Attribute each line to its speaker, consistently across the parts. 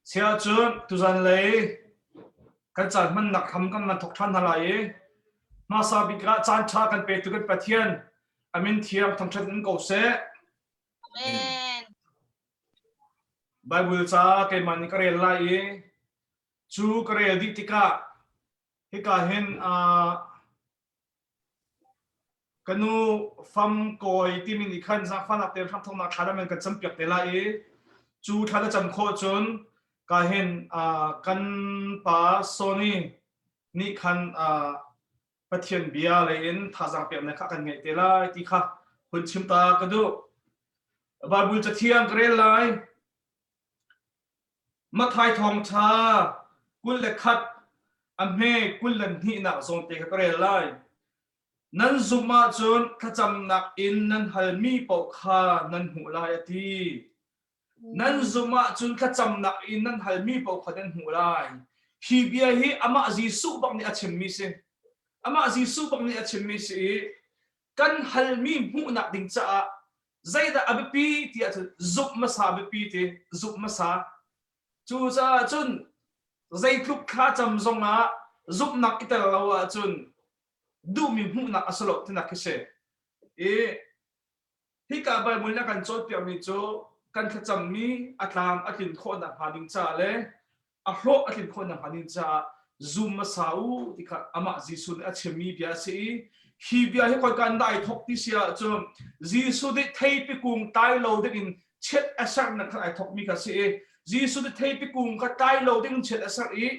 Speaker 1: Siahcun tuzan lei kan caan hmannak hram kan van thawk ṭhan hna lai i hmasa bik ah caan ṭha kan petu kan Pathian a min thiang thangṭhat in ko seh.
Speaker 2: Amen.
Speaker 1: Bible ca keimah nih ka rel lai i cu ka rel dih tikah hika hin uh, Ka nu fam kawi timi nih khan zaangfahnak te hramthawknak thla dam in kan campiak te lai i cu thla na cam khawh cun ka hin kan pa Sony nih khan Pathian bia lei in thazaang peknak kha kan ngeih te lai ti kha hun chim ta ka duh. Bible cathiang ka rel lai. Matthai thawngṭha 21 a hme 22nak zawn te kha ka rel lai. Nan zumh ahcun thlacamnak in nan halmi paoh kha nan hmuh lai a ti. Nan zumh ahcun thlacamnak in nan halmi paoh kha nan hmuh lai. Hi bia hi amah Jesuh bak nih a chimmi si. Amah Jesuh bak nih a chimmi si i kan halmi hmuhnak ding caah zeidah a biapi ti ahcun zumh hmasa a biapi ti zumh hmasa cucaah cun zeitluk thlacam zongah zumhnak i tel lo ahcun duhmi hmuhnak a si lo tinak khi si i hika Bible nih a kan cawnpiakmi cu kan thlacammi a tlam a tlin khawh nakhnga ding caah le a hlawh a tlin khawh nakhnga ding caah zum hmasa u ti kha amah Jesuh nih a chimmi bia a si i hi bia hi khoika in dah ai thawk ti si ahcun Jesuh nih theipi kung tlai lo ding in chiat a sernak khan ai thawkmi kha a si i Jesuh nih theipi kung kha tlai lo ding in chiat a ser i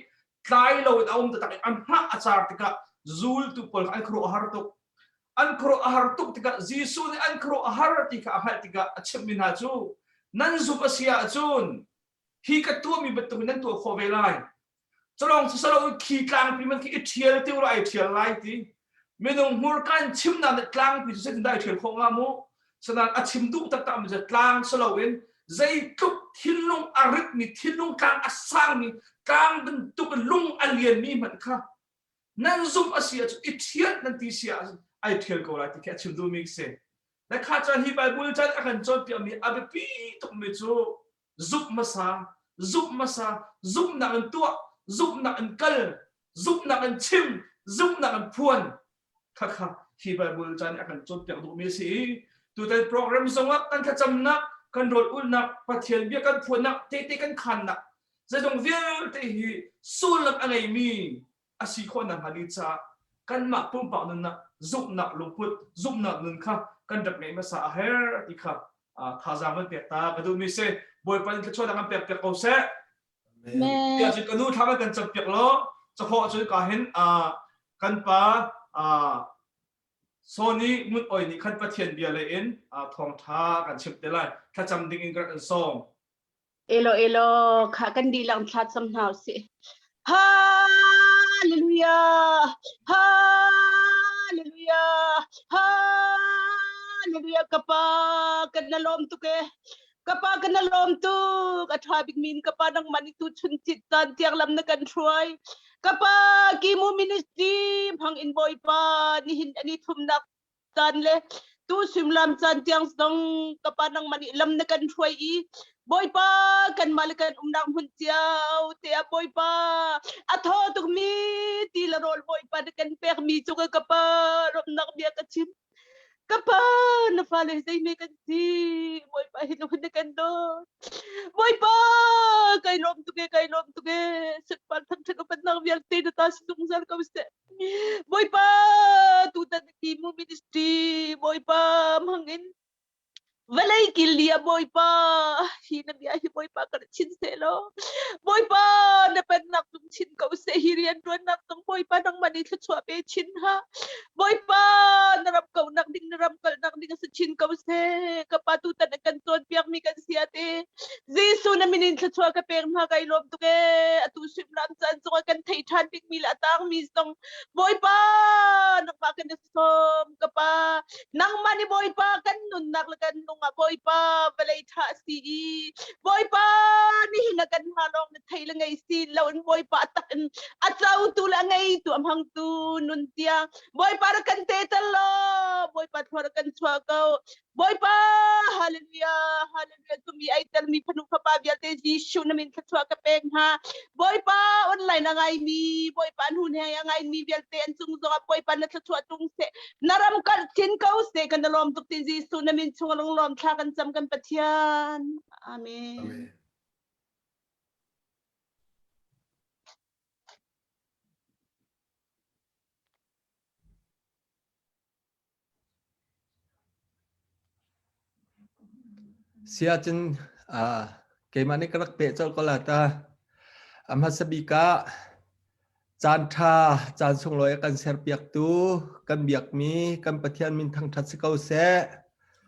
Speaker 1: tlai lo in a um taktak i a hnah a car tikah zultu pawl kha an khuaruah a har tuk an khuaruah a har tuk tikah Jesuh nih an khuaruah a har ti kha a hngalh tikah a chimhmi hna cu nan zumh a si ahcun hi ka tuahmi bantuk in nan tuah khawh ve lai culong sisalo khi tlangpi man khi i ṭhial te ula ai ṭhial lai ti minung hmurka in chimnak nih tlangpi cu zeitin dah ai ṭhial khawh hnga mu sanan a chim duh taktak mi cu tlang silo in zeitluk thinlung a ritmi thinlung tlang a sangmi tlang bantuk in lung a lianmi hmanh kha nan zumh a si ahcun i ṭhial nan ti si ahcun ai ṭhial ko lai ti khi a chim duhmi si le kha caan hi Bible caan a kan cawnpiakmi a biapi tukmi cu zumh hmasa zumh hmasa zumhnak in tuah zumhnak in kal zumhnak in chim zumhnak in phuan khakha hi Bible caan nih a kan cawnpiak duhmi a si i tutan program zongah kan thlacamnak kan rawl ulnak Pathian bia kan phuannak tehte kan khannak zeizong vialte hi sullam a ngeimi a si khawh nakhnga ding caah kanmah pumpak nunnak zumhnak lungput zumhnak nun kha kan rak ngeih hmasa a herh ti kha thazaang kan pek ta ka duhmi si Bawipa nih thluachuahnak kan pek piak ko seh tiah cun ka nu thla kan cam piak law cakhawh cun ka hin kan pa Sony Ngun Oi nih khan Pathian bia lei in thawngtha kan chimh te lai thlacam ding in ka rak in sawm
Speaker 2: Elo elo kha kan dihlak thla cam hna usih. Hallelujah! Hallelujah! Hallelujah! Kapa kan na lawm tuk e. Kapa kan na lawm tuk. A ṭha bik min kapa nangmah nih tu chun cit caan tiang lam na kan hruai. Kapa kimu ministry hmang in Bawipa nihin ani thumnak caan le tu suimilam caan tiang zong ka pa nangmah nih lam na kan hruai i Bawipa kanmah le kan umnak hmun cio te ah Bawipa a thaw tukmi ti le rawl Bawipa na kan pekmi cu ka pa romnak bia ka chim ka pa na fale zeime kan si Bawipa hi na hun na kan dawt Bawipa kai lawm tuk e kai lawm tuk e sunpar thangthat upatnak vialte na ta si zungzal ko seh Bawipa tutan ti mu ministry Bawipa hmangin vawlei kil li ah Bawipa hi na bia hi Bawipa kan chin seh law Bawipa na pennak cung chin ko seh hi rian tuannak cung Bawipa nangmah nih thluachuah pe chin ha Bawipa na ram kaunak ding na ram kalnak ding a si chin ko seh ka pa tutan a kan cawnpiak mi kan si ate Jesuh na min in thluachuah ka pek hna kai lawm tuk ee atu suimilam caan cungah kan theih ṭhan bikmi le a tangmi zong Bawipa nangmah kan i sawm ka pa nangmah nih Bawipa kan nunnak le kan lung ah Bawipa vawlei ṭha a si i Bawipa nihin ah kan hna lawng na thei le. le ngei si lo in Bawipa a tak in a cotu le a ngeitu a hmangtu nun tiang Bawipa rak kan te tal law Bawipa thlua rak kan chuah ko Bawipa hallelujah hallelujah tumi ai telmi fanu fapa vialte Jesuh na min thluachuah ka pek hna Bawipa online a ngaimi Bawipa an hun he a ngaimi vialte an cung zongah Bawipa na thluachuah tung seh na ram karh chin ko seh kan lawm tuk tin Jesuh na min chung lunglawm thla kan cam kan Pathian Amen,
Speaker 3: Amen.
Speaker 4: Siacun keimah nih ka rak peh colh ko la ta. A hmasa bik ah caan ṭha, caan sunglawi a kan serpiaktu, kan biakmi kan Pathian min thangṭhat si ko seh.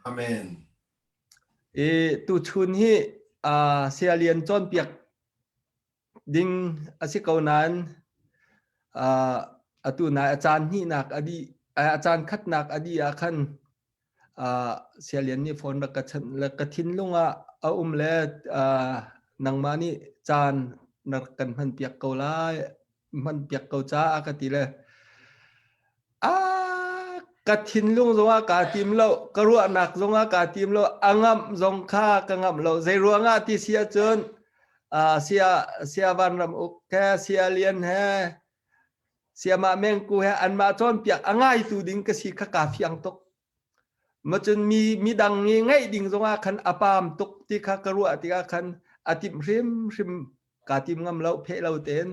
Speaker 3: Amen.
Speaker 4: I tuchun hi Saya Lian cawnpiak ding a si ko nain atu nai a caan hnihnak a dih a caan khatnak a dih ah khan Sialian nih phone rak ka chanh le ka thinlung ah a um le nangmah nih caan na rak kan hman piak ko lai hman piak ko caah ka ti le a ka thinlung zongah kaa tim lo ka ruahnak zongah kaa tim lo a ngamh zong kha ka ngamh lo zei ruangah ti si ahcun sia sia vanram uk he sia lian he sia mah mengku he anmah cawnpiak a ngaitu ding ka si kha kaa fiang tuk macun mi midang nih ngaih ding zongah khan a paam tuk ti kha ka ruah tikah khan a timh hrimhrim kaa tim ngam lo pheh lo tein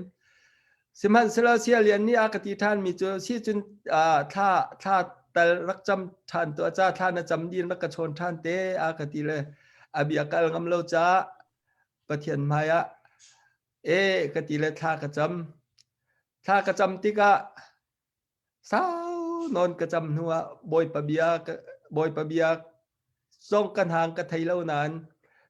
Speaker 4: sihmanhsehlaw sialian nih a ka ti ṭhan mi cu si cun thla thla tal rak cam ṭhan tuah ca thla na cam din rak ka chawn ṭhan te a ka ti le a bia kal ngam lo ca Pathian hmai ah e ka ti le thla ka cam thla ka cam tikah Sau nawn ka cam hnuah Bawipa bia Bawipa bia zong kan hang ka thei lo nain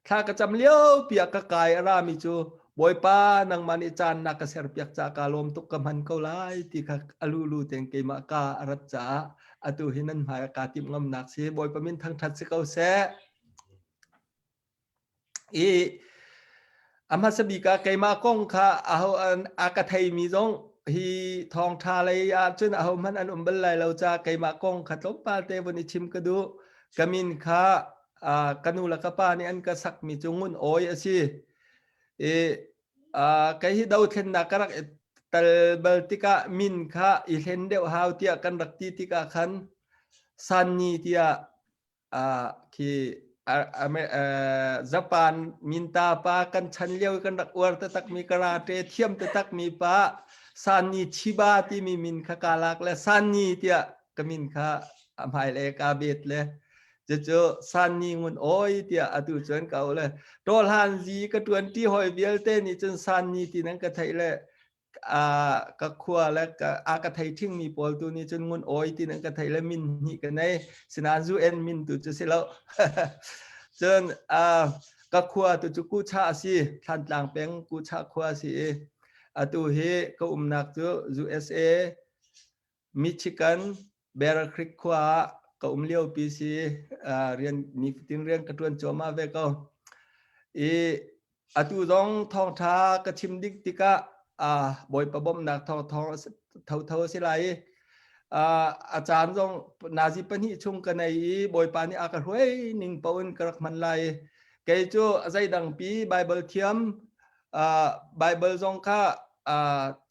Speaker 4: thla ka cam lio piah ka kai a rami cu Bawipa nangmah nih caan na ka serpiak ca ka lawm tuk ka hman ko lai ti kha a lulu tein keimah ka a rat caah atu hi nan hmai ah kaa timh ngamnak si Bawipa min thangṭhat si ko seh. I a hmasa bik ah keimah kong kha aho a ka theimi zong hi thawngṭha lei ahcun ahohmanh an um bal lai lo caah keimah kong kha tlawmpal te vun i chim ka duh. Ka min kha ka nu le ka pa nih an ka sakmi cu Ngun Awi a si. I kei hi dothlennak ka rak i tal bal tikah min kha i hlen deuh hau tiah kan rak ti tikah khan Sanni tiah khi Japan minta pa kan chan lio kan rak uar takmi karate thiam takmi pa Sani Chiba timi min kha ka lak le Sani tiah ka min kha a hmai le ka bet le cucu Sani ngun oi tiah atu cun ka le tawlhan zi ka tuan ti hoi vialte nih cun Sani ti nan ka theih le ka khua le a ka thei ṭhingmi pawl tu nih cun ngun awi ti nan ka thei le min hnih ka nei sinain zu en min tu cu si lo cun ka khua tu cu Kucha a si Thlantlang peng Kucha khua a si i atu hi ka umnak cu USA Michigan Bear Creek khua ah ka um lio pi si rian nifatin rian ka ṭuan cuahmah ve ko i Atu zong thawngṭha ka chim ding tikah Bawipa bawmhnak thawngthawng thotho a si lai i a caan zong nazi pahnih chung ka nei i Bawipa nih a ka hruai ning paoh in ka rak hman lai i kei cu zeidang pi Baibal thiam Baibal zong kha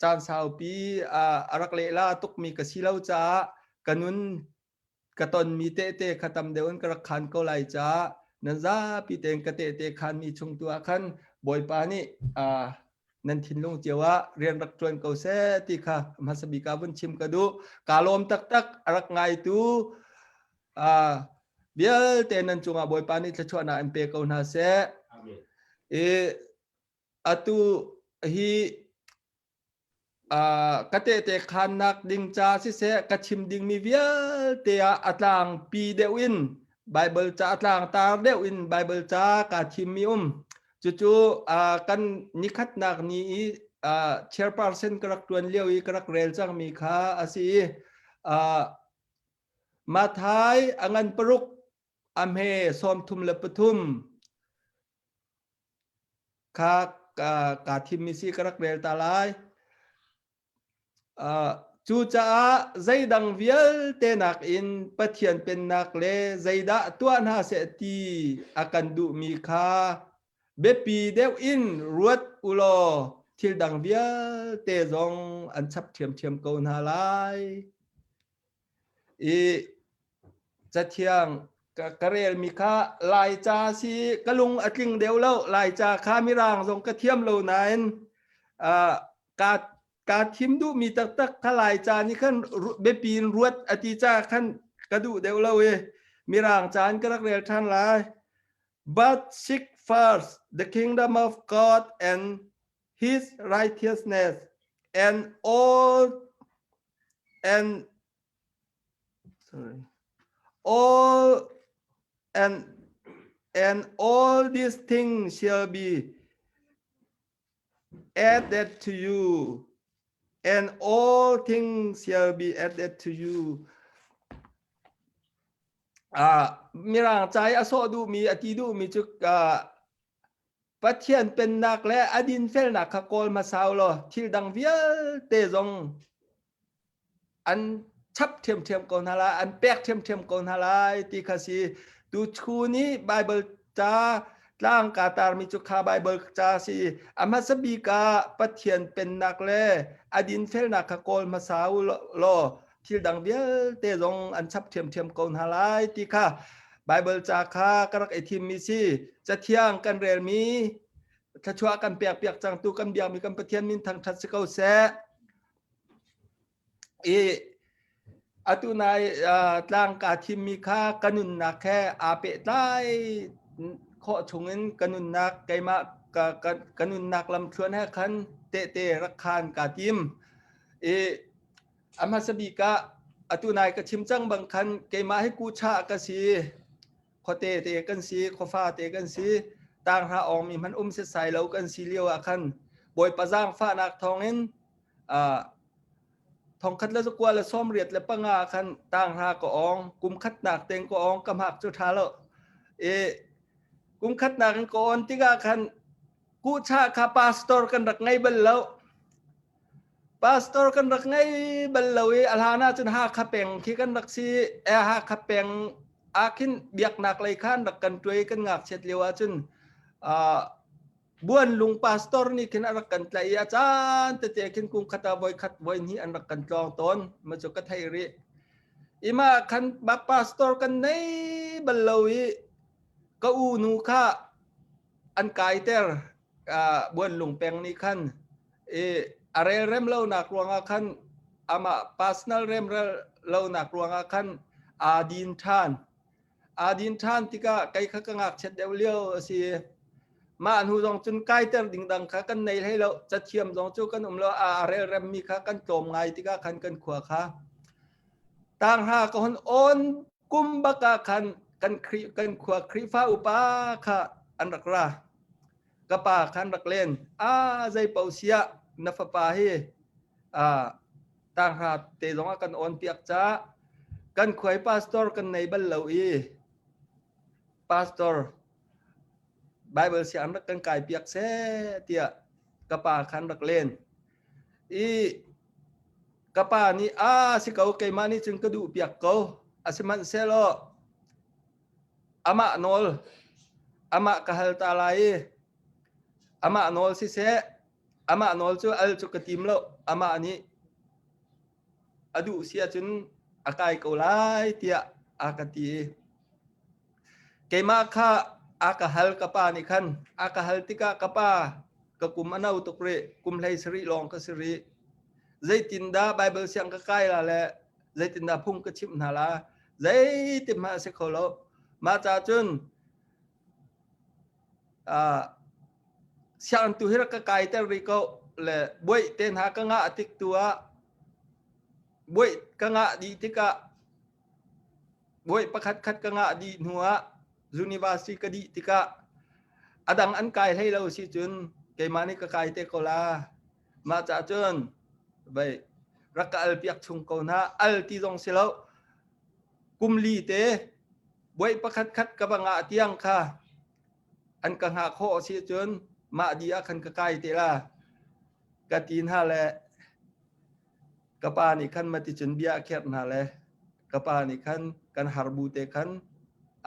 Speaker 4: caan saupi a rak lehla tukmi ka si lo caah ka nun ka tonmi tehte kha tam deuh in ka rak khan ko lai caah nan zapi tein ka tehte khanmi chung tu ah khan Bawipa nih nan thinlung cio ah rian rak ṭuan ko seh ti kha hmasa bik ah vun chim ka duh. Kaa lawm taktak a rak ngaitu vialte nan cungah Bawipa nih thluachuahnak in pe ko hna seh.
Speaker 5: Amen.
Speaker 4: I atu hi Ka tehte khaannak ding ca siseh ka chim dingmi vialte ah a tlangpi deuh in Baibal ca a tlangtar deuh in Baibal ca kaa thimmi um. Cucu kan nikhatnak ni i chairperson ka rak ṭuan lio i ka rak rel cangmi kha a si i Matthai a ngan paruk a hme 33 kha. kaa thimmi si ka rak rel ta lai. Cucaah zeidang vialte nakin Pathian pennak le zeidah tuah hna seh ti a kan duhmi kha biapi deuh in ruat u law thil dang vialte zong an chap ṭhiamṭhiam ko hna lai. I Cathiang ka relmi kha Laica si ka lung a tling deuh lo. Laica kha Mirang zong ka thiam lo nain ka ka thim duhmi taktak kha Laica nih khan biapi in ruat a ti ca khan ka duh deuh lo i Mirang ca in ka rak rel ṭhan lai. But seek first the kingdom of God and his righteousness and all and sorry all and and all these things shall be added to you and all things shall be added to you ah mirang cai a sawh duhmi a ti duhmi cu Pathian pennak le a dinfelnak kha kawl hmasa u law thil dang vialte zong an chap ṭhiamṭhiam ko hna lai, an pek ṭhiamṭhiam ko hna lai ti kha si. Tuchun i Baibal ca tlang kaa tarmi cu kha Baibal ca si. A hmasa bik ah Pathian pennak le a dinfelnak kha kawl hmasa u law thil dang vialte zong an chap ṭhiamṭhiam ko hna lai ti kha Baibal ca kha ka rak i thimmi si. Cathiang kan relmi thluachuah kan pek piak cangtu kan biakmi kan Pathian min thangṭhat si ko seh. I atu nai tlang kaa thimmi kha ka nunnak he aa pehtlai khawh chungin ka nunnak keimah ka, ka, ka nunnak lamthluan he khan tehte rak khan kaa tim. I a hmasa bik ah atu nai ka chim cang bang khan keimah hi kucha ka si khuate te kan si khuafa te kan si tanghra awngmi hmanh um setsai lo kan si lio ah khan Bawipa zaangfahnak thawngin thongkhat le zakua le 85 khan tanghra ka awng kum khatnak teng ka awng ka hmak cu ṭha lo i kum khatnak in ka awn tikah khan kucha kha pastor kan rak ngei bal lo Pastor kan rak ngei bal lo i a hlan ahcun Hakha peng khi kan rak si. Hakha peng ah khin biaknak lei khan rak kan tuai kan ngakchiat lio ahcun Buanlung pastor nih khin a rak kan tlaih i a caan tete khin kum khat ah voi khat voi hnih an rak kan tlawng tawn. Ma cu ka thei rih. Ima khan pastor kan nei bal lo i ka u nu kha an kaiter Buanlung peng nih khan i a relrem lonak ruangah khan amah personal remrel lonak ruangah khan aa din ṭhan. Aa din ṭhan tikah kei kha ka ngakchiat deuh lio a si. Mah hnu zong cun kaiter ding dang kha kan nei hlei lo. Cathiam zong cu kan um lo. A relremmi kha kan tlawm ngai tikah khan kan khua kha. Tanghra ka hon on kum bak ah khan kan kan khua Khrihfa upa kha an rak ra. Ka pa khan rak len. A zei paoh siah na fapa hi tanghra te zong ah kan on piak ca kan khuai pastor kan nei bal lo i pastor Bible siang rak kan kai piak seh tiah ka pa khan rak len. I ka pa nih a si ko keimah nih cun ka duh piak ko asihmanhsehlaw amah nawl amah ka hal ta lai i amah nawl siseh amah nawl cu al cu ka tim lo amah nih a duh si ahcun a kai ko lai tiah a ka ti i keimah kha a ka hal ka pa nih khan a ka hal tikah ka pa ka kum a no tuk rih kum 17 lawng ka si rih zeitindah Bible siang ka kai la le zeitindah phung ka chimh hna la zeitin hmanh a si kho lo mah ca cun sianginn tu hi rak ka kaiter rih ko le buaih te hna ka ngah tik tu ah buaih ka ngah dih tikah buaih pakhat khat ka ngah dih hnu ah university ka dih tikah a dang an kai hlei lo si cun keimah nih ka kai te ko la mah ca cun vai rak ka al piak chung ko hna al ti zong si lo kum li te buaih pakhat khat ka va ngah tiang kha an ka hngah khawh si cun. Mah di ah khan ka kai te la ka ti hna le ka pa nih khan maticun bia a kherh hna le ka pa nih khan kan har bu te khan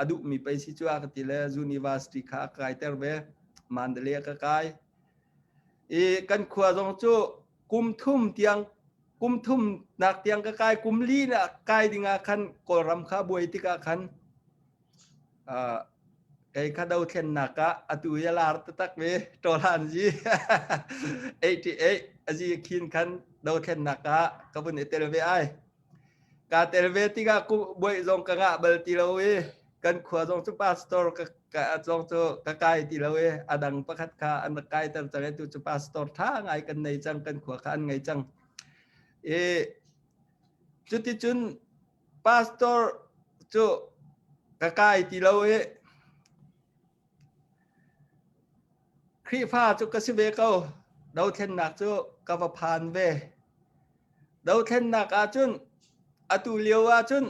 Speaker 4: a duhmi pei si cu a ka ti le university kha a kaiter ve. Mandalay ka kai. I kan khua zong cu kum thum tiang kum thum nak tiang ka kai kum li na kai ding ah khan Kawlram kha buai tikah khan kei kha dothlennak ah atu i a lar taktak ve Ṭawhlan zi 88 azi khin khan dothlennak ah ka vun i tel ve ai. Ka tel ve tikah buai zong ka ngah bal ti lo i kan khua zong cu pastor ka ka zong cu ka kai ti lo i a dang pakhat kha an rak kaiter cang i tu cu pastor ṭha ngai kan nei cang kan khua kha an ngei cang. I cuticun pastor cu ka kai ti lo i Khrihfa cu ka si ve ko. Dothlennak cu ka va phan ve. Dothlennak ahcun atu lio ahcun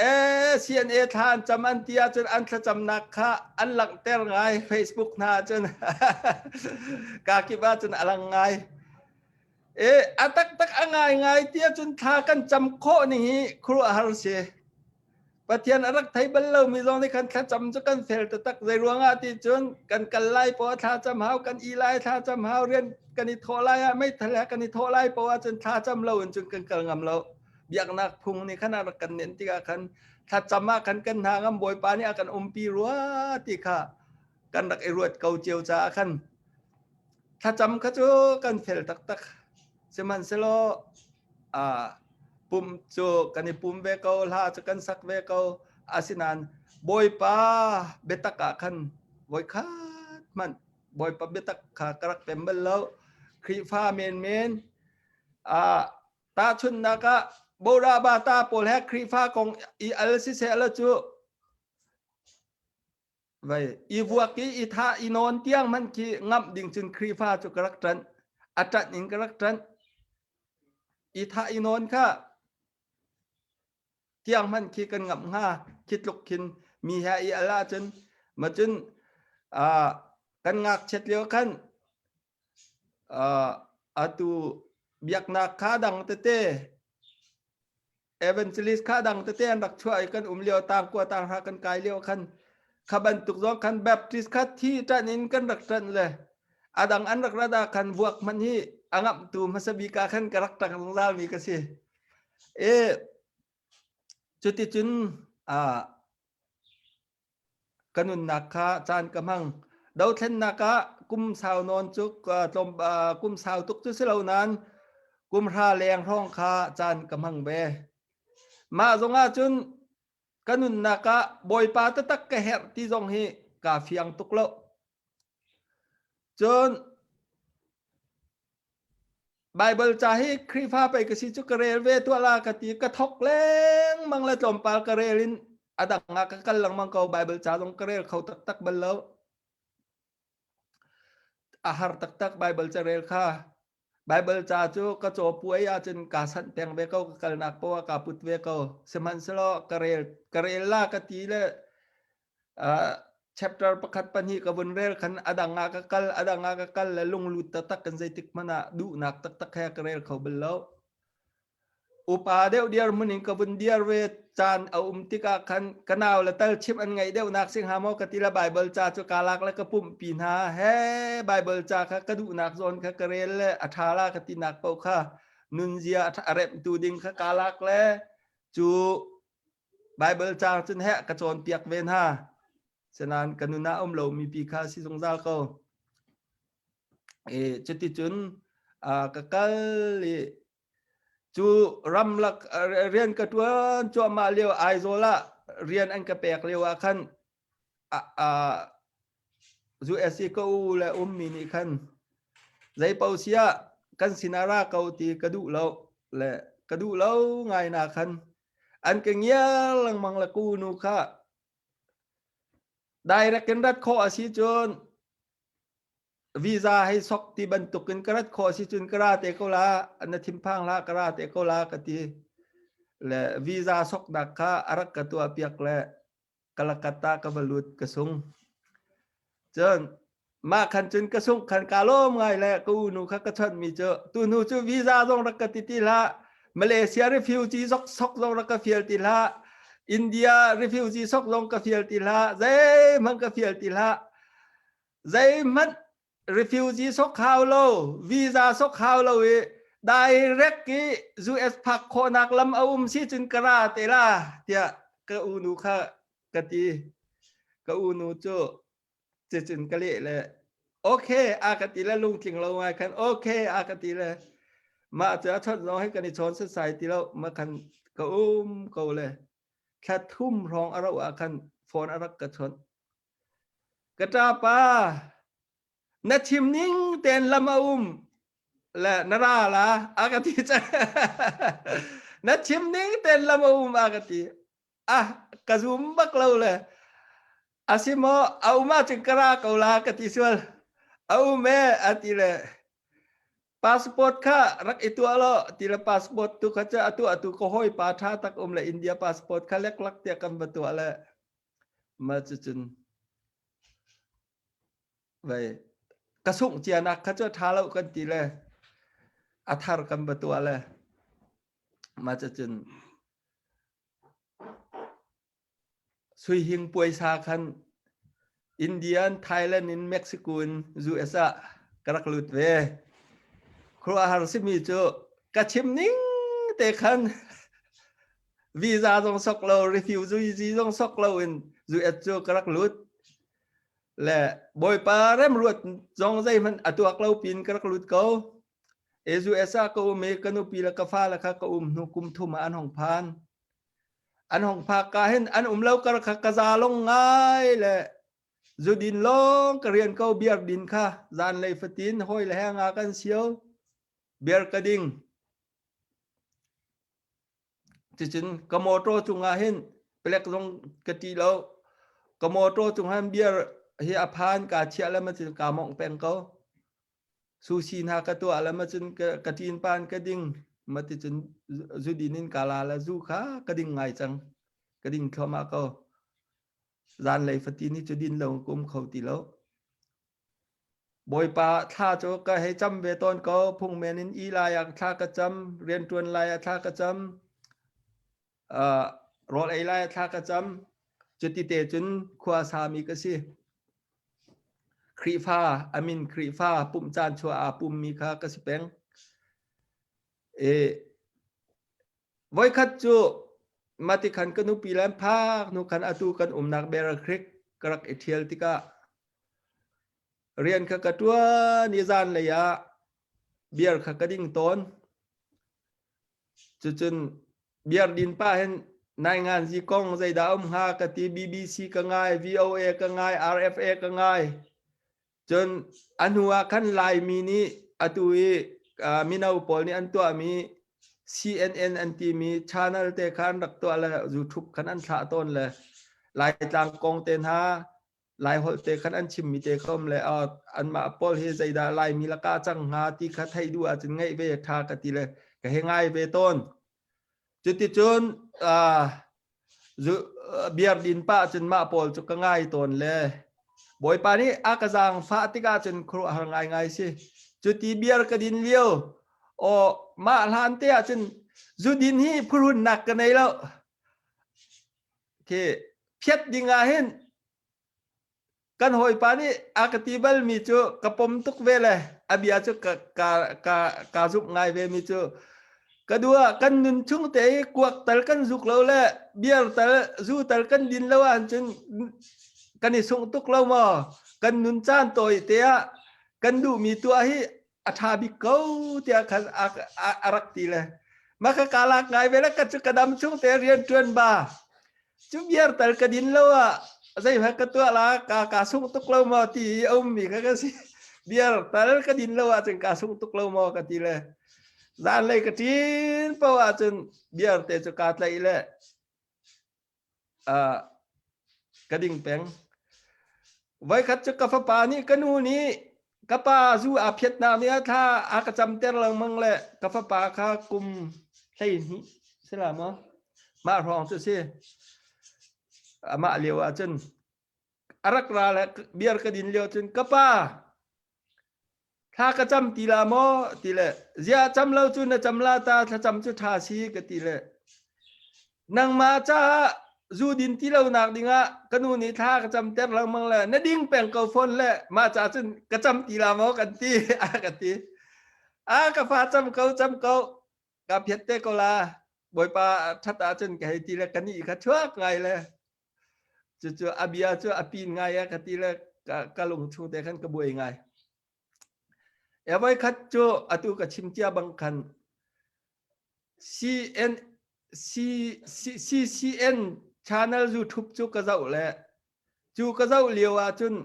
Speaker 4: ee CNA thla an cam an ti ahcun an thlacamnak kha an langhter ngai Facebook hna ahcun kakip ahcun a lang ngai. E a taktak a ngai ngai ti ahcun thla kan cam khawh ning hi khuaruahhar si. Pathian a rak thei bal lomi zong nih khan thlacam cu kan fel taktak. Zei ruangah ti cun kan kal lai poah thlacam hau, kan i lai thlacam hau, rian kan i thawh lai ah meithal he kan i thawh lai poah cun thlacam lo in cun kan kal ngam lo. Biaknak phung nih khan a rak kan nenh tikah khan thlacam ah khan kan hna ngam Bawipa nih a kan umpi rua ti kha kan rak i ruat ko cio caah khan thlacam kha cu kan fel taktak. Sihmanhsehlaw pum cu kan i pum ve ko, hla cu kan sak ve ko. Asinain Bawipa biatak ah khan voikhat hmanh Bawipa biatak kha ka rak pem bal lo. Khrihfa menmen tahchunhnak ah Boraba ta pawl he Khrihfa kong i al siseh law cu Vai i vuak i i thah i nawn tiang hmanh khi ngamh ding cun Khrihfa cu ka rak ṭanh. A ṭanh in ka rak ṭanh. I thah i nawn kha tiang hmanh khi kan ngamh hnga. Khi tluk khin mi he i al ahcun ma cun kan ngakchiat lio khan atu biaknak kha dang tete evangelist kha dang tete an rak chuah i kan um lio tang kua tang hra kan kai lio khan kha bantuk zong khan baptist kha thi ṭan in kan rak ṭan le adang an rak rada khan vuak hman hi a ngamhtu hmasa bik ah khan ka rak ṭang zungzal mi ka si e cuticun a Ka nunnak kha caan ka hmang. Dothlennak ah kum sau nawn cu tlawm kum sau tuk cu si lo nain kum hra leng hrawng kha caan ka hmang ve. Mah zong ah cun ka nunnak ah Bawipa taktak ka herh ti zong hi kaa fiang tuk lo. Cun Baibal ca hi Khrihfa pei ka si cu ka rel ve tuah la ka ti ka thok lengmang le tlawmpal ka rel in a dang ah ka kal lengmang ko Baibal ca zong ka rel kho taktak bal lo. A har taktak Baibal ca rel kha. Baibal ca cu ka caw puai ahcun kaa sanh peng ve ko ka kalnak poah kaa put ve ko. Sihmanhsehlaw ka rel ka rel la ka ti le chapter pakhat pahnih ka vun rel khan a dang ah ka kal a dang ah ka kal le lunglut taktak kan zeitik hmanh ah duhnak taktak he ka rel kho bal lo upa deuh diar mun in ka vun diar ve caan a um tikah khan ka nau le tal chim an ngaih deuhnak sing ha maw ka ti la Bible ca cu ka lak le ka pumh pi hna he Bible ca kha ka duhnak zawn kha ka rel le a ṭha la ka tinak paoh kha nunzia a remhtu ding kha ka lak le cu Baibal caang cun heh ka cawnpiak ve hna. Sinain ka nun ah um lomi pi kha si zungzal ko. E, cuticun ka kal i cu ramlak rian ka ṭuan cuahmah lio Aizawl ah rian an ka pek lio ah khan US i ka u le ummi nih khan zeipaoh siah kan sinah ra ko ti ka duh lo le ka duh lo ngai na khan an ka ngiar lengmang le ku nu kha direct in rat khawh a si cun visa hei sok ti bantuk in ka rat khawh a si cun ka ra te ko la na thinphang hlah ka ra te ko la ka ti le visa soknak kha a rak ka tuah piak le Kalakata ka va lut ka sung. Cun Mah khan cun ka sungh khan ka lawm ngai le ka unu kha ka chawnh mi cu tu hnu cu visa zong rak ka ti ti hlah Malaysia refugee sok sok zong rak ka fial ti hlah India refugee sok zong ka fial ti hlah zeihmanh ka fial ti hlah zeihmanh refugee sok hau lo visa sok hau lo i direct i US phak khawhnak lam a um si cun ka ra te la tiah ka unu kha ka ti ka unu cu cucun ka leh le okay a ka ti le lungtling lo ngai khan okay a ka ti le mah cu a chawnh zong hi kan i chawn setsai ti lo ma khan ka um ko le thla thum hrawng a rauh ah khan phone a rak ka chawnh ka ṭa pa na chim ning ten lam a um le na ra la a ka ti cang na chim ning ten lam a um a ka ti ah ka zum bak lo le asi maw a um ahcun ka ra ko la ka ti sual a um e a ti le passport kha rak i tuah lo ti le passport tu kha cu atu atu ka hawi pa tha tak um le India passport kha leklak tiah kan va tuah le ma cucun vai ka sungh cia nak kha cu tha lo kan ti le a thar kan va tuah le ma cucun Suihing puaisa khan Indian, Thailand in Mexico in US ah ka rak lut ve. Khuaruahhar simi cu ka chim ning te khan visa zong sok lo, refugee zong sok lo in US cu ka rak lut. Le Bawipa remruat zong zeihmanh a tuak lo pin ka rak lut ko. US ah ka um i ka nupi le ka fale kha ka um hnu kum thum ah an hong phan. An hong phak ka hin an um lo kar kha ka za long ngai le zudin lawng ka rian ko biar din kha zanlei fatin hawi le he nga kan sio biar ka ding. Cucun ka motor cungah hin palek zong ka ṭih lo. Ka motor cung han biar hi a phan ka chiah le ma cun ka mongh peng ko. Sushi hna ka tuah le ma cun ka ṭin pan ka ding ma ti cun zudin in ka la le zu kha ka ding ngai cang. Ka ding thluahmah ko. Zanlei fatin hi cu din lo ka um kho ti lo. Bawipa thla cu ka hei cam ve tawn ko. Phungmen in i lai ah thla ka cam, rianṭuan lai ah thla ka cam, uh, rawl ei lai ah thla ka cam. Cuti te cun khua sami ka si. Khrihfa, amin Khrihfa pumh caan chuah aa pummi kha ka si peng. E, voikhat cu mati khan ka nupi le an phak hnu khan atu kan umnak Bear Creek ka rak i ṭhial tikah rian kha ka ṭuan i zanlei ah beer kha ka ding tawn. Cucun beer din pah hin nainganzi kong zeidah um hnga ka ti BBC ka ngai, VOA ka ngai, RFA ka ngai. Cun a hnu ah khan Laimi nih atu i mino pawl nih an tuahmi CNN an timi channel te kha an rak tuah le YouTube khan an thlah tawn le Laitlang kong te hna Laiholh te khan an chimmi te kha um le anmah pawl hi zeidah Laimi lakah cang hnga ti kha theih duh ahcun ngeih ve ṭha ka ti le ka he ngai ve tawn. Cuticun biar din pah cun mah pawl cu ka ngai tawn le Bawipa nih a ka zaangfah tikah cun khuaruahhar ngaingai si. Cuti biar ka din lio aw mah hlan te ah cun zu din hi phuhrunnak ka nei lo. Khi phiat ding ah hin Kan hawipa nih a ka ti balmi cu ka pom tuk ve le a bia cu ka, ka, ka, ka zumh ngai ve mi cu ka dua kan nun chung te i kuak tal kan zuk lo le beer tal zu tal kan din lo ahcun kan i sungh tuk lo maw kan nun caan tawi te ah kan duhmi tuah hi a ṭha bik ko tiah khan a, a, a rak ti le maka ka lak ngai ve le ka cu ka dam chung te rian ṭuan ba cu biar tal ka din lo ah zeihmanh ka tuah la ka ka sung tuk lo maw ti i a ummi kha ka si biar tal ka din lo ahcun ka sung tuk lo maw ka ti le zanlei ka ṭin paoh ahcun biar te cu kaa tlaih le uh, ka ding peng voikhat cu ka fapa nih ka nu nih ka pa zu aa phiatnak nih a thla a ka camter lengmang le ka fapa kha kum 12 si la maw mah hrawng cu si amah lio ah cun. A rak ra le beer ka din lio cun ka pa thla ka cam ti la maw ti le ziah cam lo cu na cam la ta thlacam cu ṭha si ka ti le nangmah caah zu din ti lo nak dingah ka nu nih thla ka cam ter lengmang le na ding peng ko fawn le mah ca cun ka cam ti la maw kan ti a ka ti a ka fa cam ko cam ko ka phiat te ko la bawipa ṭhat ahcun ka hei ti le ka nih kha chuak ngai le Cucu a bia cu a pin ngai a ka ti le ka, ka lung chung te khan ka buai ngai. E voi khat cu atu ka chim cia bang khan CN C, C, CCN channel YouTube cu ka zoh le cu ka zoh lio ahcun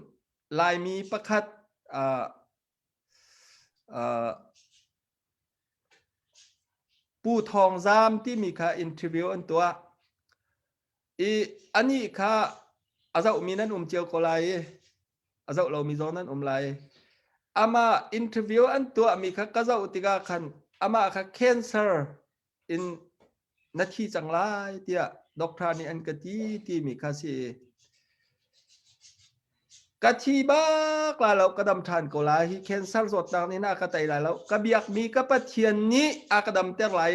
Speaker 4: Laimi pakhat uh, uh, Pu Thawng Zam timi kha interview an tuah. I anih kha a zohmi nan um cio ko lai i a zoh lomi zong nan um lai. Amah interview an tuahmi kha ka zoh tikah khan amah kha cancer in na thi cang lai tiah doctor nih an ka ti timi kha si. Ka thi bak la lo ka dam ṭhan ko lai hi cancer zawtnak nih a ka tei lai lo ka biakmi ka Pathian nih a ka damter lai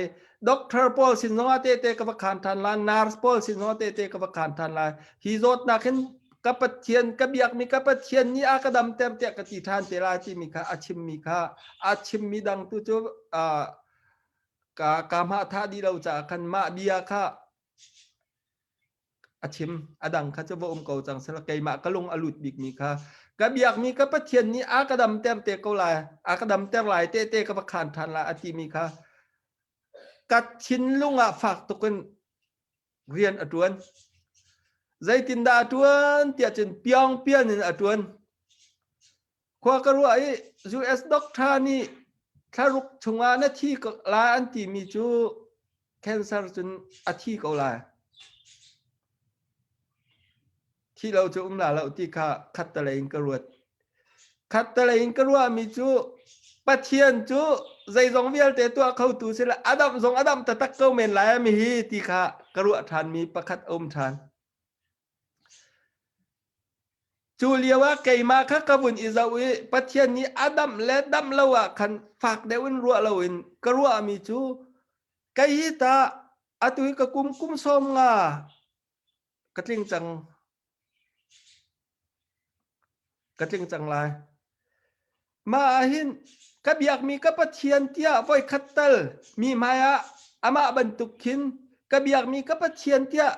Speaker 4: doctor pawl sin zongah tehte ka va khan ṭhan lai nurse pawl sin zongah tehte ka va khan ṭhan lai hi zawtnak hin ka Pathian ka biakmi ka Pathian nih a ka damter tiah ka ti ṭhan te lai timi kha a chimmi kha a chimmi dang tu cu ka ka hma tha dih lo caah khan mah bia kha a chim a dang kha cu va um ko cang sela keimah ka lung a lut bikmi kha ka biakmi ka Pathian nih a ka damter te ko lai a ka damter lai te te ka va khan ṭhan lai a timi kha ka thinlung ah fak tuk in rian a ṭuan zeitindah a ṭuan tiah cun piang pian in a ṭuan khua ka ruah i US doctor nih thlaruk chungah na thi lai an timi cu cancer cun a thi ko lai. Thi lo cu um la lo ti kha khattelei in ka ruat. Khattelei in ka ruahmi cu Pathian cu zeizong vialte tuah khotu si le a dam zong a dam taktak ko men lai mi hi ti kha ka ruah ṭhanmi pakhat a um ṭhan. Cu lio ah keimah kha ka vun i zoh i Pathian nih a damh le damh lo ah khan fak deuh in ruah loin ka ruahmi cu kei hi tah atu hi ka kum kum 50 ka tling cang ka tling cang lai. Mah ah hin ka biakmi ka Pathian tiah voikhat tal mi hmai ah amah bantuk khin ka biakmi ka Pathian tiah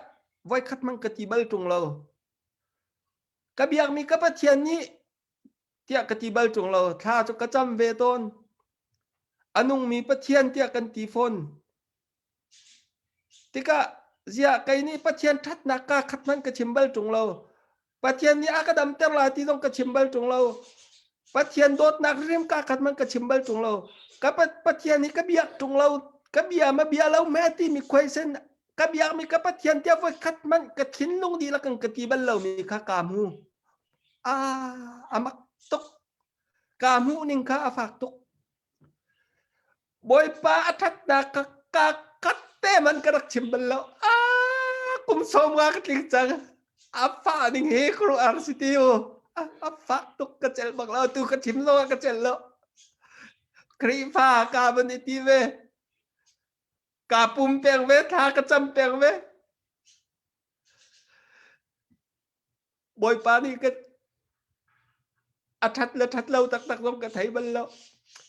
Speaker 4: voikhat hmanh ka ti bal ṭung lo. Ka biakmi ka Pathian nih tiah ka ti bal ṭung lo. Thla cu ka cam ve tawn. A nungmi Pathian tiah kan ti fawn. Tikah ziah kei nih Pathian ṭhatnak kaa khat hmanh ka chim bal ṭung lo. Pathian nih a ka damter lai ti zong ka chim bal ṭung lo. Pathian dawtnak rim kaa khat hmanh ka chim bal ṭung lo. Ka Pathian hi ka biak ṭung lo. Ka bia ma bia lo me timi khuaisen ka biakmi ka Pathian tiah voi khat hmanh ka thinlung dihlak in ka ti bal lomi kha kaa hmu. Ah, a mak tuk. Kaa hmuh ning kha a fak tuk. Bawipa a ṭhatnak ka ka katte man ka rak chim bal lo. Ah, kum 50 ka tling cang. A fah ning hi khuaruahhar si ti u. A fak tuk ka celh bak lo. Tu ka chim zong ah ka celh lo. Khrihfa ka van i ti ve. Ka pum peng ve, thla ka cam peng ve. Bawipa nih ka a ṭhat le ṭhat lo taktak zong ka thei bal lo.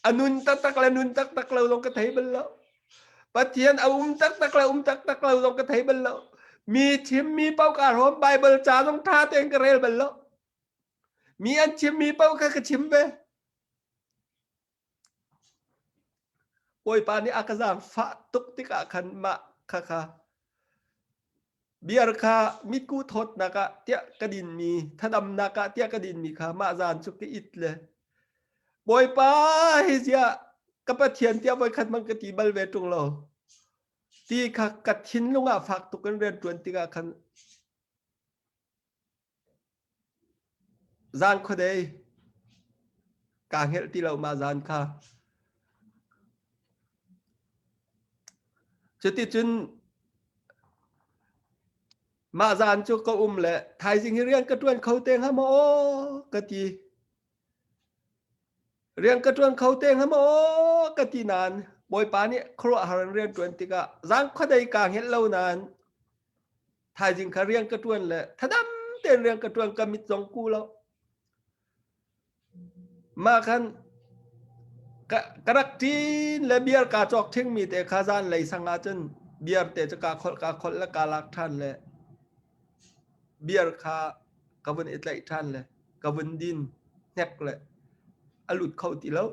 Speaker 4: A nun taktak le nun taktak lo zong ka thei bal lo. Pathian a um taktak le um taktak lo zong ka thei bal lo. Mi chimmi paoh kaa hrawm Baibal ca zong ṭha tein ka rel bal lo. Mi an chimmi paoh kha ka chim ve. Bawipa nih a ka zaangfah tuk tikah khan mah khakha beer kha mitkuh thawtnak ah tiah ka dinmi thadamnak ah tiah ka dinmi kha mah zan cu ka it le Bawipa hi ziah ka Pathian tiah voikhat hmanh ka ti bal ve ṭung lo ti kha ka thinlung ah fak tuk in rian ṭuan tikah khan Zan khuadei kaa hngelh ti lo mah zan kha. Cuticun. Mah zan cu ka um le thaizing hi rian ka ṭuan kho te hnga maw aw ka ti. Rian ka ṭuan kho te hnga maw aw ka ti nain Bawipa nih khuaruahhar in rian ṭuan tikah zan khuadei kaa hngilh lo nain thaizing kha rian ka ṭuan le thadam tein rian ka ṭuan ka mit zong ku lo. Mah khan ka, ka rak ṭin le beer kaa cawk ṭhingmi te kha zanlei sang ahcun beer te cu kaa kholh kaa kholh le kaa lak ṭhan le beer kha ka vun i tlaih ṭhan le ka vun din hnek le a lut kho ti lo.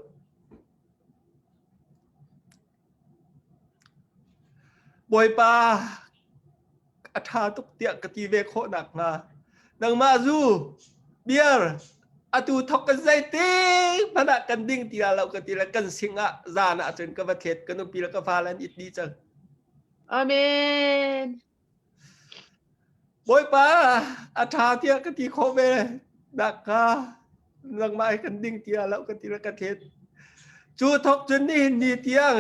Speaker 4: Bawipa a ṭha tuk tiah ka ti ve khawh nakhnga nangmah zu beer atu thok kan zeitik hmanh ah kan ding ti lo ka ti le kan sing ah zan ah cun ka va thlet ka nupi le ka fale an it dih cang.
Speaker 2: Amen.
Speaker 4: Bawipa a ṭha tiah ka ti khawh ve nakhnga nangmah he kan ding tiah lo ka ti le ka thlet. Cu thok cun nihin ni tiang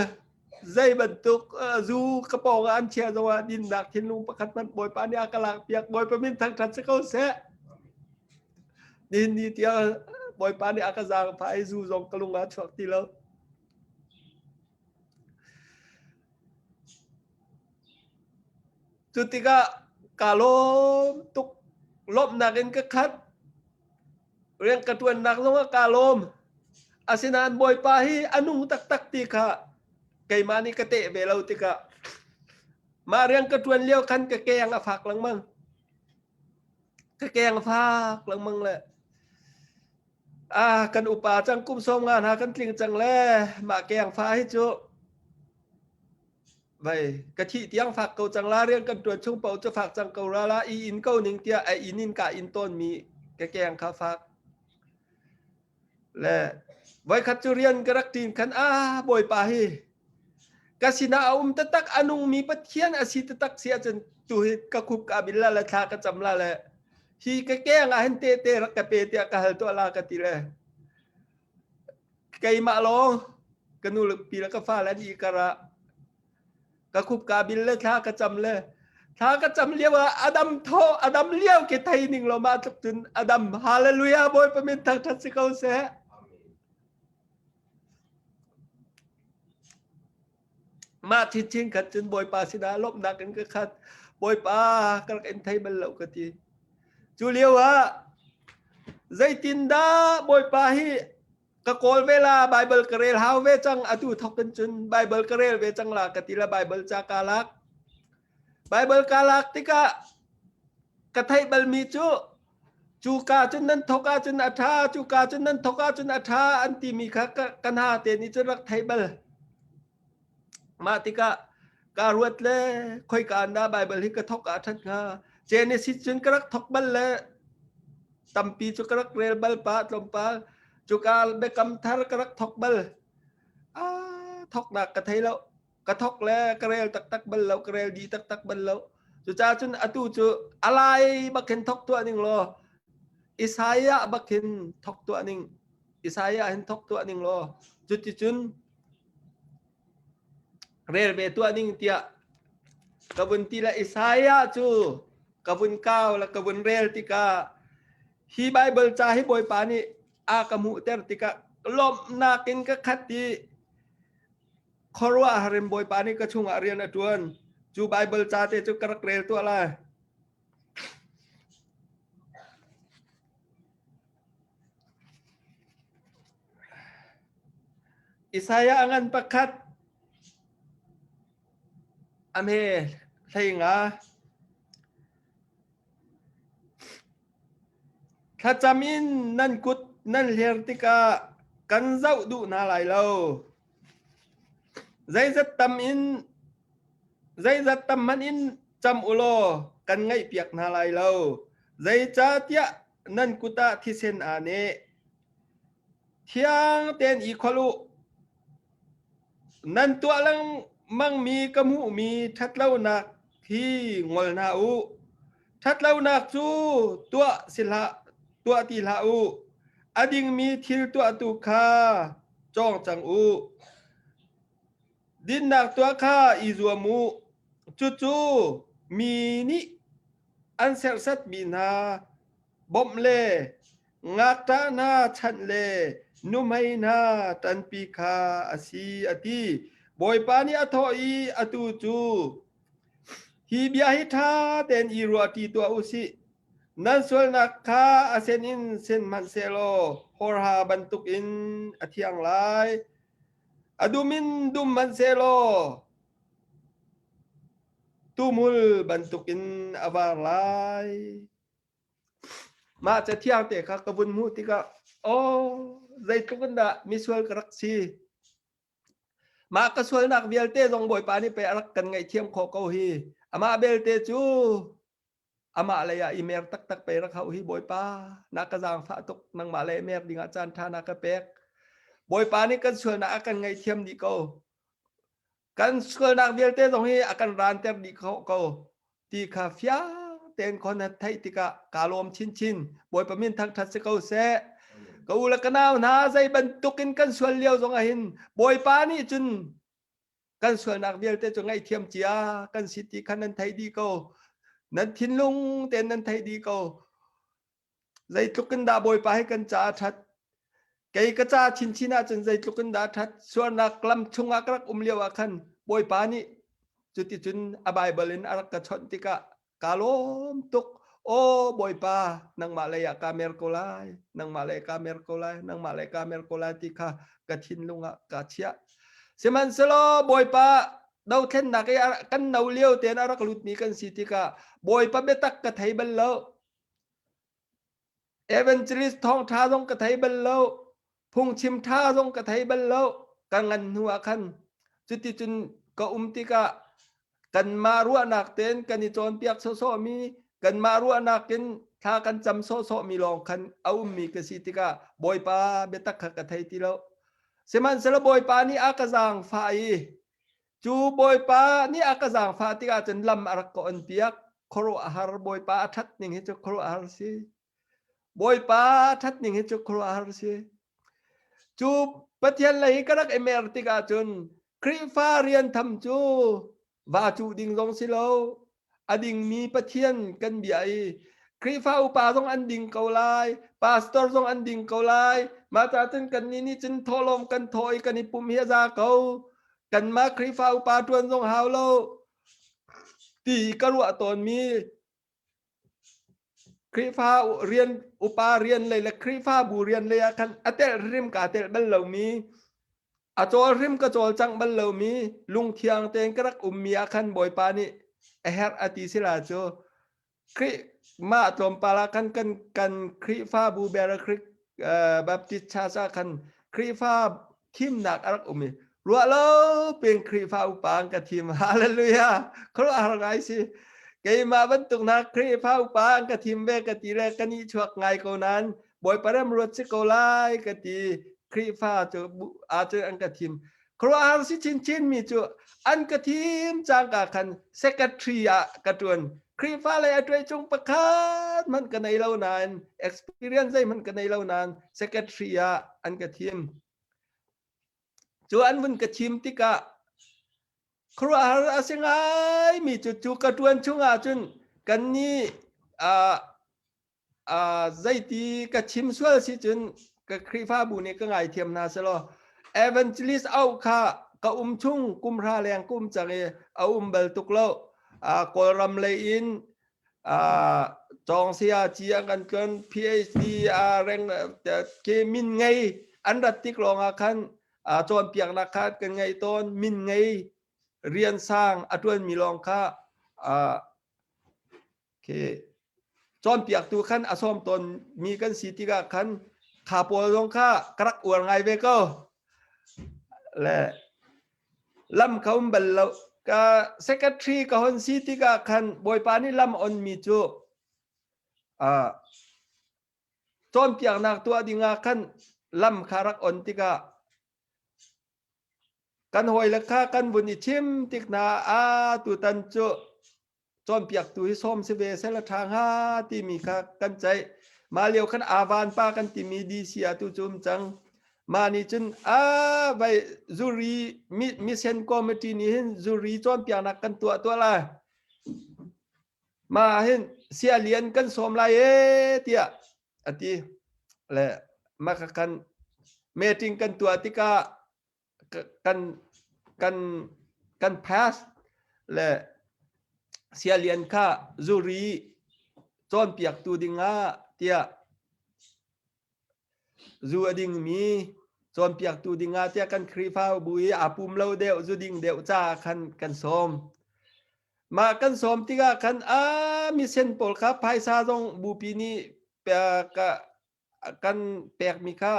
Speaker 4: zei bantuk zu ka pawng ah an chia zongah dinnak thinlung pakhat hmanh Bawipa nih a ka lak piak. Bawipa min thangṭhat si ko seh. Nihin ni tiang Bawipa nih a ka zaangfah i zu zong ka lung ah chuak ti lo. Cu tikah kaa lawm tuk. Lawmhnak in ka khat. Rian ka ṭuannak zongah kaa lawm. Asinain Bawipa hi a nung taktak ti kha keimah nih ka teh ve lo tikah mah rian ka ṭuan lio khan ka keng a fak lengmang. Ka keng a fak lengmang le ah kan upa cang kum sawm nga hna kan tling cang le mah keng fa hi cu Vai ka thih tiang fak ko cang la rian kan tuan chung paoh cu fak cang ko ra la i in ko ning tiah a inn in ka in tawn mi ka keng kha fak le voikhat cu rian ka rak ṭin khan ah bawipa hi ka sinah a um taktak a nungmi pathian a si taktak si ahcun tu hi ka khup ka bil la le thla ka cam la le hi ka keng ah hin te te rak ka pe tiah ka hal tuah la ka ti le Keimah lawng ka nu le pi le ka fale an i kar ah ka khup ka bil le thla ka cam le thla ka cam lio ah adam tho adam lio ke thei ning lo ma tluk cun adam hallelujah bawipa min thangthat si ko seh mah chinchin khat cun bawipa sinah lawmhnak in ka khat bawipa ka rak in thei bal lo ka ti cu lio ah zeitindah bawipa hi ka kawl ve la bible ka rel hau ve cang atu thok in cun bible ka rel ve cang la ka ti la bible ca ka lak bible ka lak tikah ka theih balmi cu cu ka cun nan thok ahcun a ṭha cu ka cun nan thok ahcun a ṭha an timi kha ka hna te nih cun rak thei bal mah tikah ka ruat le khoika an dah Bible hi ka thok ah ṭhat hnga Genesis cun ka rak thok bal le tampi cu ka rak rel bal pa tlawmpal cuka biakam thar ka rak thok bal ah thoknak ka thei lo ka thok le ka rel taktak bal lo ka rel dih taktak bal lo cucaah cun atu cu alai bak hin thok tuah ning law Isaiah bak hin thok tuah ning Isaiah hin thok tuah ning law cuticun rel ve tuah ning tiah ka vun ti le Isaiah cu ka vun kau le ka vun rel tikah hi Bible ca hi Bawipa nih a ka hmuhter tikah lawmhnak in ka khat i Khuaruahhar in Bawipa nih ka chungah rian a ṭuan. Cu Baibal ca te cu ka rak rel tuah lai. Isaiah a ngan pakhat a hme hlei nga Thlacam in nan kut nan hler tikah kan zoh duh hna lai lo. Zeizat tam in zeizat tam hmanh in cam u law kan ngaihpiak hna lai lo. Zeicahtiah nan kut ah thisen aa neh. Thiang tein i kholh u. Nan tuah lengmangmi ka hmuhmi ṭhatlonak hi ngol hna u. Ṭhatlonak cu tuah si hlah, tuah ti hlah u. A dingmi thil tuahtu kha cawng cang u. Dinnak tuah kha i zuam u. Cucu mi nih. an serhsatmi hna bawmh le ngakṭah hna chanh le nuhmei hna ṭanpi kha a si, a ti. Bawipa nih a thawh i, Atu cu hi bia hi ṭha tein i ruahṭi tuah u sih. Nan sualnak kha a sen in sen hmanhsehlaw hawrha bantukin a thiang lai. A dum in dum hmanhsehlaw Tuhmul bantukin a var lai. Mah cathiang te kha ka vun hmuh tikah aw zeitluk in dah misual ka rak si. Mah ka sualnak vialte zong Bawipa nih pei a rak kan ngaihthiam khawh ko hi. Amah belte cu amah lei ah i mer taktak pei rak hauh hi Bawipa na ka zaangfah tuk nangmah lei mer dingah caan ṭha na ka pek. Bawipa nih kan sualnak a kan ngaihthiam dih ko. Kan sualnak vialte zong hi a kan ranter dih kho ko ti kha fiang tein khon hat theih tikah kaa lawm chinchin. Bawipa min thangṭhat si ko seh. Ka u le ka nau hna zei bantukin kan sual lio zong ah hin Bawipa nih cun kan sualnak vialte cu ngaihthiam cia kan si ti kha nan theih dih ko. Nan thinlung tein nan theih dih ko. Zeitluk in dah Bawipa hi kan ca a ṭhat. Kei ka ca chinchin ahcun zeitluk in dah a ṭhat. Sualnak lam chungah ka rak um lio ah khan Bawipa nih cuticun a Baibal in a rak ka chawnh tikah kaa lawm tuk. Aw Bawipa, nangmah lei ah kaa mer ko lai, nangmah lei kaa mer ko lai, nangmah lei kaa mer ko lai ti kha ka thinlung ah kaa chiah. Sihmanhsehlaw Bawipa dothlennak i kan no lio tein a rak lutmi kan si tikah Bawipa biatak ka thei bal lo. Evangelist thawngṭha zong ka thei bal lo. Phungchim ṭha zong ka thei bal lo. Ka ngan hnu ah khan cuticun ka um tikah kanmah ruahnak tein kan i cawnpiak sawhsawhmi, kanmah ruahnak in thla kan cam sawhsawhmi lawng khan a ummi ka si tikah Bawipa biatak kha ka thei ti lo. Sihmanhsehlaw Bawipa nih a ka zaangfah i Cu Bawipa nih a ka zaangfah tikah cun lam a rak ka onpiak. Khuaruahhar Bawipa a ṭhat ning hi cu khuaruahhar si. Bawipa a ṭhat ning hi cu khuaruahhar si. Cu Pathian lei ka rak i mer tikah cun Khrihfa rian tham cu va cuh ding zong si lo. A dingmi Pathian kan bia i Khrihfa upa zong an ding ko lai, pastor zong an ding ko lai. Mah ca cun kannih nih cun thawhlawm kan thawh i kan i pumh hi a za ko. Kanmah Khrihfa upa ṭuan zong hau lo ti ka ruah tawnmi Khrihfa rian upa rian lei le Khrihfabu rian lei ah khan a telh hrim kaa telh bal lomi a cawl hrim ka cawlcangh bal lomi lungthiang tein ka rak ummi ah khan Bawipa nih a herh a ti sila cu Khrih mah tlawmpal ah khan kan kan Khrihfabu Bear Creek Baptist Church ah khan Khrihfa thimnak a rak um i ruah lo peng Khrihfa upa an ka thim. Hallelujah! Khuaruahhar ngai si. Keimah bantuk hna Khrihfa upa an ka thim ve ka ti le ka nih chuak ngai ko nain Bawipa rem ruat si ko lai ka ti. Khrihfa cu ah cun an ka thim. Khuaruahhar si chinchin mi cu an ka thim cangka khan secretary ah ka ṭuan. Khrihfa lei a ṭuai cung pakhat hmanh ka nei lo nain experience zeihmanh ka nei lo nain secretary ah an ka thim. Cu an vun ka thim tikah khuaruahhar a si ngaimi cu cu ka ṭuan chungah cun kannih zeiti ka chim sual si cun ka Khrihfabu nih ka ngaithiam hna selaw evangelist auh kha ka um chung kum hra leng ka um cang i a um bal tuk lo. Kawlram lei in Cawng saya ci an kan tlon PhD a reng ke min ngei an rat tik lawng ah khan cawnpiaknak kha kan ngei tawn min ngei rian sang a ṭuanmi lawng kha Khi cawnpiaktu khan a sawm tawnmi kan si tikah khan kha pawl zong kha ka rak uar ngai ve ko. Le lam kha um bal lo. Ka secretary ka hon si tikah khan Bawipa nih lam onmi cu uh, cawnpiaknak tuah dingah khan lam kha rak on tikah kan hawile kha kan vun i chim tik hna ah tutan cu cawnpiaktu hi sawm si ve seh la ṭha hnga timi kha kan ceih. Mah lio khan Avan pa kan timi DC ah tu cu um cang. Mah nih cun a vai zuri mission committee nih hin zuri cawnpiaknak kan tuah tuah lai. Mah hin Sia Lian kan sawm lai ee tiah a ti. Le mah kha kan meeting kan tuah tikah kan kan kan pass le Sia Lian kha zuri cawnpiaktu dingah tiah zu a dingmi cawnpiaktu dingah tiah kan Khrihfabu i aa pum lo deuh zu ding deuh caah khan kan sawm. Mah kan sawm tikah khan a misen pawl kha phaisa zong bupi nih kan pekmi kha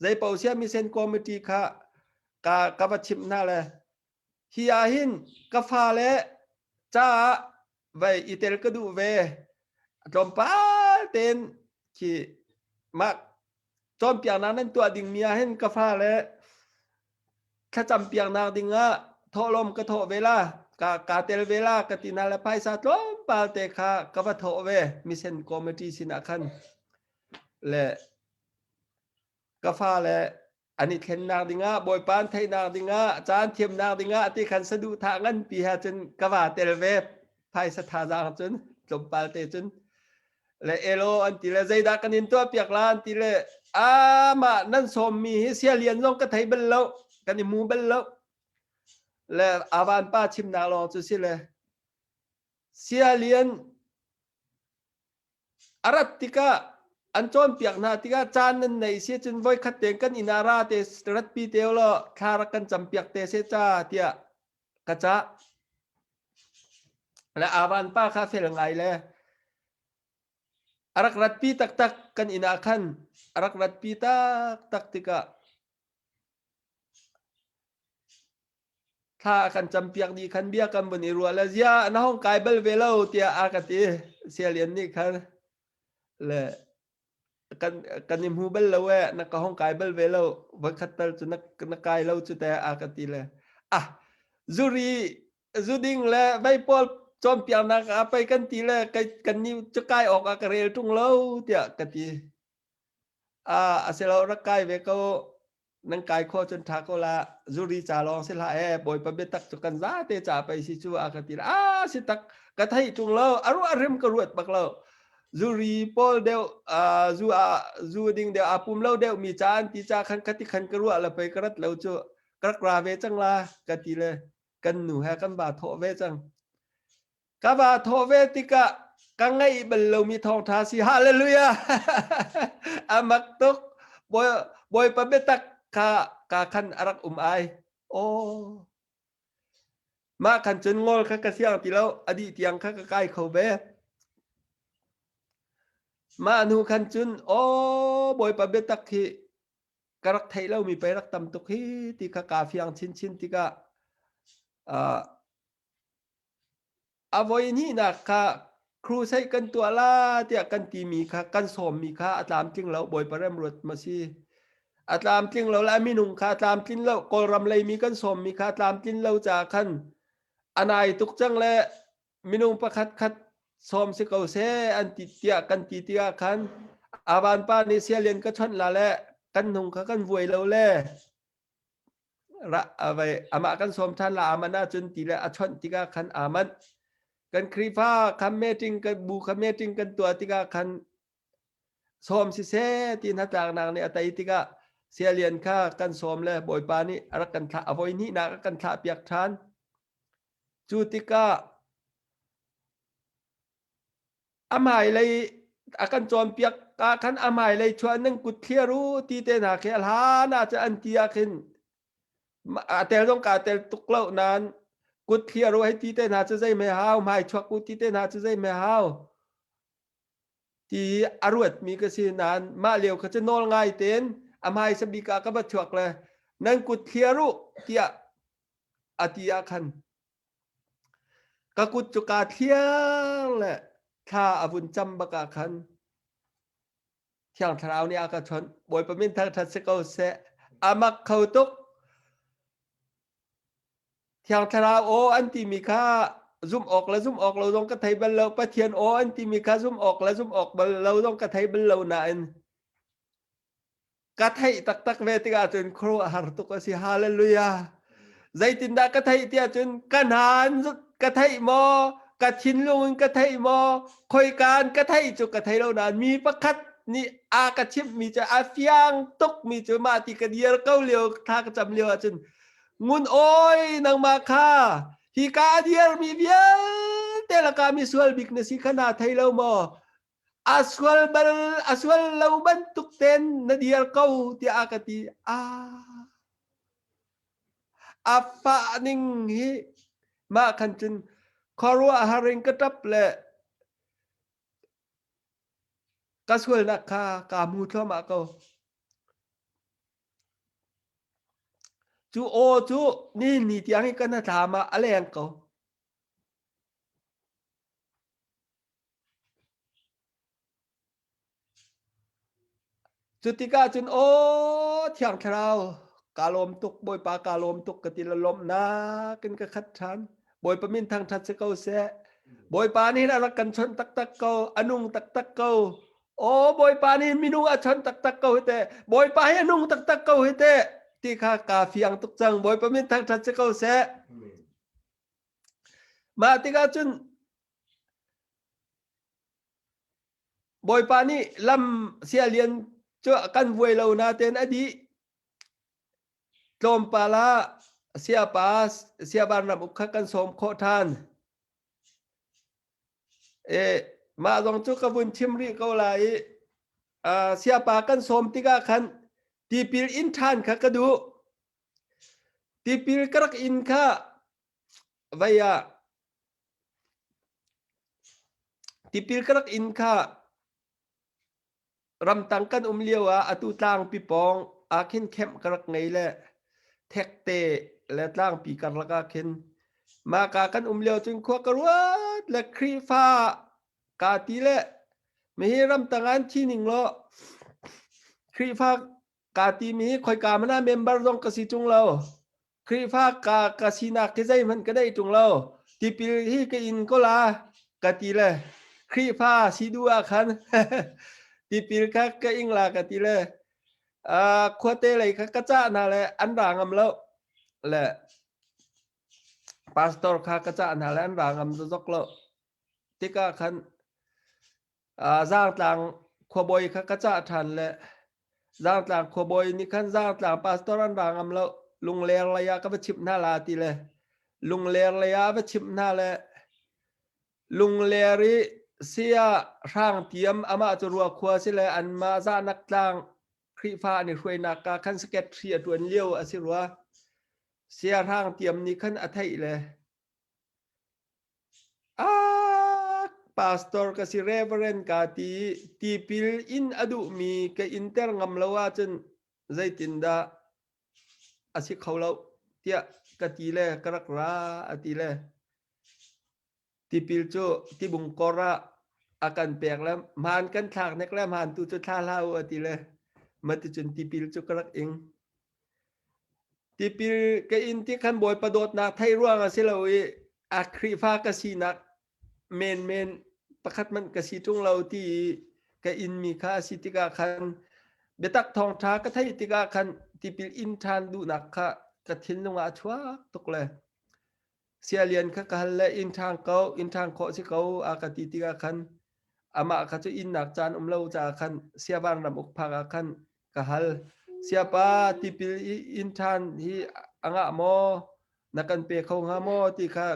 Speaker 4: zeipaoh sia misen committee kha ka ka va chimh hna le hi ah hin ka fale caah vai i tel ka duh ve tlawmpal tein khi mah cawnpiaknak nan tuah dingmi ah hin ka fale thlacam piaknak dingah thawhlawm ka thawh ve la ka ka tel ve la ka ti na le phaisa tlawmpal te kha ka va thawh ve mission committee sinah khan le ka fale an i thlennak dingah Bawipa an theihnak dingah caan thiamnak dingah ti khan saduhthah nganpi he cun ka va tel ve phaisa thazaang cun tlawmpal te cun le elo an ti le zeidah kan in tuah piak la an ti le amah nan sawmmi hi sialian zong ka thei bal lo kan i mu bal lo le avan pa chimnak lawng cu si le sialian A rat tikah an cawnpiak hna tikah caan nan nei si cun voikhat tein kan inn ah ra te ratpi te law thla rak kan campiak te seh ca tiah ka cah. Le avan pa kha fel ngai le a rak ratpi taktak kan inn ah khan a rak ratpi taktak tikah Thla a kan campiak dih khan bia kan vun i ruah le ziah na hong kai bal ve lo tiah a ka ti. Sialian nih khan le kan kan i hmu bal lo e na ka hong kai bal ve lo voikhat tal cu na na kai lo cu te a ka ti le ah zuri zuding le vei pawl cawnpiaknak ah pei kan ti le kai kan ni cu kai awk ah ka rel ṭung lo tiah ka ti. Ah a si lo rak kai ve ko nan kai khawh cun ṭha ko la zuri ca lawng si hlah e bawipa biatak cu kan zate ca pei si cu a ka ti a si tak ka theih ṭung lo a ruah rim ka ruat bak lo zuri pawl deuh zu a zu ding deuh a pum lo deuh mi ca an ti ca khan khati khan ka ruah la pei ka rat lo cu ka rak ra ve cang la ka ti le kan nu he kan ba thawh ve cang Ka va thawh ve tikah ka ngaih bal lomi thawngṭha si. Hallelujah! A mak tuk. Bawi, Bawipa biatak kha ka khan a rak um ai. Aw. Mah khan cun ngol kha ka siang ti lo. A dih tiang kha ka kai kho ve. Mah hnu khan cun aw Bawipa biatak hi ka rak theih lomi pei rak tam tuk hi ti kha kaa fiang chinchin tikah uh, A voihnihnak kha crusade kan tuah la tiah kan timi kha kan sawmmi kha a tlamtling lo Bawipa remruat ma si. A tlamtling lo le a minung kha a tlamtlin lo Kawlram leimi kan sawmmi kha a tlamtlin lo caah khan a nai tuk cang le minung pakhat khat sawm si ko seh an ti tiah kan ti tikah khan Avan pa nih sialian ka chawnh la le kan hnung kha kan vuai lo le amah kan sawm ṭhan la aman ahcun ti le a chawnh tikah khan aman kan Khrihfa kha meeting kan bu kha meeting kan tuah tikah khan sawm siseh ti hnatlaknak nih a tei tikah sialian kha kan sawm le Bawipa nih a rak kan thlah a voi hnihnak a kan thlah piak ṭhan cu tikah A hmailei a kan cawnpiak ah khan a hmailei chuah nan kut thliar u ti te hna khi a hlan ah cun an ti ah khin a tel zong kaa tel tuk lo nain kut thliar u hei ti te hna cu zei hme hau hmai chuak u ti te hna cu zei hme hau ti a ruatmi ka si nain mah lio kha cu nawl ngai tein a hmaisa bik ah ka va chuak le nan kut thliar u tiah a ti ah khan Ka kut cu kaa thliar le thla a vun cam bak ah khan Thiang Thlarau nih a ka chawnh. Bawipa min thangṭhat si ko seh. A mak kho tuk. Thiang Thlarau aw an timi kha zumh awk le zumh awk lo zong ka thei bal lo. Pathian aw an timi kha zumh awk le zumh awk bal lo zong ka thei bal lo nain ka theih taktak ve tikah cun khuaruahhar tuk a si. Hallelujah. Zeitindah ka theih tiah cun ka hna ka theih maw? ka thinlung in ka theih maw khoika in ka theih cu ka thei lo nain mi pakhat nih a ka chimhmi cu a fiang tukmi cu mah ti ka dir ko lio thla ka cam lio ahcun ngun oi nangmah kha hi ka a dirmi vialte lakah misual bik na si kha naa thei lo maw a sual bal a sual lo bantuk ten na dir ko tiah a ka ti a a fah ning hi mah khan cun khuaruahhar in ka ṭap le ka sualnak kha kaa hmu thluahmah ko. Cu aw cu nihin ni tiang hi ka hnathlam ah a leng ko. Cu tikah cun aw Thiang Thlarau kaa lawm tuk Bawipa kaa lawm tuk ka ti la lawmhnak in ka khat ṭhan. Bawipa min thangṭhat si ko seh. Bawipa nih a rak kan chawnh taktak ko, a nung taktak ko. Aw Bawipa nih minung a chawnh taktak ko hi teh. Bawipa hi a nung taktak ko hi teh. Ti kha kaa fiang tuk cang. Bawipa min thangṭhat si ko seh. Mah tikah cun Bawipa nih lam sialian cu a kan vuai lo natein a dih. Tlawmpal ah siapa siaban ram uk kha kan sawm khawh ṭhan. E, mah zong cu ka vun chim rih ko lai i uh, siapa kan sawm tikah khan tipil in ṭhan kha ka duh. Tipil ka rak in kha vei ah Tipil ka rak in kha ramtang kan um lio ah atu tlangpi pawng ah khin camp ka rak ngei le thekte le tlangpi karlak ah khin mahka kan um lio cun khua ka ruat le Khrihfa kaa ti le mihi ramtang ah an thi ning law Khrihfa kaa timi hi khoika hmanh ah member zong ka si ṭung lo. Khrihfa ka ka sinak khi zeihmanh ka neih ṭung lo. Tipil hi ka in ko la ka ti le Khrihfa si duh ah khan tipil kha ka ing la ka ti le uh, khuate lei kha ka cah hna le an ra ngam lo le pastor kha ka cah hna le an ra ngam zok lo tikah khan Zaangtlang khuabawi kha ka cah ṭhan le Zaangtlang khuabawi nih khan Zaangtlang pastor an ra ngam lo Lungler lei ah ka va chimh hna la ti le Lungler lei ah va chimh hna le Lungler i sia hrang tiam amah cu ruakhua si le anmah zahnak tlang Khrihfa an i hruainak ka khan secretary a ṭuan lio a si rua. Sia hrang tiam nih khan a theih le Ah, pastor ka si reverend ka ti tipil in a duhmi ka inter ngam lo ahcun zeitindah a si kho lo tiah ka ti le ka rak ra a ti le tipil cu tibung kor ah a kan pek le hmaan kan thlak nek le hmaan tu cu thla hlah u a ti le maticun tipil cu ka rak ing. Tipil ka in ti khan Bawipa dawtnak theih ruang a si lo i a Khrihfa ka sinak menmen pakhat hmanh ka si ṭung lo ti i ka inmi kha a si tikah khan biatak thawngṭha ka theih tikah khan tipil in ṭhan duhnak kha ka thinlung ah a chuak tuk le sialian kha ka hal le inn ṭhang ko inn ṭhang khawh si ko a ka ti tikah khan amah kha cu innak caan um lo caah khan siavan ram uk phak ah khan ka hal siapa tipil in ṭhan hi a ngah maw na kan pe kho hnga maw ti kha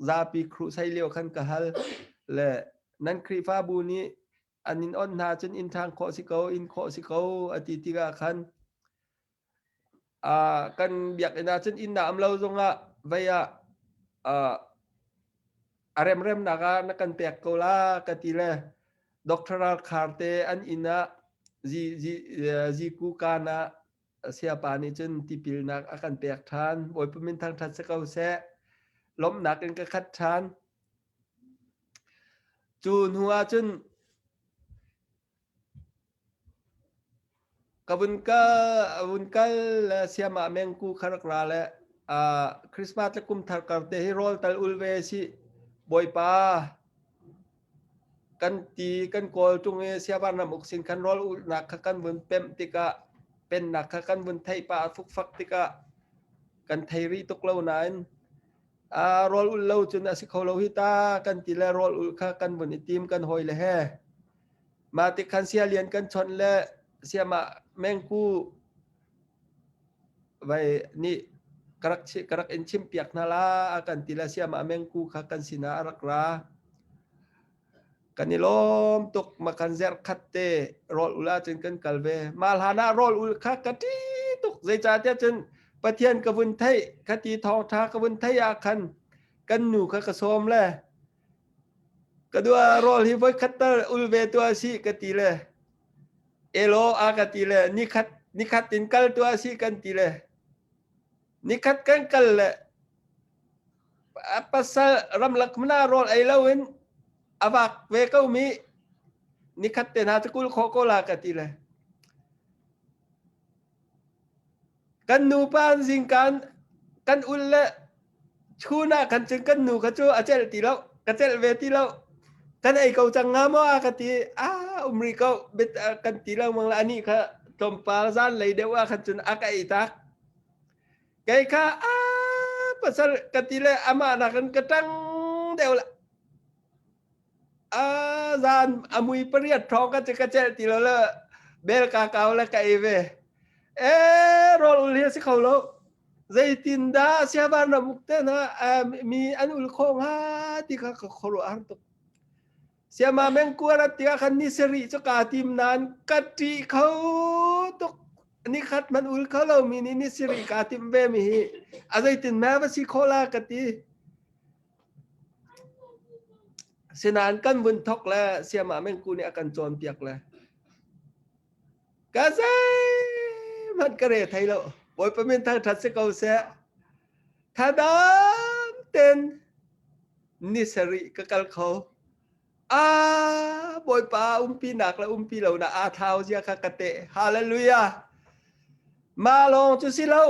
Speaker 4: zapi khrusai lio khan ka hal le nan Khrihfabu nih an in on hna cun inn ṭhang khawh si ko in khawh si ko a ti tikah khan kan biakinn ah cun inn ah um lo zongah vei ah a remremnak ah na kan pek ko la ka ti le Dr. Ral Khar te an inn ah ziku kaan ah siapa nih cun tipilnak a kan pek ṭhan. Bawipa min thangṭhat si ko seh. Lawmhnak in ka khat ṭhan. Cu hnu ah cun Ka vun kal, vun kal le siamah mengku kha rak ra le uh, Christmas le kum thar kar te hi rawl tal ul ve si. Bawipa kan ti kan kawl tung i siavan ram uk sin khan rawl ulnak kha kan vun pemh tikah pennak kha kan vun theih pa fukfak tikah kan thei rih tuk lo nain. A rawl ul lo cun a si kho lo hi ta kan ti le rawl ul kha kan vun i tim kan hawi le he. Mah tik khan sia lian kan chawnh le siamah mengku vai nih ka rak ka rak in chimpiak hna la a kan ti le siamah mengku kha kan sinah a rak ra. Kan i lawm tuk makan zerh khat te rawl ul ahcun kan kal ve. Mah hlan ah rawl ul kha ka ṭi tuk. Zeicahtiah cun Pathian ka vun theih, ka ti thawngṭha ka vun theih ah khan kan nu kha ka sawm le ka dua rawl hi voikhat tal ul ve tuah si ka ti le elaw a ka ti le nikhat nikhat in kal tuah si kan ti le nikhat kan kal le pasal ramlak hmana rawl ei loin a vak ve ko mi nikhat te hna cu kul khawh ko la ka ti le kan nupa an zingkan kan ul le chun ah kan cun kan nu kha cu a celh ti lo ka celh ve ti lo kan ei ko cang nga maw a ka ti a um rih ko bit kan ti lo mang la ani kha tlawmpal zan lei deuh ah khan cun a ka ei tak Kei kha a pasal ka ti le amah nakin ka ṭang deuh la. A zan a mui pariat ṭhawng ka ka celh ti lo le bel ka kau le ka ei ve. E rawl ul hi a si kho lo. Zeitin dah siavan ram uk te hna mi an ul kho hnga ti kha ka khuaruah har tuk. Siama mengkuar a tiah khan ni sarih cu kaa tim nain ka ṭih kho tuk. Nikhat man ul kho lomi nih ni sarih kaa timh ve mi hi a zeitin ma va si khawh la ka ti. Sinain kan vun thok le siama mengku nih a kan cawnpiak le ka zeihmanh ka re thei lo. Bawipa min thangṭhat si ko seh. Thadam ten ni sarih ka kal kho. Ah, Bawipa umpinak le umpi lo na aa thlau zia kha ka teh. Hallelujah. Mah lawng cu si lo,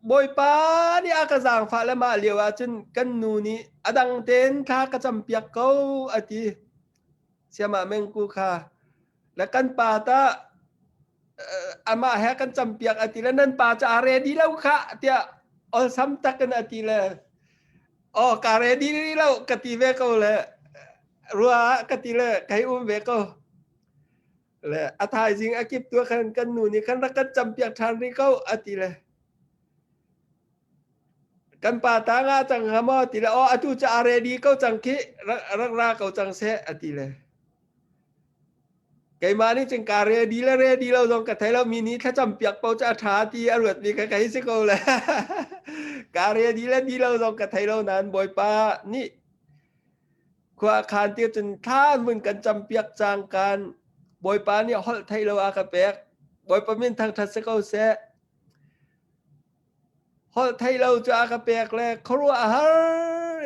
Speaker 4: Bawipa nih a ka zaangfah le mah lio ah cun kan nu nih a dang tein thla ka campiak ko a ti. Siamah mengku kha le kan pa ta amah he kan campiak a ti le nan pa cu a ready lo kha tiah olsam takin a ti le oh ka ready lo ka ti ve ko le rua ka ti le kai um ve ko le a thaizing a kip tu khan kan nu nih khan rak kan campiak ṭhan rih ko a ti le kan pa ta nga cang hnga maw ti le oh atu cu a ready ko cang khi rak ra ko cang seh a ti le Keimah nih cun kaa ready le ready lo zong ka thei lo mi nih thlacam piak paoh cu a ṭha ti a ruatmi kha ka hei si ko le. Kaa ready le di lo zong ka thei lo nain Bawipa nih khua a khan ti cun thla mun kan cam piak cang kan Bawipa nih holh thei lo a ka pek. Bawipa min thangṭhat si ko seh. Holh thei lo cu a ka pek le khuaruah a har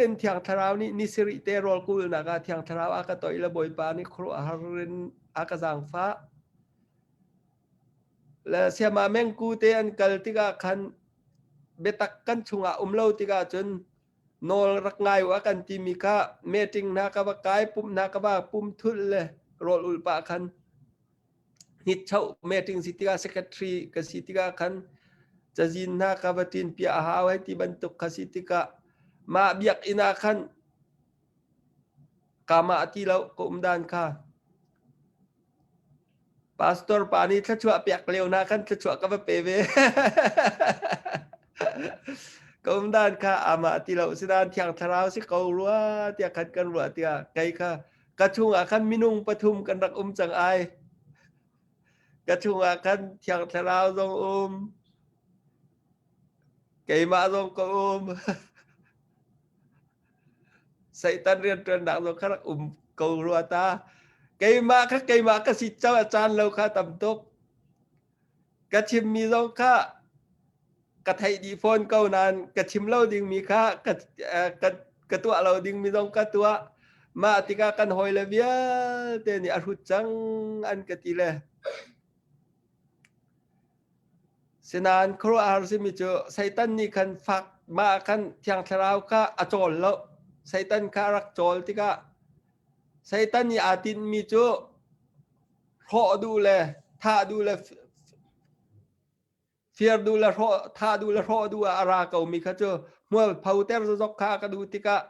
Speaker 4: in Thiang Thlarau nih ni sarih te rawl kulnak ah Thiang Thlarau a ka toih le Bawipa nih khuaruah har in a ka zaangfah. Le siama mengku te an kal tikah khan biatak kan chungah um lo tikah cun nawl rak ngai u a kan timi kha meeting hna ka va kai pumh hna ka va pum thulh le rawl ulh pah khan hnitchoh meeting si tikah secretary ka si tikah khan cazin hna ka va ṭin piah a hau hei ti bantuk kha si tikah mah biakinn ah khan kama ti lo ka um dan kha pastor pa nih thluachuah pek lio na khan thluachuah ka va pe ve ka um dan kha ama ti lo sinan thiang thlarau si ko rua tiah khan kan ruah tiah kei kha Ka chungah khan minung pathum kan rak um cang ai. Ka chungah khan Thiang Thlarau zong um. Keimah zong ka um. Satan rianṭuannak zong kha rak um ko rua ta. Keimah kha keimah ka si cang a caan lo kha tam tuk. Ka chimmi zong kha ka theih dih fawn ko nain ka chim lo dingmi kha ka, ka, ka tuah lo dingmi zong ka tuah. Mah tikah kan hawile vialte nih a hrut cang an ka ti le. Sinain khuaruahhar simi cu Satan nih khan fak mah khan Thiang Thlarau kha a cawl lo. Satan kha a rak cawl tikah Satan nih aa tinhmi cu hrawh duh le thah duh le. Fir duh le hrawh thah duh le hrawh duh ah a ra ko mi kha cu hmual pho ter zok kha ka duh tikah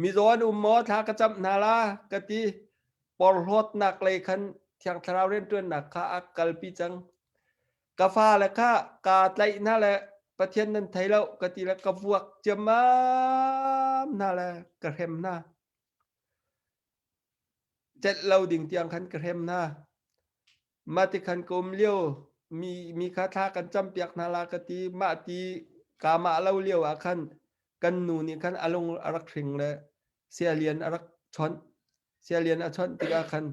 Speaker 4: mizaw an um maw thla ka camh hna la ka ti. Porhlawtnak lei khan Thiang Thlarau rianṭuannak kha a kalpi cang. Ka fale kha kaa tlaih hna le Pathian nan thei lo ka ti le ka vuak ciammam hna le ka hrem hna. Celh lo ding tiang khan ka hrem hna. Mah ti khan ka um lio mi mi kha thla kan campiak hna la ka ti. Mah ti kaa mah lo lio ah khan kan nu nih khan a lung a rak hring le sialian a rak chawnh. Sialian a chawnh tikah khan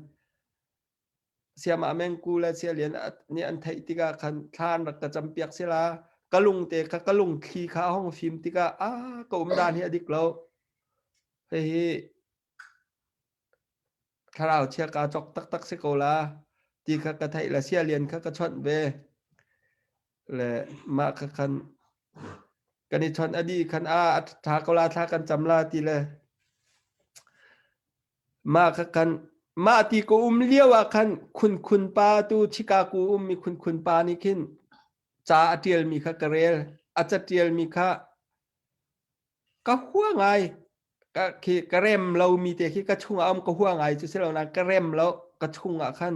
Speaker 4: Siamah mengku le sialian nih an theih tikah khan thla an rak ka campiak sila ka lung te kha ka lungthli kha a hong fim tikah a ka um dan hi a dik lo. Hihi thlarau chia kaa cawk taktak si ko la ti kha ka theih le sialian kha ka chawnh ve. Le mah kha khan kan i chawnh a dih khan a a ṭha ko la thla kan cam la ti le mah kha khan mah ti ka um lio ah khan khun khun pa tu Chicago ummi khun khun pa nih khin ca a ṭialmi kha ka rel. A caṭialmi kha ka hua ngai. Ka khi ka rem lomi te khi ka chungah um ka hua ngai cu si lo nain ka rem lo ka chungah khan.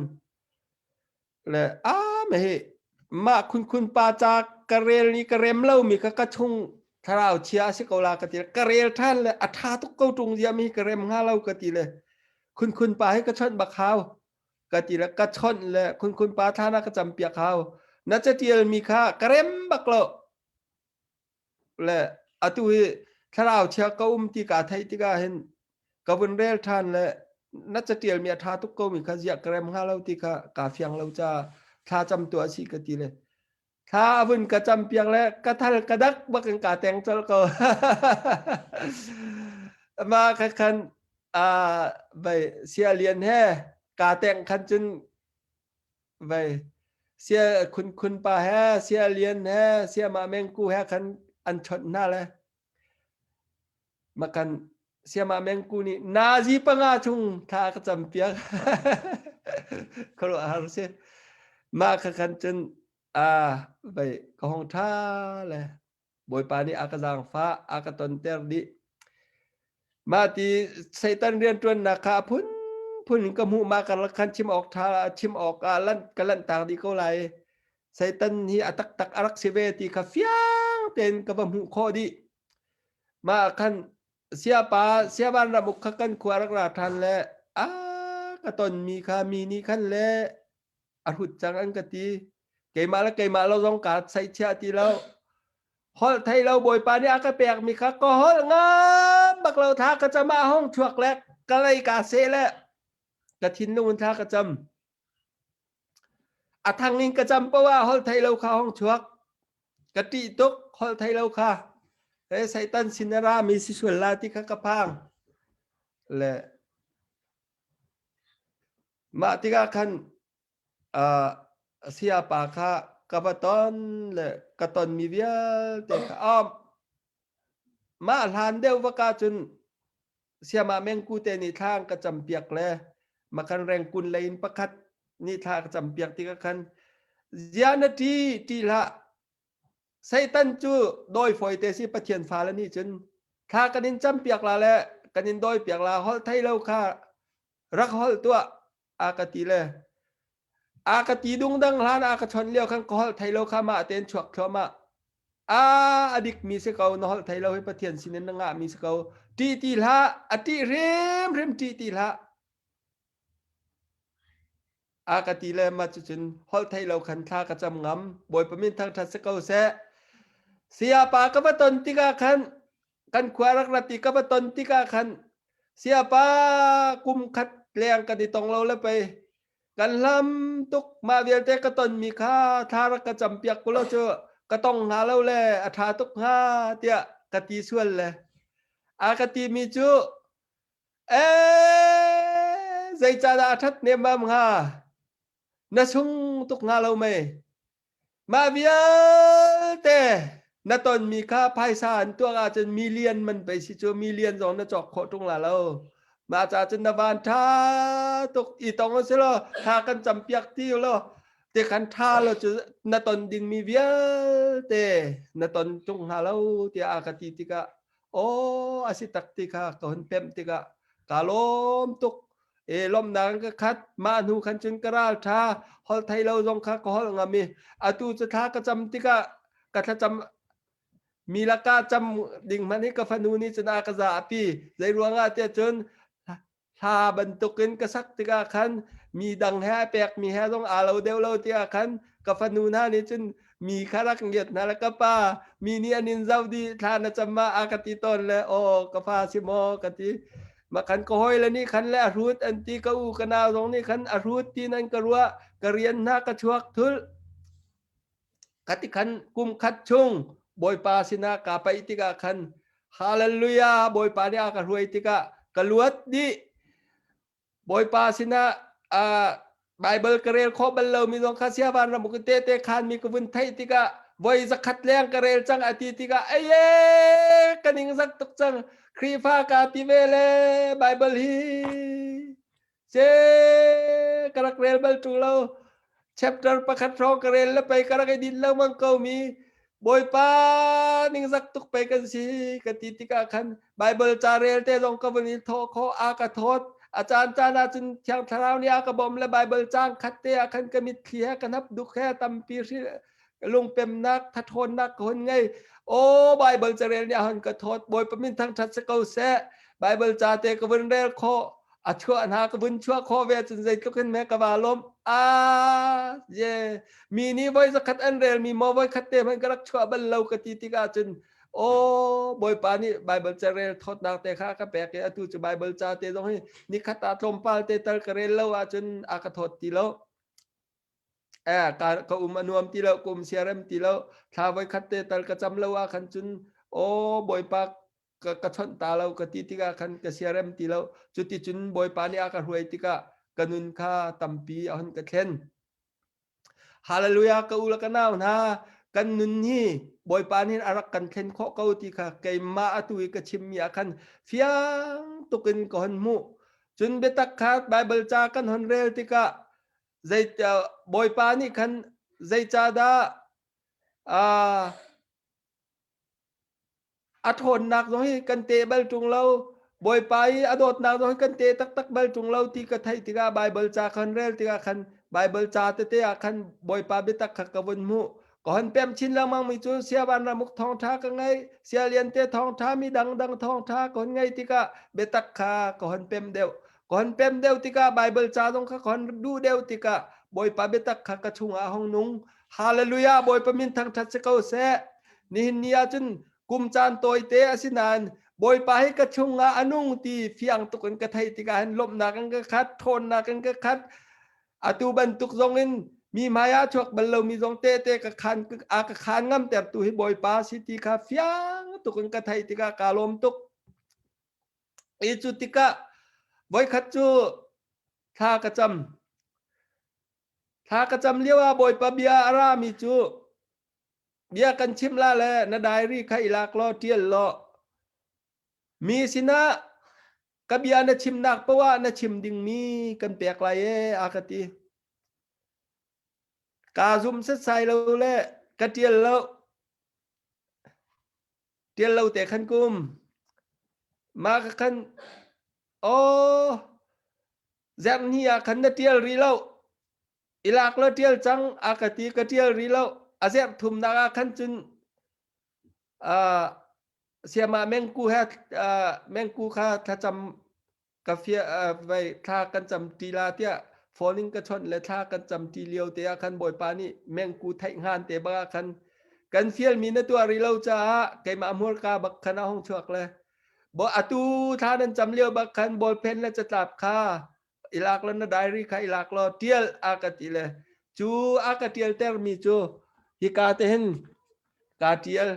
Speaker 4: Le a me hi mah khunkhun pa ca ka rel i ka rem lomi kha ka chung thlarau chia a si ko la ka ti ka rel ṭhan le a ṭha tuk ko ṭung ziam hi ka rem hnga lo ka ti le khunkhun pa hi ka chawnh bak hau ka ti le ka chawnh le khunkhun pa thla na ka cam piak hau na catial mi kha ka rem bak lo le atu hi thlarau chia ka um ti ka theih tikah hin ka vun rel ṭhan le na catial mi a ṭha tuk ko mi kha ziah ka rem hnga lo ti kha kaa fiang lo ca thla cam tuah si ka ti le thla a vun ka cam piak le ka thal ka dak bak in kaa teng colh ko ma kha khan a bai sia lian he kaa teng khan cun vai sia khun khun pa he sia lian he sia ma mengku he khan an chawnh hna le makan siama mengku nih nazi panga chung thla ka cam piak khuaruah har si ma kha khan cun a vai ka hong tha le Bawipa nih a ka zaangfah a ka tonter dih mah ti Satan rianṭuannak kha a phunphun in ka hmuh mah karlak khan chim awk ṭha chim awk ah lanh ka lanhtak dih ko lai Satan hi a taktak a rak si ve ti kha fiang tein ka va hmuh khawh dih mah khan siapa siavan ramuk kha kan khua rak ra ṭhan le a ka tonmi kha mi nih khan le a hrut cang an ka ti keimah le keimah lo zong kaa saihchiah ti lo holh thei lo bawipa nih a ka pek mi kha ka holh ngam bak lo thla ka cam ah hong chuak le ka lei ka seh le ka thinlung in thla ka cam a thang in ka cam poah holh thei lo kha hong chuak ka ṭih tuk holh thei lo kha he satan sin a ra mi si sual la ti kha ka phang le Mah tikah khan uh, sayapa kha ka va ton le ka tonmi vialte kha um, mah hlan deuh va ka cun siamah mengku te nih thla an ka campiak le makan rengkun lei in pakhat nih thla ka campiak tikah khan zia na ṭi ṭi hlah Satan cu dawi fawi te si Pathian fale nih cun thla kan in campiak la le kan in dawi piak la holh thei lo kha rak holh tuah a ka ti le a ka ti dungdang hlan a ka chawnh lio khan ka holh thei lo kha mah tein chuak thluahmah a a dik mi si ko na holh thei lo hi Pathian sin in na ngah mi si ko ṭih ti hlah a ṭih hrimhrim ṭih ti hlah A ka ti le mah cucun holh theih lo khan thla ka cam ngam. Bawipa min thangṭhat si ko seh. Sayapa ka va ton tikah khan kan khua rak rat i ka va ton tikah khan sayapa kum khat leng kan i tong lo le pei kan hlam tuk mah vialte ka tonmi kha thla rak ka cam piak ku lo cu ka tong hnga lo le a ṭha tuk hnga tiah ka ti sual le a ka timi cu Ee, zeicahdah a ṭhat nemmam hnga? Na sung tuk hnga lo mei? Mah vialte na tonmi kha phaisa an tuak ahcun million man pei si cu million zong na cawk khawh ṭung la lo. Mah caah cun na van ṭha tuk i tong u si law thla kan campiak ti u law. Te kan tha lo cu na ton dingmi vialte na ton tung hnga lo tiah a ka ti tikah aw a si tak ti kha ka hun pemh tikah ka lawm tuk. E lawmnak ka khat. Mah hnu khan cun ka ral tha, holh thei lo zong kha ka holh ngam i atu cu thla ka cam tikah ka thlacam mi lakah cam ding hmanh hi ka fanu nih cun a ka zahpi. Zei ruangah tiah cun hla bantukin ka sak tikah khan mi dang he a pekmi he zong aa lo deuh lo tiah khan ka fanu hna nih cun mi kha rak ngiat hna le ka pa, mi nih an in zoh dih, thla na cam ma a ka ti tawn le aw ka fa si maw ka ti. Ma khan ka hawi le nih khan le a hrut an ti, ka u ka nau zong nih khan a hrut tin an ka ruah, ka rian hna ka chuak thul. Kati khan kum khat chung Bawipa sinah kaa paih tikah khan Hallelujah, Bawipa nih a ka hruai tikah ka luat dih. Bawipa sinah Bible ka rel khawh bal lomi zong kha siavan ram uk te te khan mi ka vun theih tikah voi zakhat leng ka rel cang a ti tikah aye ka ning zak tuk cang, Khrihfa ka ti ve le Bible hi Ce ka rak rel bal ṭung lo. Chapter pakhat hrawng ka rel le pei ka rak i din lengmang ko mi Bawipa ningzak tuk pei kan si ka ti tikah khan Bible ca rel te zong ka vun i thawh khawh a ka thawt. A caan caan ah cun Thiang Thlarau nih a ka bawmh le Bible caang khat te ah khan ka mitthli he ka hnap duk he tampi lungpemnak thathawnnak ka hun ngei. Aw, Bible carel nih a hun ka thawt. Bawipa min thangṭhat si ko seh. Bible ca te ka vun rel khawh, a chuah hna ka vun chuah khawh ve cun zeitluk in me ka va lawm a ye. Mi nih voi zakhat an rel mi maw voi khat te hmanh ka rak chuah bal lo ka ti tikah cun aw, Bawipa nih Bible carel thawtnak te kha ka pek i atu cu Bible ca te zong hi nikhat ah tlawmpal te tal ka rel lo ahcun a ka thawt ti lo. Ka ka um a nuam ti lo, ka um siarem ti lo. Thla voi khat te tal ka cam lo ah khan cun aw, Bawipa ka ka chawnh ta lo ka ti tikah khan ka siarem ti lo. Cuti cun Bawipa nih a ka hruai tikah ka nun kha tampi a hun ka thlen. Hallelujah! Ka u le ka nau hna, kan nun hi Bawipa nih a rak kan thlen khawh ko ti kha keimah atu i ka chimmi ah khan fiang tukin ka hon hmuh. Cun biatak kha Baibal ca kan hon rel tikah zei Bawipa nih khan zeicahdah a ṭhawnnak zong hi kan teh bal ṭung lo, Bawipa i a dawtnak zong hi kan teh taktak bal ṭung lo ti ka theih tikah Baibal ca khan rel tikah khan Baibal ca tete ah khan Bawipa biatak kha ka vun hmuh. Ka hon pem chin lengmang mi cu Siavan ramuk thawngṭha ka ngei, Sialian te thawngṭha, mi dangdang thawngṭha ka hon ngei tikah biatak kha ka hon pem deuh. Ka hon pem deuh tikah Baibal ca zong kha ka hon duh deuh tikah Bawipa biatak kha ka chungah a hung nung. Hallelujah! Bawipa min thangṭhat si ko seh. Nihin ni ah cun kum caan tawite a si nain Bawipa hi ka chungah a nung ti fiang tuk in ka theih tikah hin lawmhnak in ka khat, ṭhawnnak in ka khat. Atu bantuk zong in mi hmai ah chuak bal lomi zong tehte ka khan a ka khan ngamtertu hi Bawipa si ti kha fiang tuk in ka theih tikah kaa lawm tuk. I cu tikah voikhat cu thla ka cam. Thla ka cam lio ah Bawipa bia a rami cu bia kan chimh la le na diary kha i lak law ṭial law mi sinah ka bia na chimnak poah ah na chim dingmi kan pek lai ee a ka ti. Kaa zum setsai lo le ka ṭial lo. Ṭial lo te khan kum. Mah ka khan aw zerhni ah khan na ṭial rih lo. I lak law ṭial cang a ka ti, ka ṭial rih lo. A zerh thumnak ah khan cun siamah mengku he mengku kha thlacam ka fia vai thla kan cam ṭi la tiah phone in ka chawnh le thla kan cam ṭi lio te ah khan Bawipa nih mengku theih hngan te bak ah khan kan fialmi na tuah rih lo caah keimah hmurka bak khan a hung chuak le bo atu thla nan cam lio bak khan ballpen le catlap kha ilak law na diary kha ilak law tial a ka ti le cu a ka tial termi cu hika te hin ka tial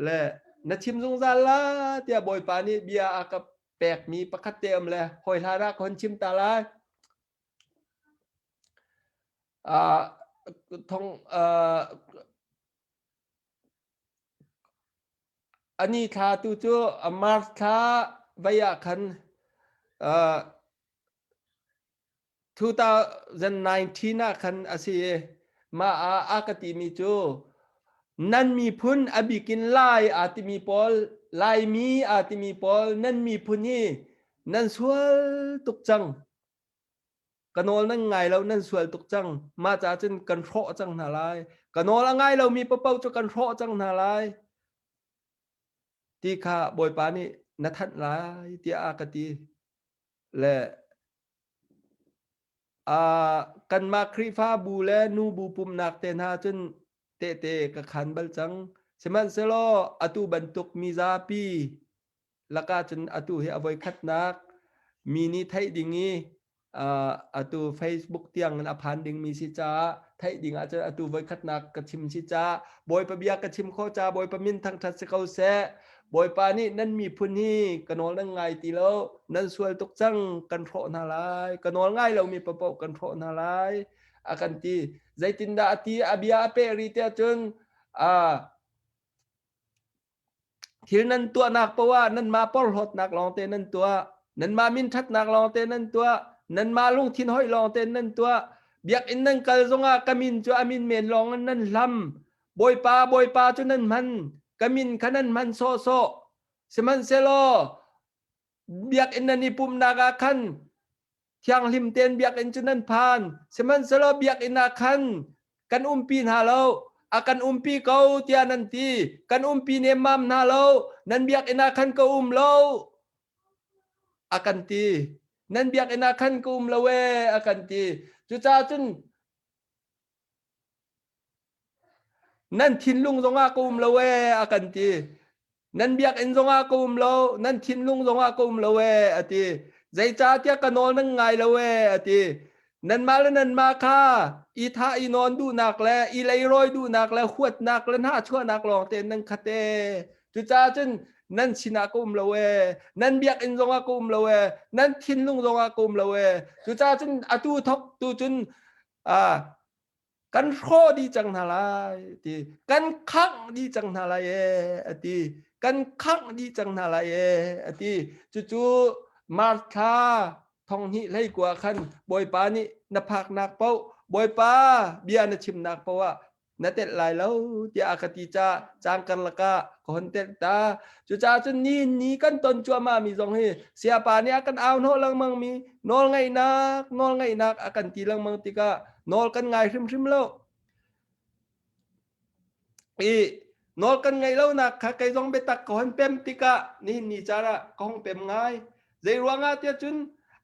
Speaker 4: le na chim zungzal la tiah Bawipa nih bia a ka pekmi pakhat te um le hawi hlan ah ka hun chim ta lai. Thong ani thla tu cu March thla vei ah khan 2019 ah khan a si i. Mah ah a ka timi cu nan miphun a bikin Lai aa timi pawl, Laimi aa timi pawl nan miphun hi nan sual tuk cang. Ka nawl nan ngai lo, nan sual tuk cang. Mah caah cun kan hrawh cang hna lai. Ka nawl a ngai lomi paohpaoh cu kan hrawh cang hna lai. Ti kha Bawipa nih na thanh lai tiah a ka ti. Le kanmah Khrihfabu le nubu pumhnak te hna cun tehte ka khan bal cang. Sihmanhsehlaw atu bantuk mizapi lakah cun atu hi a voikhatnak mi nih theih ding i atu Facebook tiang in a phan dingmi si caah theih ding ahcun atu voikhatnak ka chim si caah Bawipa bia ka chim khawh caah Bawipa min thangṭhat si ko seh. Bawipa nih nan miphun hi ka nawl nan ngai ti lo, nan sual tuk cang, kan hrawh hna lai. Ka nawl ngai lomi paohpaoh kan hrawh hna lai, a kan ti. Zeitindah a ti? A bia a peh rih tiah cun thil nan tuahnak paoh ah nanmah porhlawtnak lawngte nan tuah, nanmah minṭhatnak lawngte nan tuah, nanmah lungthin hoih lawngte nan tuah. Biakinn nan kal zongah ka min cu a min men lawng in nan hlam. Bawipa, Bawipa cu nan hman, ka min kha nan hman sawhsawh. Sihmanhsehlaw biakinn nan i pumhnak ah khan thianghlim tein biakinn cu nan phan. Sihmanhsehlaw biakinn ah khan kan umpi hna lo, a kan umpi ko tiah nan ti. Kan umpi nemmam hna lo, nan biakinn ah khan ka um lo, a kan ti. Nan biakinn ah khan ka um lo ee, a kan ti. Cucaah cun Nan thinlung zongah ka um lo ee a kan ti. Nan biakinn zongah ka um lo, nan thinlung zongah ka um lo ee a ti. Zeicahtiah ka nawl nan ngai lo ee a ti. Nanmah le nanmah kha i thah i nawn duhnak le i leirawi duhnak le huatnak le hnahchuahnak lawng tein nan khat ee. Cucaah cun nan sinah ka um lo ee, nan biakinn zongah ka um lo ee, nan thinlung zongah ka um lo ee. Cucaah cun atu thok tu cun kan hrawh dih cang hna lai ti kan khangh dih cang hna lai ee a ti kan khangh dih cang hna lai ee a ti cucu Martha thonghnih hleikua khan Bawipa nih na phaknak paoh Bawipa bia na chimnak paoh ah na telh lai lo tiah a ka ti ca cang karlak ah ka hon telh ta. Cucaah cun ni ni kan ton cuahmah mi zong hi sayapa nih a kan au hnawh lengmang mi nawl ngaihnak nawl ngaihnak a kan ti lengmang tikah nawl kan ngai hrimhrim lo. I nawl kan ngaih lonak kha kei zong biatak ka hon pem tikah nihin ni caan ah ka hong pem ngai. Zei ruangah tiah cun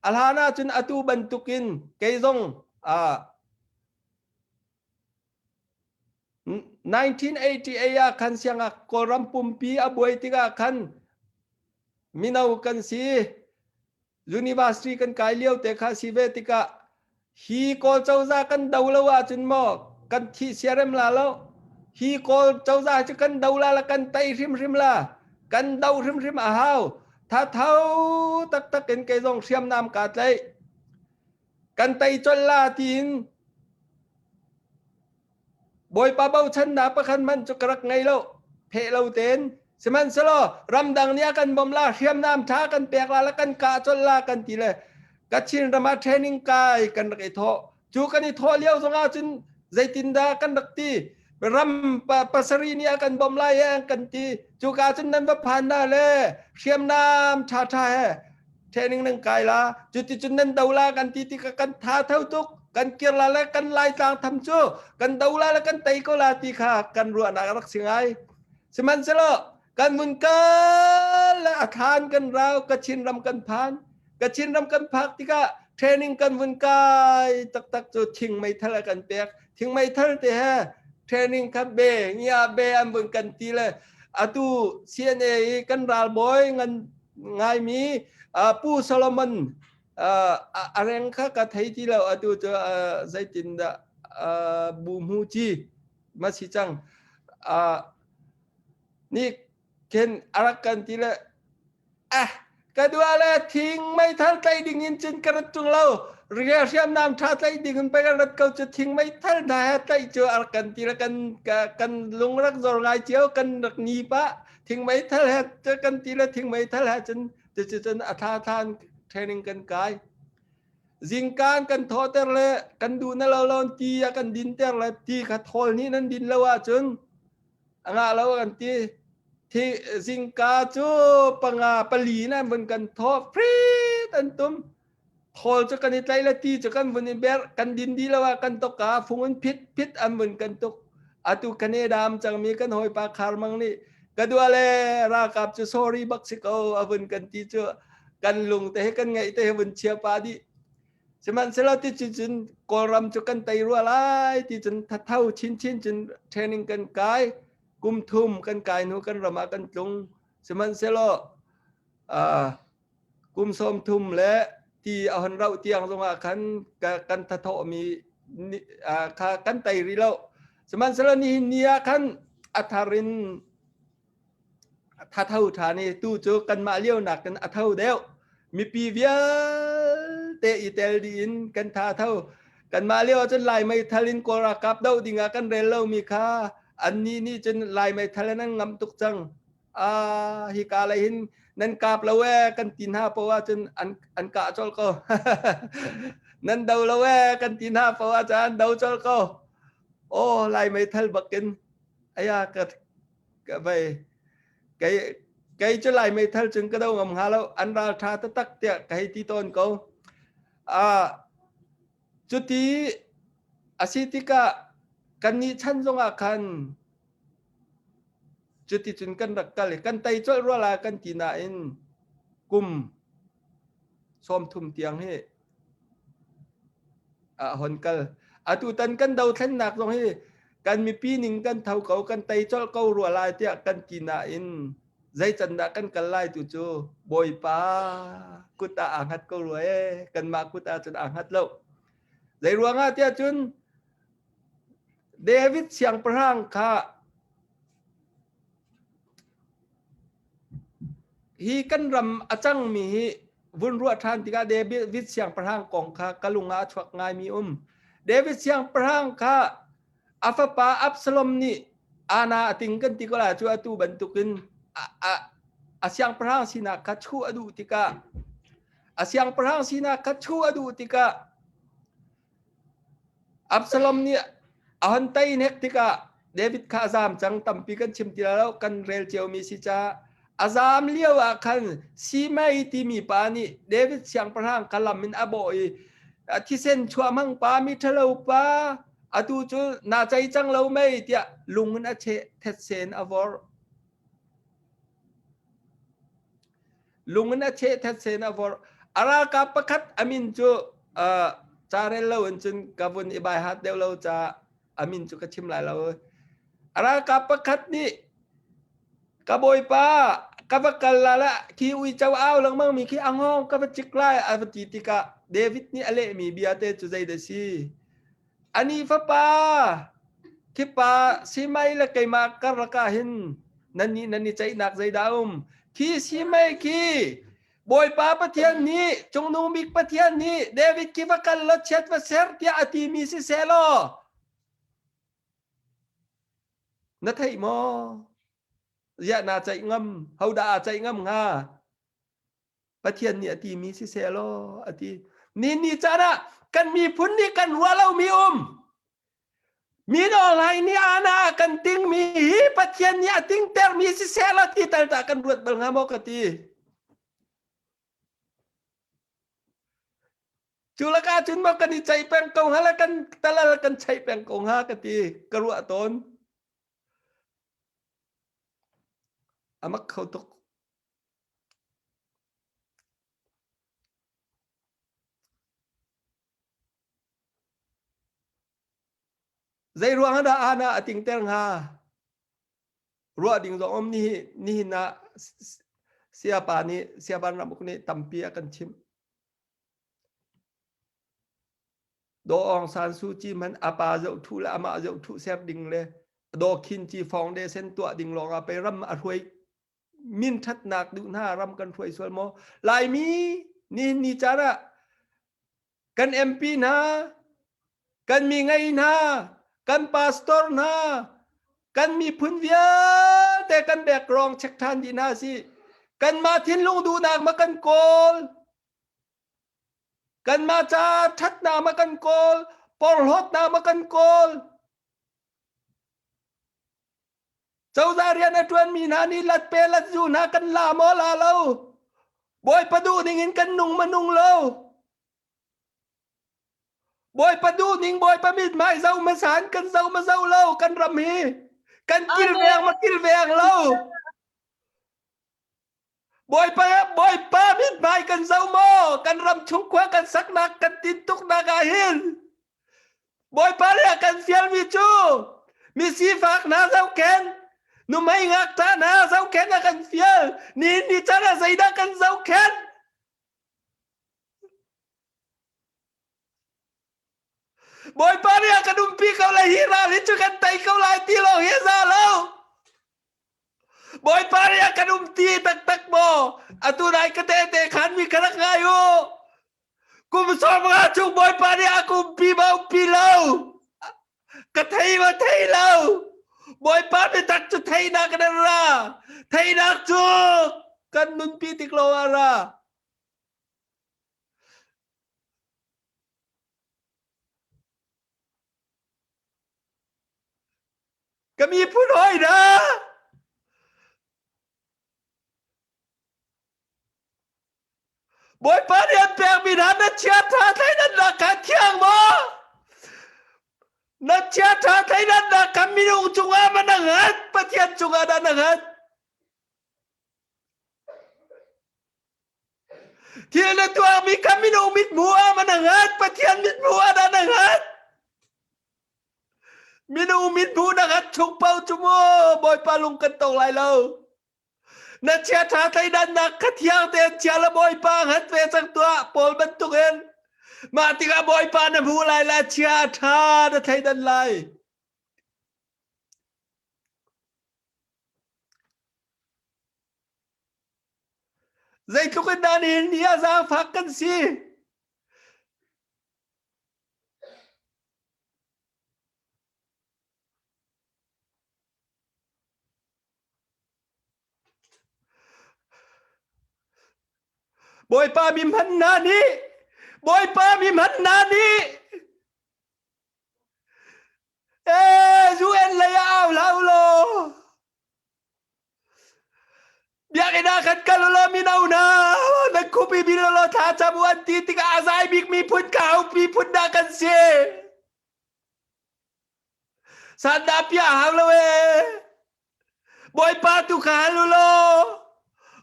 Speaker 4: a hlan ah cun atu bantukin kei zong 1988 ah khan siangak Kawlram pumpi a buai tikah khan mino kan si. University kan kai lio te kha si ve tikah hi Kawl cozah kan do lo ahcun maw kan thi siarem la lo. Hi Kawl cozah cu kan do la la kan tei hrimhrim la. Kan do hrimhrim a hau. Thatho taktak in kei zong hriamnam kaa tlaih. Kan tei colh la tiin Bawipa bochannak pakhat hmanh cu ka rak ngei lo. Pheh lo tein. Sihmanhsehlaw ramdang nih a kan bawmh la, hriamnam ṭha kan pek la, la kan kah colh la kan ti le Kachin ram ah training kai kan rak i thawh. Cu kan i thawh lio zongah cun zeitindah kan rak ti? Ram pasarih nih a kan bawmh lai e an kan ti. Cuka cun nan va phan na le hriamnam ṭhaṭha he training nan kai la cuticun nan do la kan ti tikah kan tha tho tuk kan kir la le kan laitlang tham cu kan do la le kan tei ko la ti kha kan ruahnak rak si ngai sihmanhsehlaw kan mun kal le a thlan kan rau Kachin ram kan phan Kachin ram kan phak tikah training kan vun kai taktak cu thing meithal a kan pek thing meithal te he training kha be ngia be an vun kan ti le atu CNA i kan ralbawi ngan ngaimi Pu Solomon a reng kha ka thei ti lo atu cu zeitindah bu hmu ci ma si cang ni khen arak kan ti le ah ka dua le thing meithal tlai ding in cun ka rat tung lo ria hriamnam tha tlai ding in pe ka rat ko cu thing meithal hna he tlai cu arak kan ti le kan kan lung rak zor ngai cio kan rak ni pa Thing meithal he kan ti le thing meithal he cun cucu cun a thla thlan training kan kai. Zingkaan kan thawhter le kan duh na lo lon ti a kan dinter le ti kha thawl nih nan din lo ahcun a ngah lo kan ti. Thi zingka cu panga pali nan vun kan thawh frit an tum. Thawl cu kan i tlaih le ti cu kan vun i berh kan din dih lo ah kan tok ah fung in phit phit an vun kan tuk. Atu Canada am cangmi kan hawipa Khar Mang nih ka dua le ralkap cu sorry bak si ko a vun kan ti cu kan lung te he kan ngaih te he vun chia pa dih. Sihmanhsehlaw ti cu cun Kawlram cu kan tei rua lai ti cun thatho chinchin cun training kan kai kum thum kan kai hnu kan ram ah kan tlung. Sihmanhsehlaw uh, kum 30 le ti a hon rauh tiang zongah khan kan thathawhmi kha kan tei rih lo. Sihmanhsehlaw nihin ni ah khan a thar in thatho ṭhan i tu cu kanmah lio nakin a tho deuh. Mipi vialte i tel dih in kan tha tho. Kanmah lio ahcun Lai meithal in Kawl ralkap doh dingah kan rel lomi kha annih nih cun Lai meithal in an ngamh tuk cang. Ah hika lei hin nan kap lo ee kan ti hna poah ahcun an an kah colh ko. Nan do lo ee kan ti hna poah ahcun an do colh ko. Aw Lai meithal bakin aya ka ka vei kei kei cu Lai meithal cun ka do ngam hnga lo an ral tha taktak tiah ka hei ti tawn ko. Ah cuti a si tikah kannih chan zongah khan Cuticun kan rak kal i kan tei colh rua lai kan ti nain kum 30 tiang hi a hon kal. Atu tan kan dothlennak zong hi kan mipi ning kan tho ko kan tei colh ko rua lai tiah kan ti nain zei can dah kan kal lai tu cu Bawipa kut ah aa hngat ko rua ee kanmah kut ah cun aa hngat lo. Zei ruangah tiah cun David siangpahrang kha hi kan ram a cangmi hi vun ruah ṭhan tikah David siangpahrang kong kha ka lung ah a chuak ngaimi um. David siangpahrang kha a fapa Absalom nih ana a ting kan ti ko lai cu atu bantukin a, a, a siangpahrang sinak kha chuh a duh tikah a siangpahrang sinak kha chuh a duh tikah Absalom nih a hon tei hnek tikah David kha a zaam cang tampi kan chim ti lo kan rel ciomi si caah a zaam lio ah khan Simei timi pa nih David siangpahrang kha lam in a bawh i thisen chuah hmang pa mi ṭhalo pa atu cu naa cei cang lo mei tiah lung in a cheh thetse in a vorh. Lung in a cheh thetse in a vorh. A ralkap pakhat a min cu uh, ca rel lo in cun ka vun i bai hat deuh lo ca a min cu ka chim lai lo. A ralkap pakhat nih ka bawipa ka va kal la la khi uico au lengmang mi khi a ngong ka va cik lai a va ti tikah David nih a lehmi bia te cu zei dah si? Ani fapa khipa Simei le keimah karlak ah hin nannih nan i ceihnak zeidah a um? Khi Simei khi Bawipa Pathian nih Cungnung Bik Pathian nih David khi va kal law chiat va ser tiah a timi si seh law na theih maw? Ziah naa ceih ngam? Hodah aa ceih ngam hnga? Pathian nih a timi si seh law a ti. Ni ni caan ah kan miphun nih kan ruah lomi um. Min Aung nih ana a kan tingmi hi Pathian nih a tingtermi si seh law ti tal tah kan ruat bal hnga maw ka ti. Cu lakah cun maw kan i ceih peng ko hnga le kan talal kan cheih peng ko hnga ka ti ka ruah tawn. Amak kho tuk. Zei ruang ah dah ana a tingter hnga? Ruah ding zong um nihi nihin ah siapa nih siaban ramuk nih tampi a kan chimh. Daw Aung San Suu Kyi man a pa zoh thuh le amah zoh thuh ser ding le Daw Khin Kyi Foundation tuah ding lawng ah pei ram a hruai min ṭhatnak duh hna ram kan hruai sual maw Laimi nihin ni caan ah kan MP hna kan mi ngei hna kan pastor hna kan miphun vialte kan background check ṭhan dih hna si kanmah thinlung duhnak ma kan kawl. Kanmah ca ṭhatnak ma kan kawl, porhlawtnak ma kan kawl. Cozah rian a ṭuanmi hna nih lat pe lat zu hna kan la maw la lo? Bawipa duh ning in kan nung ma nung lo? Bawipa duh ning Bawipa mithmai zoh hmasa in kan zoh ma zoh lo kan ram hi kan kilveng ma kilveng lo. Bawipa Bawipa mithmai kan zoh maw? Kan ram chung khua kan saknak kan tintuknak ah hin Bawipa nih a kan fialmi cu mi sifak hna zohkhenh, nuhmei ngakṭah hna zohkhenh a kan fial. Nihin ni chan ah zeidah kan zohkhenh? Bawipa nih a kan umpi ko lai hi ral hi cu kan tei ko lai ti lawng hi a za lo. Bawipa nih a kan umti taktak maw? Atu nai ka tehte khan mi ka rak ngai u. Kum 50 chung Bawipa nih a ka umpi ma umpi lo. Ka thei ma thei lo. Bawipa biatak cu theinak in a ra. Theinak cu kan nunpi tik lo ah ra. Ka miphun hawi hna! Bawipa nih an pekmi hna na chiaṭha thleidannak kha thiang maw? Na chiaṭha thleidannak kha minung cungah ma na hngat, Pathian cungah dah na hngat? Thil na tuahmi kha minung mithmuh ah ma na hngat, Pathian mithmuh ah dah na hngat? Minung mithmuh na hngat chung paoh cu mu Bawipa lung kan tong lai lo. Na chiaṭha thleidannak kha thiang tein chia la Bawipa hngat ve cang tuah Paul bantukin. Mah tikah Bawipa na hmuh lai la chiaṭha na thleidan lai. Zeitluk in dah nihin ni ah zaangfak kan si. Bawipa mi hman hna nih Bawipa mi hman hna nih Ee UN lei ah au hlah u law Biakinn ah khan kal u law mino hna nan khupi bil u law thla cam u an ti tikah a zai bik miphun ka hopi phun dah kan si. Sanda piah hau lo ee. Bawipa tu kha hal u law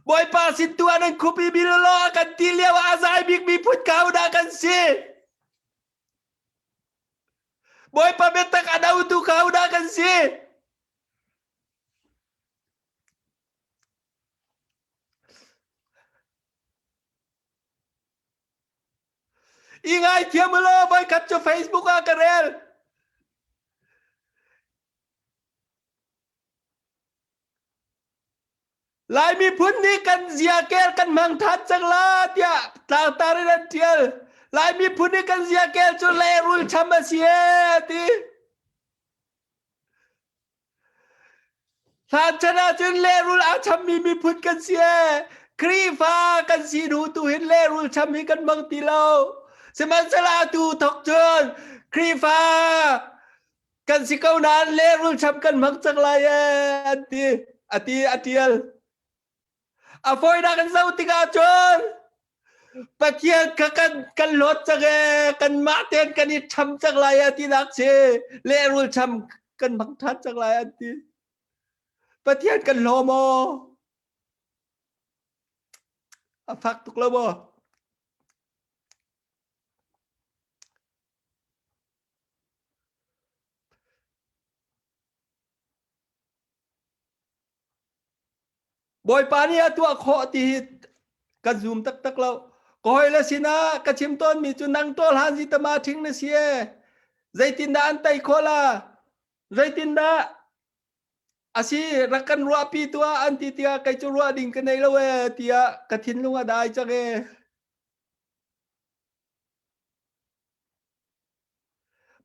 Speaker 4: Bawipa sin tu ah nan khupi bil u law a kan ti lio ah a zai bik miphun ka ho dah kan si. Bawipa biatak a dotu kha ho dah kan si. I ngaithiam u law voikhat cu Facebook ah ka rel. Lai miphun nih kan ziakel kan hmang than cang la tiah tlangtar in an tial. Lai miphun nih kan ziakel cu lehrul cham a si ee ti. Hlan chan ahcun lehrul aa chammi miphun kan si ee. Khrihfa kan si hnu tu hin lehrul cham hi kan hmang ti lo. Sihmanhsehlaw atu thok cun Khrihfa kan si ko nain lehrul cham kan hmang cang lai ee an ti. A ti a tial. A fawinak in zoh tikah cun Pathian kha kan kan hlawt cang ee kanmah tein kan i cham cang lai a tinak si lehrul cham kan hmang ṭhan cang lai an ti. Pathian kan hlaw maw? A fak tuk lo maw? Bawipa nih a tuah khawh ti hi ka zum taktak lo. Ka hawile sinah ka chim tawnmi cu nang ṭawl han zi tama ṭhing na si ee. Zeitindah an tei khawh la? Zeitindah a si rak kan ruahpi tuah an ti tiah kei cu ruah ding ka nei lo ee tiah ka thinlung a dai cang ee.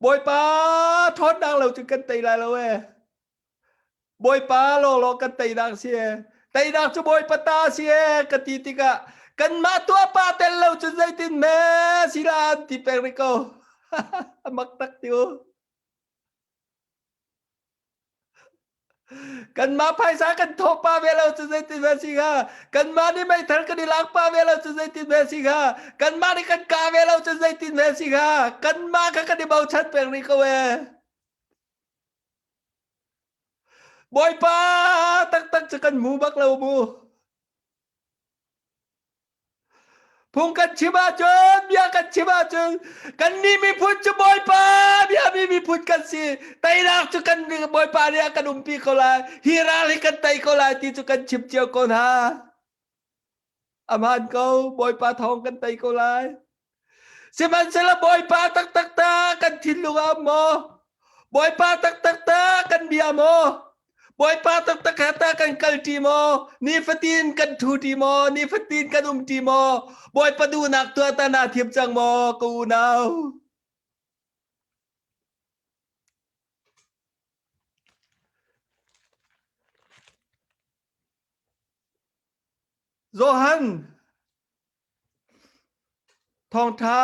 Speaker 4: Bawipa ṭhawnnak lo cun kan tei lai lo ee. Bawipa lawnglawng kan teinak si ee. Teinak cu Bawipa ta si ee ka ti tikah Kanmah tuah pa tel lo cun zeitin me si la an ti peng rih ko. A mak tak ti u. Kanmah phaisa kan thawh pa ve lo cu zeitin ve si hnga? Kanmah nih meithal kan i lak pa ve lo cu zeitin ve si hnga? Kanmah nih kan kah ve lo cu zeitin ve si hnga? Kanmah kha kan i bochan peng rih ko ee. Bawipa taktak cu kan hmu bak lo mu. Phung kan chim ahcun, bia kan chim ahcun, kannih miphun cu Bawipa biami miphun kan si. Teinak cu kan Bawipa nih a kan umpi ko lai. Hi ral hi kan tei ko lai ti cu kan chim cio ko hna. A hmaan ko, Bawipa thawng kan tei ko lai. Sihmanhsehlaw Bawipa taktak ta kan thinlung ah um maw? Bawipa taktak ta kan bia maw? Bawipa taktak he ta kan kal ṭi maw? Nifatin kan ṭhu ṭi maw? Nifatin kan um ṭi maw? Bawipa duhnak tuah ta naa thiam cang maw, ka unau? Johan Thawngṭha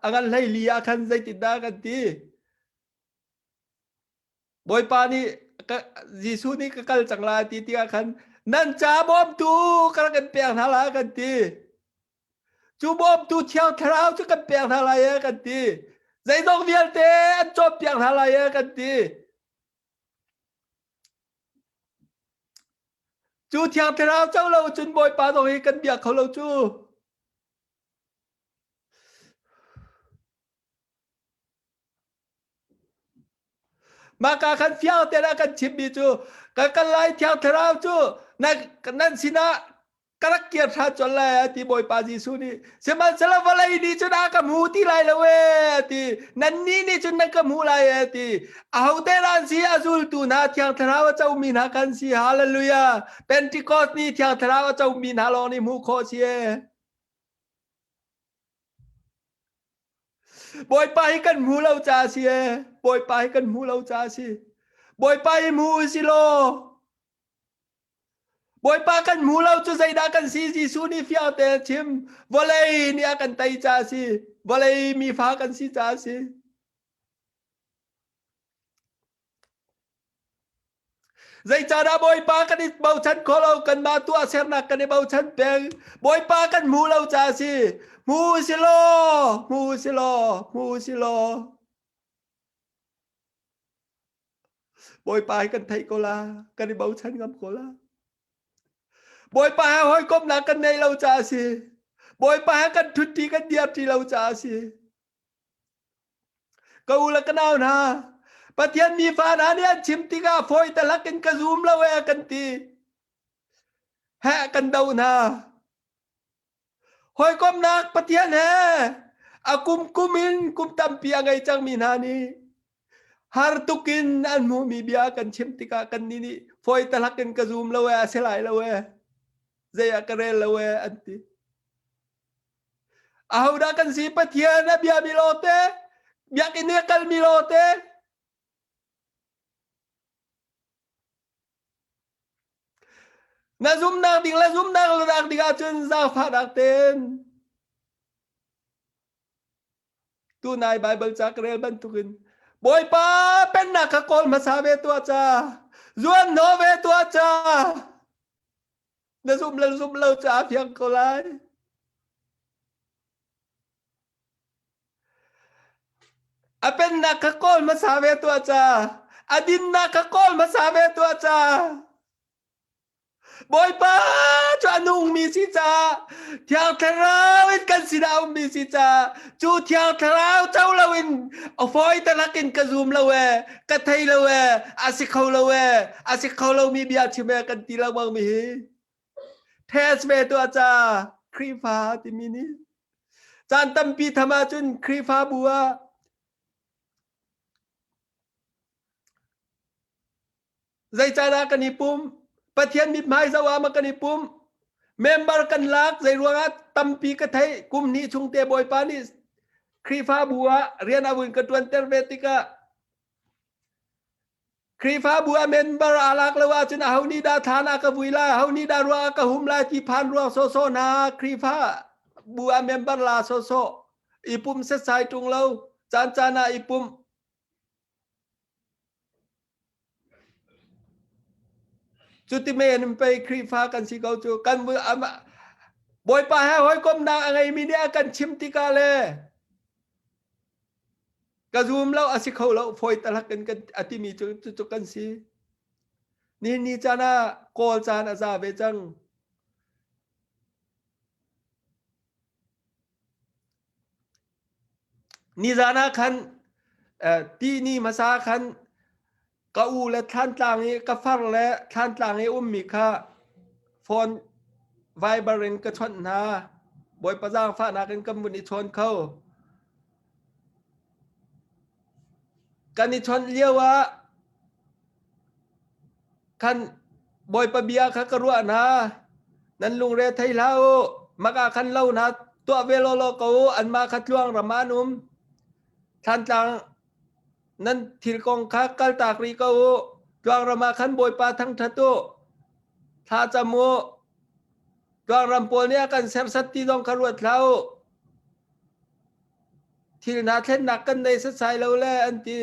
Speaker 4: a ngan 14 ah khan zeitindah kan ti? Bawipa nih Jesuh nih ka kal cang lai ti tikah khan nan ca bawmtu ka rak in pek hna lai kan ti. Cu bawmtu Thiang Thlarau cu kan pek hna lai e kan ti. Zeizong vialte an cawnpiak hna lai e kan ti. Cu Thiang Thlarau co lo cun Bawipa zong hi kan bia kho lo cu. Mah ka khan fiang tein a kan chimmi cu ka kal lai Thiang Thlarau cu nan sinah ka rak kir ṭhan colh lai a ti Bawipa Jesuh nih. Sihmanhsehlaw vawlei nih cun a ka hmu ti lai lo ee a ti. Nannih nih cun nan ka hmuh lai ee a ti. Ahote dah an si? A zultu hna Thiang Thlarau a comi hna kan si. Hallelujah. Pentecost ni Thiang Thlarau a comi hna lawng nih hmuh khawh si ee. Bawipa hi kan hmu lo ca si ee. Bawipa hi kan hmu lo ca si. Bawipa hi hmu u si law. Bawipa kan hmu lo cu zeidah kan si Jesuh nih fiang te a chim. Vawlei nih a kan tei ca si. Vawlei mi fa kan si ca si. Zeicahdah Bawipa kan i bochan kho lo kanmah tuahsernak kan i bochan peng Bawipa kan hmu lo ca si hmu si law hmu si law hmu si law Bawipa hi kan theih ko la kan i bochan ngam ko la Bawipa he hawikomhnak kan neih lo ca si Bawipa he kan ṭhutti kan dirṭi lo ca si Ka u le ka nau hna, Pathian mi fa hna nih an chim tikah fawi talak in ka zum lo ee kan ti. Heh kan do hna. Hawikomnak Pathian he a kum kum in kum tampi a ngei cangmi hna nih har tuk in an hmuhmi bia kan chim tikah kan nih nih fawi talak in ka zum lo ee a si lai lo ee zei ah ka rel lo ee an ti. Ahodah kan si Pathian a bia mi lawngte biakinn i a kal mi lawngte na zumnak ding le zumnak lonak ding ahcun zaangfahnak tein tunai Bible ca ka rel bantukin Bawipa pennak kha kawl hmasa ve tuah ca zuan hnawh ve tuah ca Na zumh le zumh lo cu aa fiang ko lai. A pennak kha kawl hmasa ve tuah ca. A dinnak kha kawl hmasa ve tuah ca. Bawipa cu a nungmi si ca Thiang Thlarau in kan sinah a ummi si ca cu Thiang Thlarau co loin a fawi talak in ka zum lo ee ka thei lo ee a si kho lo ee a si kho lomi bia chim ee kan ti lengmang mi hi test ve tuah ca Khrihfa timi nih caan tampi tham ahcun Khrihfabu ah Zeicahdah kan i pum? Pathian mithmai zoh ah ma kan i pum? Member kan lak zei ruangah tampi ka theih kum hnih chung te Bawipa nih Khrihfabu ah rian a vun ka ṭuanter ve tikah. Khrihfabu a member aa lak lo ahcun aho nih dah thlan a ka vui lai, aho nih dah ruah a ka hum lai ti phan ruang sawhsawh hna Khrihfabu a member la sawhsawh i pum setsai ṭung lo, caan caan ah i pumh. Cuti men in pei Khrihfa kan si ko cu. Kan Bawipa he hawikomhnak a ngeimi nih a kan chim tikah le ka zum lo a si kho lo fawi talak in kan a timi cu cu kan si. Ni ni caan ah kawl caan a za ve cang. Nizan ah khan tihni hmasa khan ka u le Thlantlang i ka far le Thlantlang i ummi kha phone Viber in ka chawnh hna. Bawipa zaangfahnak in kan vun i chawn kho. Kan i chawnh lio ah khan Bawipa bia kha ka ruah hna. Nan lungre thei hlah u. Maka khan lo hna tuah ve lawlaw ko u. Anmah kha tluang ram ah an um. Thlantlang nan thil kong kha kaltak rih ko u. Tluang ram ah khan Bawipa thangṭhat u. Thla cam u. Tluang ram pawl nih a kan serhsat ti zong kha ruat hlah u. Thil hna thlennak kan nei setsai lo le an ti.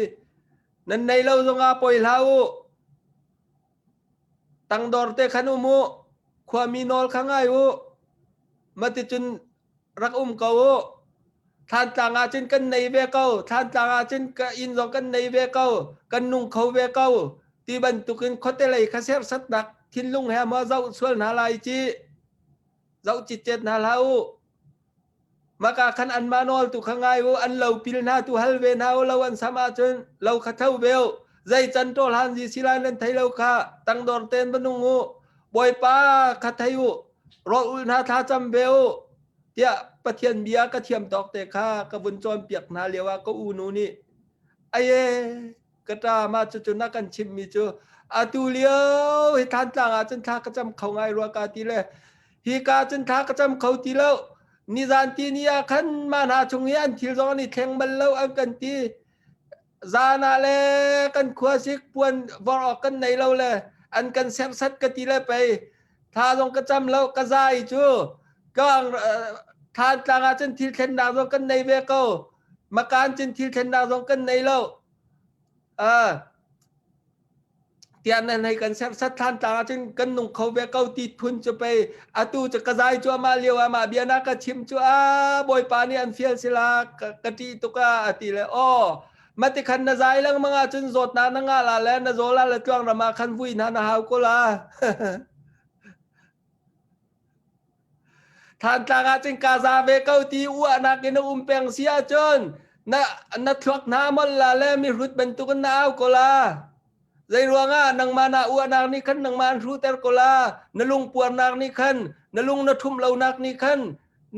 Speaker 4: Nan nei lo zongah poi hlah u. Tangdor te khan um u. Khuami nawl kha ngai u. Maticun rak um ko u. Thlantlang ah cun kan nei ve ko. Thlantlang ah cun ka inn zong kan nei ve ko. Kan nung kho ve ko. Ti bantukin khuate lei kha serhsatnak thinlung he maw zoh sual hna lai ci. Zoh citcet hna hlah u. Maka khan anmah nawl tu kha ngai u, an lo pil hna tu hal ve hna u, lo an sam ahcun lo kha tho ve u. Zei can ṭawl han zi si lai nan thei lo kha tangdor ten va nung u. Bawipa kha thei u, rawl ul hna thla cam ve u, tiah Pathian bia ka thiam tawk te kha ka vun cawnpiak hna lio ah ka unu nih, Aye, ka ṭa mah cucu na kan chimhmi cu atu lio hi Thantlang ah cun thla ka cam kho ngai rua ka ti le hi ka cun thla ka cam kho ti lo nizan ti ni ah khan mah hna chung hi an thil zong an i thleng bal lo an kan ti zan ah le kan khua sik puan vor awk kan nei lo le an kan serhsat ka ti le pei thla zong ka cam lo ka zai cu ka Thantlang ah cun thil thlennak zong kan nei ve ko makan cun thil thlennak zong kan nei lo tiah nan hei kan serhsat Thlantlang ahcun kan nung kho ve ko ti phun cu pei atu cu ka zai cuahmah lio ah mah bia na ka chim cu a bawipa nih an fial sila ka ṭih tuk ah a ti le aw mati khan na zai lengmang ahcun zawtnak na ngah la le na zaw la le tluang ram ah khan vui hna na hau ko la Thantlang ah cun ka za ve ko ti uahnak in na um peng si ahcun na na thluak hna mol la le mihrut bantukin na au ko la. Zei ruangah nangmah na uahnak nih khan nangmah an hruhter ko la. Na lungpuarnak nih khan na lung na ṭhumh lonak nih khan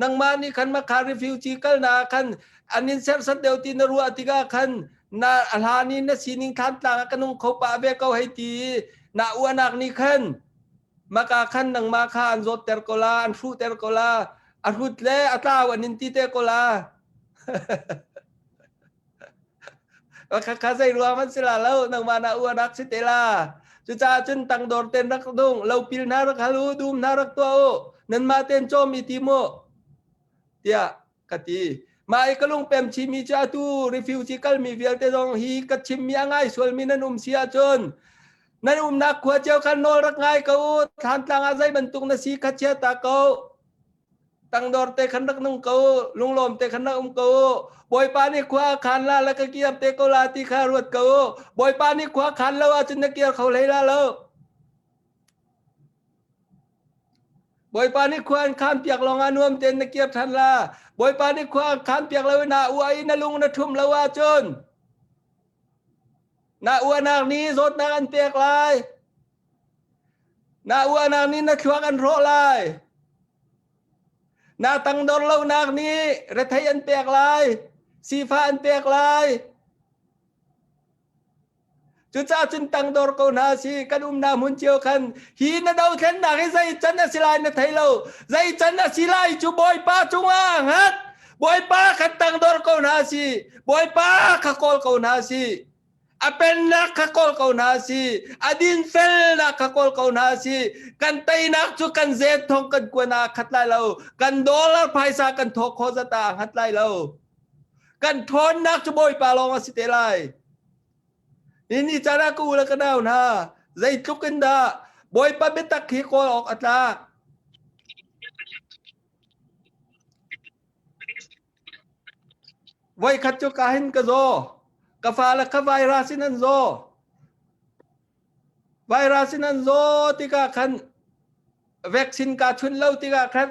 Speaker 4: nangmah nih khan makha refugee kalnak ah khan an in serhsat deuh ti na ruah tikah khan na a hlan i na sining Thantlang ah ka nung kho pah ve ko hei ti na uahnak nih khan Maka khan nangmah kha an zawtter ko la, an hruhter ko la, a hrut le a tlau an in ti te ko la. Kha kha zei ruang man si la lo, nangmah na uanak si te la. Cucaah cun tangdor ten rak dung, lopil hna rak hal u, dum hna rak tuah u, nanmah ten cawm i tim u, tiah ka ti. Mah i ka lungpem chimi cu atu refugee kalmi vialte zong hi ka chimmi a ngai sualmi nan um si ahcun nan umnak khua cio khan nawl rak ngai ko u Thlantlang ah zei bantuk na si kha chia ta ko tangdor te khan rak nung ko lunglawm te khan rak um ko Bawipa nih khua khan la la ka kir te ko la ti kha ruat ko Bawipa nih khua khan lo ahcun na kir kho hlei la lo Bawipa nih khua an khaan piak lawng ah nuam tein na kir ṭhan la. Bawipa nih khua an khaan piak lo in na uah i na lung na ṭhum lo ahcun na uahnak nih zawtnak an pek lai. Na uahnak nih na thluak an hrawh lai. Na tangdor lonak nih rethei an pek lai. Sifah an pek lai. Cucaah cun tangdor ko hna si kan umnak hmun cio khan hi na dothlennak hi zei can a si lai na thei lo zei can a si lai cu Bawipa cungah hngat Bawipa khan tangdor ko hna si Bawipa kha kawl ko hna si. A pennak kha kawl ko hna si. A dinfelnak kha kawl ko hna si. Kan teinak cu kan zen thong kan kuan ah khat lai lo. Kan dollar phaisa kan thawk kho zat ah khat lai lo. Kan ṭhawnnak cu Bawipa lawng a si te lai. Ni caan ah ka u le ka nau hna, zeitluk in dah Bawipa biatak hi kawl awk a tlak. Voikhat cu ka hin ka zaw. Ka fale kha virus in an zaw. Virus in an zaw tikah khan vaccine ka chunh lo tikah khan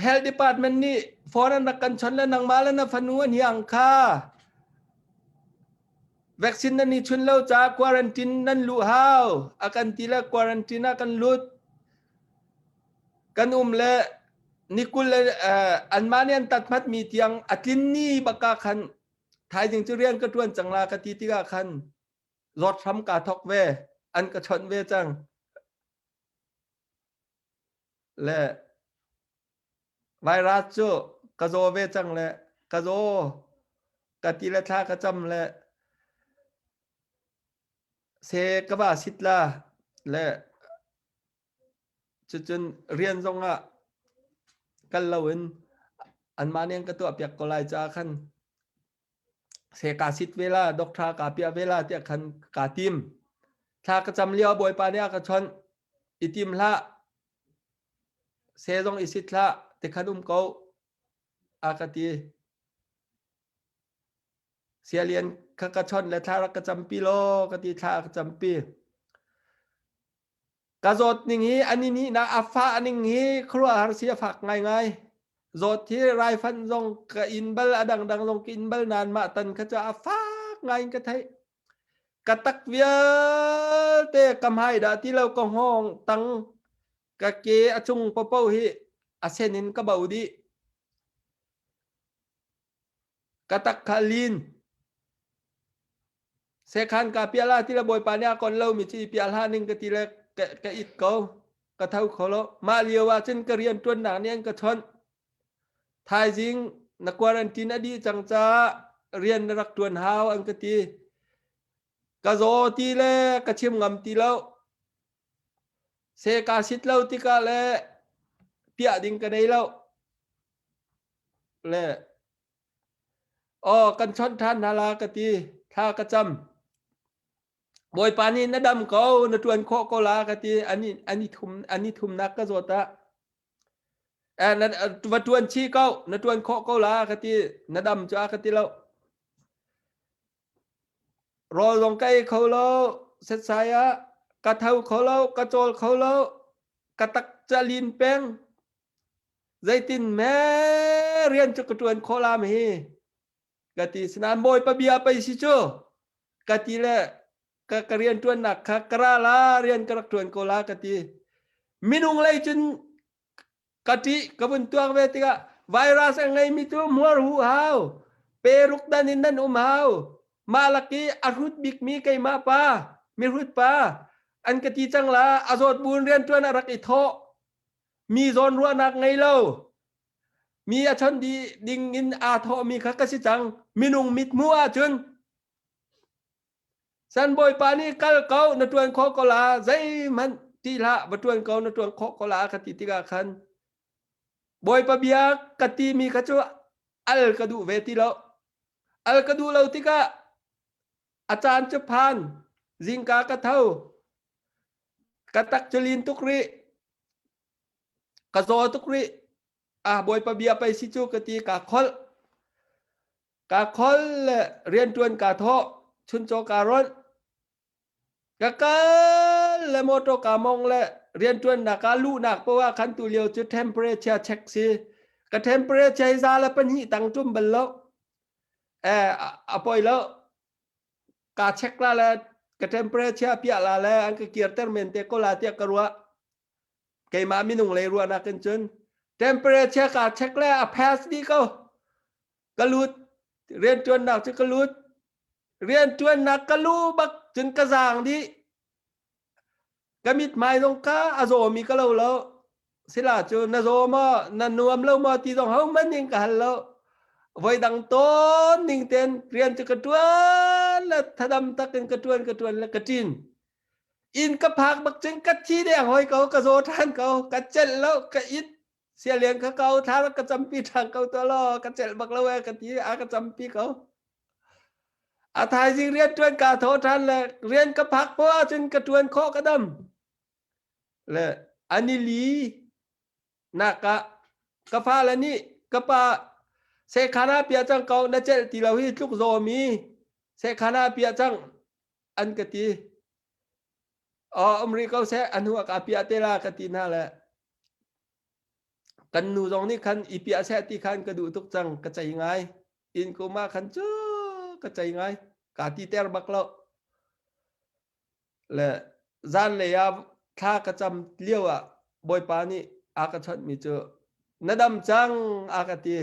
Speaker 4: health department nih phone an rak kan chawnh le nangmah le na fanu an hiang kha vaccine nan i chun lo caah quarantine nan luh hau a kan ti le quarantine ah kan lut. Kan um le ni 20 le anmah nih an tat hmatmi tiang a tlin ni bak ah khan thaizing cu rian ka ṭuan cang la ka ti tikah khan zawt hram kaa thawk ve an ka chawnh ve cang le virus cu ka zaw ve cang le ka zaw ka ti le thla ka cam le se ka va sit la le Cucun rian zongah kal loin anmah nih an ka tuahpiak ko lai caah khan se kaa sit ve la, doctor kaa piah ve la tiah khan kaa tim. Thla ka cam lio Bawipa nih a ka chawnh. I tim hlah. Se zong i sit hlah. Tikhan um ko. A ka ti. Sialian kha ka chawnh le thla rak ka campi law ka ti thla a ka campi. Ka zawt ning hi an i nihnak a fah ning hi khuaruahhar si a fak ngaingai. Zawt hi raifanh zong ka in bal a dangdang zong ka in bal nain mah tan kha cu a fak ngai in ka theih. Ka tak vialte ka hmai dah ti lo ka hngawng tang ka ke a cung paohpaoh hi a sen in ka bo dih. Ka tak kha lin. Sekhan ka piah la ti le Bawipa nih a kon lomi cu i piah hlah ning ka ti le ka it ko. Ka tho kho lo. Mah lio ah cun ka rian ṭuannak nih an ka chawnh. Thaizing na quarantine a dih cang caah rian na rak ṭuan hau an ka ti. Ka zaw ti le ka chim ngam ti lo. Se kaa sit lo tikah le piah ding ka nei lo. Le Aw kan chawnh ṭhan hna la ka ti. Thla ka cam. Bawipa nih na dam ko, na ṭuan khawh ko la ka ti. An i thum an i thumnak ka zawt ah. Eh, na va ṭuan chih ko, na ṭuan khawh ko la ka ti. Na dam cu a ka ti lo. Rawl zong ka ei kho lo, setsai ah ka tho kho lo, ka cawl kho lo, ka tak calin peng. Zeitin me rian cu ka ṭuan khawh lam hi ka ti. Sinain Bawipa bia pei si cu ka ti le ka, ka rian ṭuannak kha ka ra la rian ka rak ṭuan ko la ka ti. Minung lei cun ka ṭih ka vun tuak ve tikah virus a ngeimi cu hmuar hu hau peruk dan in nan um hau mah lak i a hrut bikmi keimah pa mihrut pa an ka ti cang la a zawt buin rianṭuan a rak i thawh Mi zawnruahnak ngei lo, mi a chawnh dih ding in aa thawhmi kha ka si cang. Minung mithmuh ahcun San Bawipa nih kal ko na ṭuan khawh ko la zeihmanh ṭih hlah va ṭuan ko na ṭuan khawh ko la ka ti tikah khan Bawipa bia ka timi kha cu al ka duh ve ti lo. Al ka duh lo tikah a caan cu phan zingka ka tho Ka tak cu lin tuk rih. Ka zaw tuk rih. Ah Bawipa bia pei si cu ka ti kaa kholh. Kaa khol le rianṭuan kaa thawh. Chuncaw kaa ronh. Ka kal le motor kaa mong le rianṭuannak ah luhnak poah ah khan tu lio cu temperature check si. Ka temperature hi za le pahnih tang ṭum bal lo. Eh a poi lo. Kaa check la le ka temperature piah la le an ka kirter men te ko la tiah ka ruah. Keimah minung lei ruahnak in cun temperature kaa check le a pass dih ko. Ka lut rianṭuannak cu ka lut. Rianṭuannak ka lu bak cun ka zaang dih. Ka mithmai zong ka a zawmi ka lo lo. Sila cu na zaw maw na nuam lo maw ti zong hohmanh in ka hal lo. Voi dang tawn ning ten rian cu ka ṭuan le thadam tak in ka ṭuan ka ṭuan le ka ṭin. Inn ka phak bak cun ka thi deng hoi ko, ka zaw ṭhan ko, ka celh lo, ka it. Sialian ka ko, thla rak ka campi ṭhan ko tuah law, ka celh bak lo ee ka ti, a ka campi ko. A thaizing rian ṭuan kaa thawh ṭhan le rian ka phak poah ahcun ka ṭuan khawh ka dam. Le ani li nak ah ka fale nih ka pa sekhan ah piah cang ko na celh ti lo hi tluk zawmi sekhan ah piah cang an ka ti. Aw um rih ko seh a hnu ah ka piah te la ka ti hna le kan nu zong nih khan i piah seh ti khan ka duh tuk cang ka cei ngai. Inn kum ah khan cu ka cei ngai ka ti ter bak lo. Le zanlei ah thla ka cam lio ah Bawipa nih a ka chawnhmi cu na dam cang a ka ti.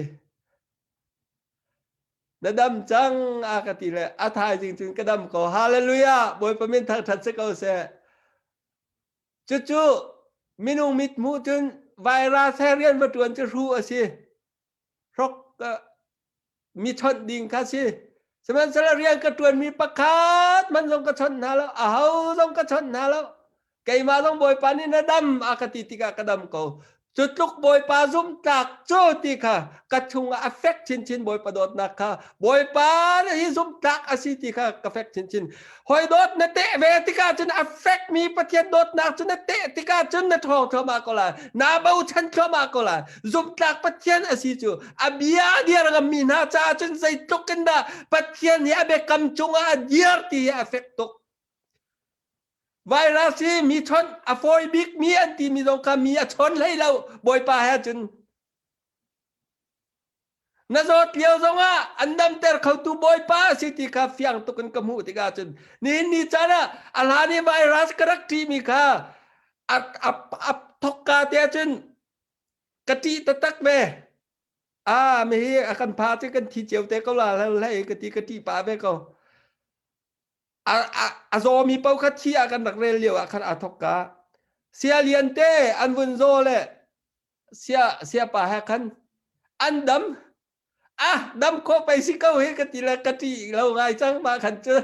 Speaker 4: Na dam cang a ka ti le a thaizing cun ka dam ko. Hallelujah! Bawipa min thangṭhat si ko seh. Cucu minung mit hmuh cun virus he rian va ṭuan cu hru a si. Hrok mi chawnh ding kha si. Sihmanhsehlaw rian ka ṭuanmi pakhat hmanh zong ka chawnh hna lo, aho zong ka chawnh hna lo. Keimah zong Bawipa nih na dam a ka ti tikah ka dam ko. Cu tluk Bawipa zumhtlak cu ti kha ka chungah a fek chinchin Bawipa dawtnak kha Bawipa hi zumhtlak a si ti kha ka fek chinchin. Hoi dawt na teh ve tikah cun a fekmi Pathian dawtnak cu na teh tikah cun na ṭhawng thluahmah ko lai. Naa bochan thluahmah ko lai. Zumhtlak Pathian a si cu a bia a diar ngammi hna caah cun zeitluk in dah Pathian hi a biakam cungah a diar ti hi a fek tuk. Virus hi mi chawnh a fawi bikmi an timi zong kha mi a chawn hlei lo Bawipa he cun. Na zawt lio zongah an damter khotu Bawipa a si ti kha fiang tuk in ka hmuh tikah cun nihin ni caan ah a hlan i virus ka rak ṭihmi kha a, a, a thokka te ahcun ka ṭih taktak ve. Ah, mi hi a kan pha cu kan thi cio te ko la hlei ka ti ka ṭih pah ve ko. A, a, a zawmi paoh kha thi ah kan rak rel lio ah khan aa thok ka. Sia lian te an vun zaw le sia siapa he khan an dam ah dam khawh pei si ko hi ka ti le ka ṭih lo ngai cang mah khan cu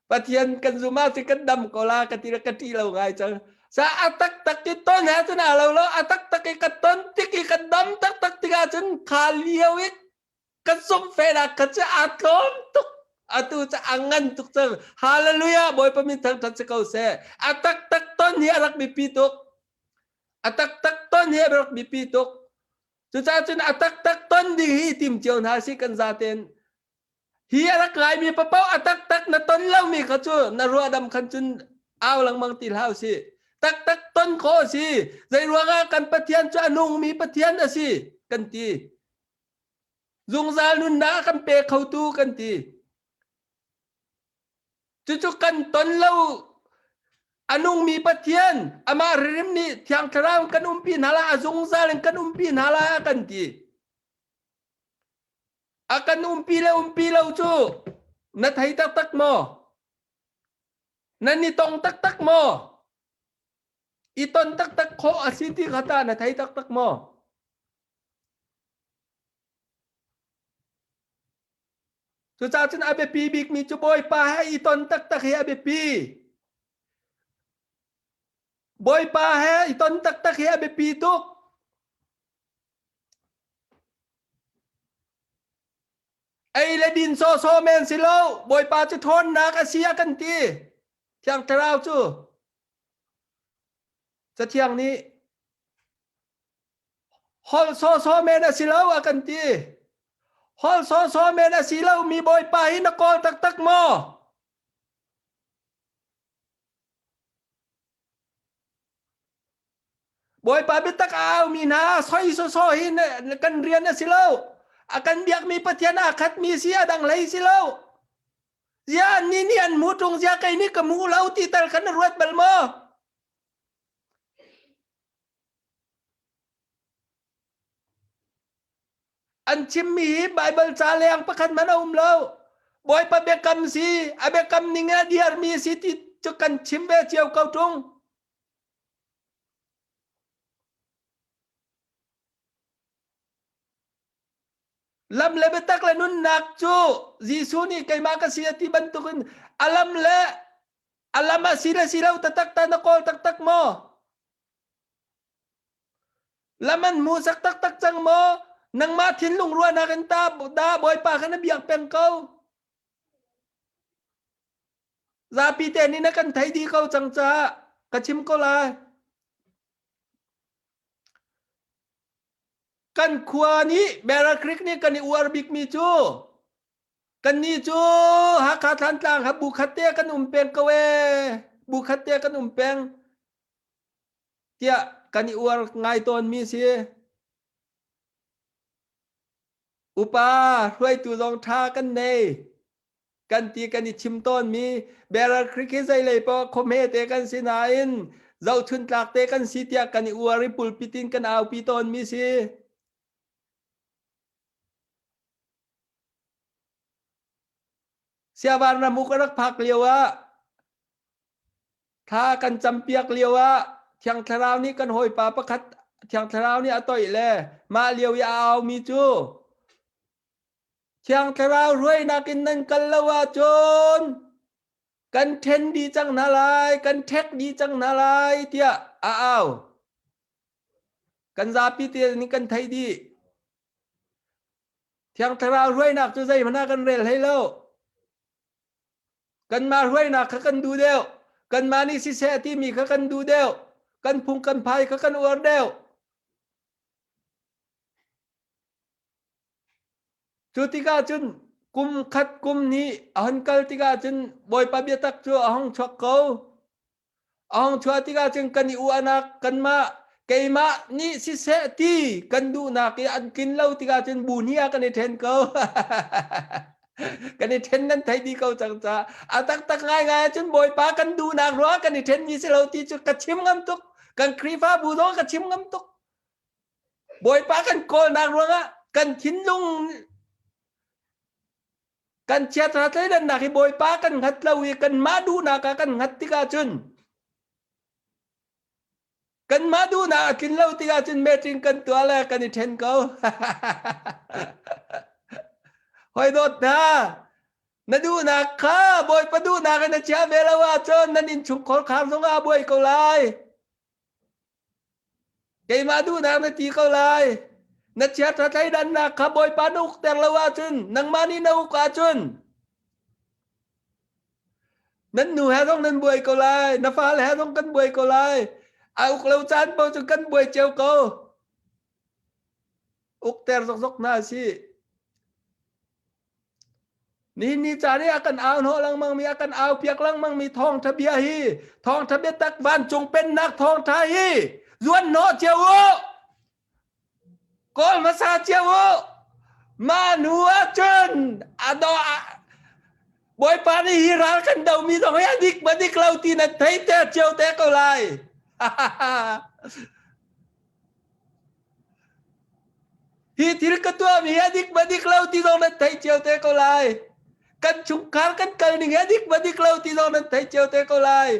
Speaker 4: Pathian kan zum ah cun kan dam ko la ka ti le ka ṭih lo ngai cang sa a taktak i ton he cun aa lo lo a taktak i ka ton tik i ka dam taktak tikah cun kha lio i ka zumh fenak kha cu aa tlawm tuk atu cu a ngan tuk cang hallelujah bawipa min thangṭhat si ko seh a taktak ton hi a rak biapi tuk a taktak ton hi a rak biapi tuk cucaah cun a taktak ton ding hi tim cio hna si kan zaten hi a rak ngaimi papoh a taktak na ton lomi kha cu na ruahdam khan cun au lengmang ti hlah usih taktak ton khawh a si zei ruangah kan Pathian cu a nungmi Pathian a si kan ti Zungzal nunnak a kan pe khotu kan ti. Cucu kan ton lo a nungmi Pathian amah ririm nih Thiang Thlarau kan umpi hna lai a zungzal in kan umpi hna lai a kan ti. A kan umpi le umpi lo cu na thei taktak maw? Nan i tong taktak maw? I ton taktak khawh a si ti kha ta na thei taktak maw? Cucaah cun a biapi bikmi cu Bawipa he i ton taktak hi a biapi. Bawipa he i ton taktak hi a biapi tuk. Ei le din sawsawh men si lo, Bawipa cu ṭhawnnak a si a kan ti. Thiang Thlarau cu. Cathiang nih Holh sawsawh men a si lo a kan ti. Holh sawsawh men a si lo mi Bawipa hi na kawl taktak maw? Bawipa biatak a aumi hna soi sawsawh hi kan rian a si lo. A kan biakmi Pathian aa khatmi si a dang hlei si lo. Zia annih nih an hmu ṭung zia kei nih ka hmu lo ti tal khan na ruat bal maw? An chimmi hi Baibal ca leng pakhat hmanh a um lo. Bawipa biakam si, a biakam ning in a diarmi si ti cu kan chim ve cio ko ṭung. Lam le biatak le nunnak cu Jesuh nih keimah ka si a ti bantukin a lam le a lam a si le si lo taktak ta na kawl taktak maw? Lam an hmuhsak taktak cang maw? Nangmah thinlung ruahnak in ta dah Bawipa kha na biak peng ko. Zapi te nih na kan thei dih ko cang caah ka chim ko lai. Kan khua nih Bearer Creek nih kan i uar bikmi cu kannih cu Hakha Thlantlang ha bu khat te kan um peng ko ee bu khat te kan um peng tiah kan i uar ngai tawnmi si. Upa hruaitu zong ṭha kan nei. Kan ti kan i chim tawnmi Bearer Creek hi zeilei paoh khuahme te kan si nain zohchun tlak te kan si tiah kan i uar i pulpit in kan aupi tawnmi si. Siavan ramuk a rak phak lio ah thla kan campiak lio ah Thiang Thlarau nih kan hawipa pakhat Thiang Thlarau nih a toih le mah lio i a aumi cu Thiang Thlarau hruainak in nan kal lo ahcun kan ṭhen dih cang hna lai, kan ṭhek dih cang hna lai tiah a au. Kan zapi te nih kan theih dih. Thiang Thlarau hruainak cu zeihmanh ah kan rel hlei lo. Kanmah hruainak kha kan duh deuh. Kanmah nih siseh timi kha kan duh deuh. Kan phung kan phai kha kan uar deuh. Cu tikah cun kum khat kum hnih a hun kal tikah cun Bawipa biatak cu a hung chuak ko. A hung chuah tikah cun kan i uahnak kanmah keimah nih siseh ti kan duhnak i an tlin lo tikah cun bu hnih ah kan i ṭhen ko. kan i ṭhen nan theih dih ko cang caah a taktak ngaingai ahcun Bawipa kan duhnak ruangah kan i ṭhenmi si lo ti cu ka chim ngam tuk. Kan Khrihfabu zong ka chim ngam tuk. Bawipa kan kawlnak ruangah kan thinlung kan chiatra thleidannak hi Bawipa kan hngat lo i kanmah duhnak ah kan hngat tikah cun kanmah duhnak a tlin lo tikah cun meeting kan tuah le kan i ṭhen ko. Hoi dawt hna, na duhnak kha Bawipa duhnak in na chia ve lo ahcun nan innchungkhar khar zongah a buai ko lai. Keimah duhnak na ti ko lai. Na chiaṭha thleidannak kha Bawipa na ukter lo ahcun, nangmah nih na uk ahcun, nan nu he zong nan buai ko lai, na fale he zong kan buai ko lai. A uk lo caan paoh cu kan buai cio ko. Ukter zokzok hna si. Nihin ni caan i a kan au hnawh lengmang mi a kan au piak lengmang mi thawngtha bia hi thawngtha biatak vancung pennak thawngtha hi zuan hnawh cio u kawl hmasa cio u mah hnu ahcun a do Bawipa nih hi ral kan do mi zong hi a dik ma dik lo ti nan thei te cio te ko lai. Hi thil ka tuahmi hi a dik ma dik lo ti zong nan theih cio te ko lai. Kan chungkhar kan kal ning hi a dik ma dik lo ti zong nan theih cio te ko lai.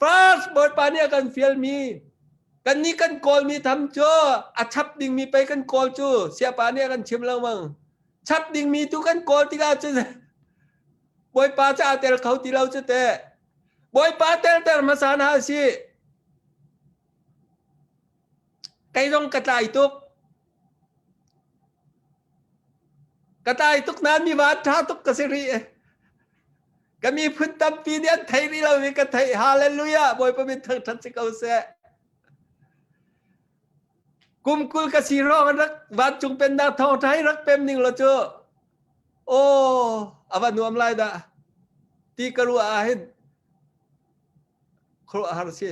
Speaker 4: First Bawipa nih a kan fialmi kan nih kan kawlmi tham cu a chap dingmi pei kan kawl cu siapa nih a kan chim lengmang. Chap dingmi tu kan kawl tikah cun Bawipa cu aa tel kho ti lo cu teh. Bawipa telter hmasa hna si. Kei zong ka tlai tuk. Ka tlai tuk nain mi van ṭha tuk ka si rih. Ka miphun tampi nih an thei rih lomi ka theih. Hallelujah! Bawipa min thangṭhat si ko seh. Kum 20 ka si hrawng an rak vancung pennak thawngṭha hi rak pem ning law cu aw a va nuam lai dah ti ka ruah ah hin khuaruahhar si.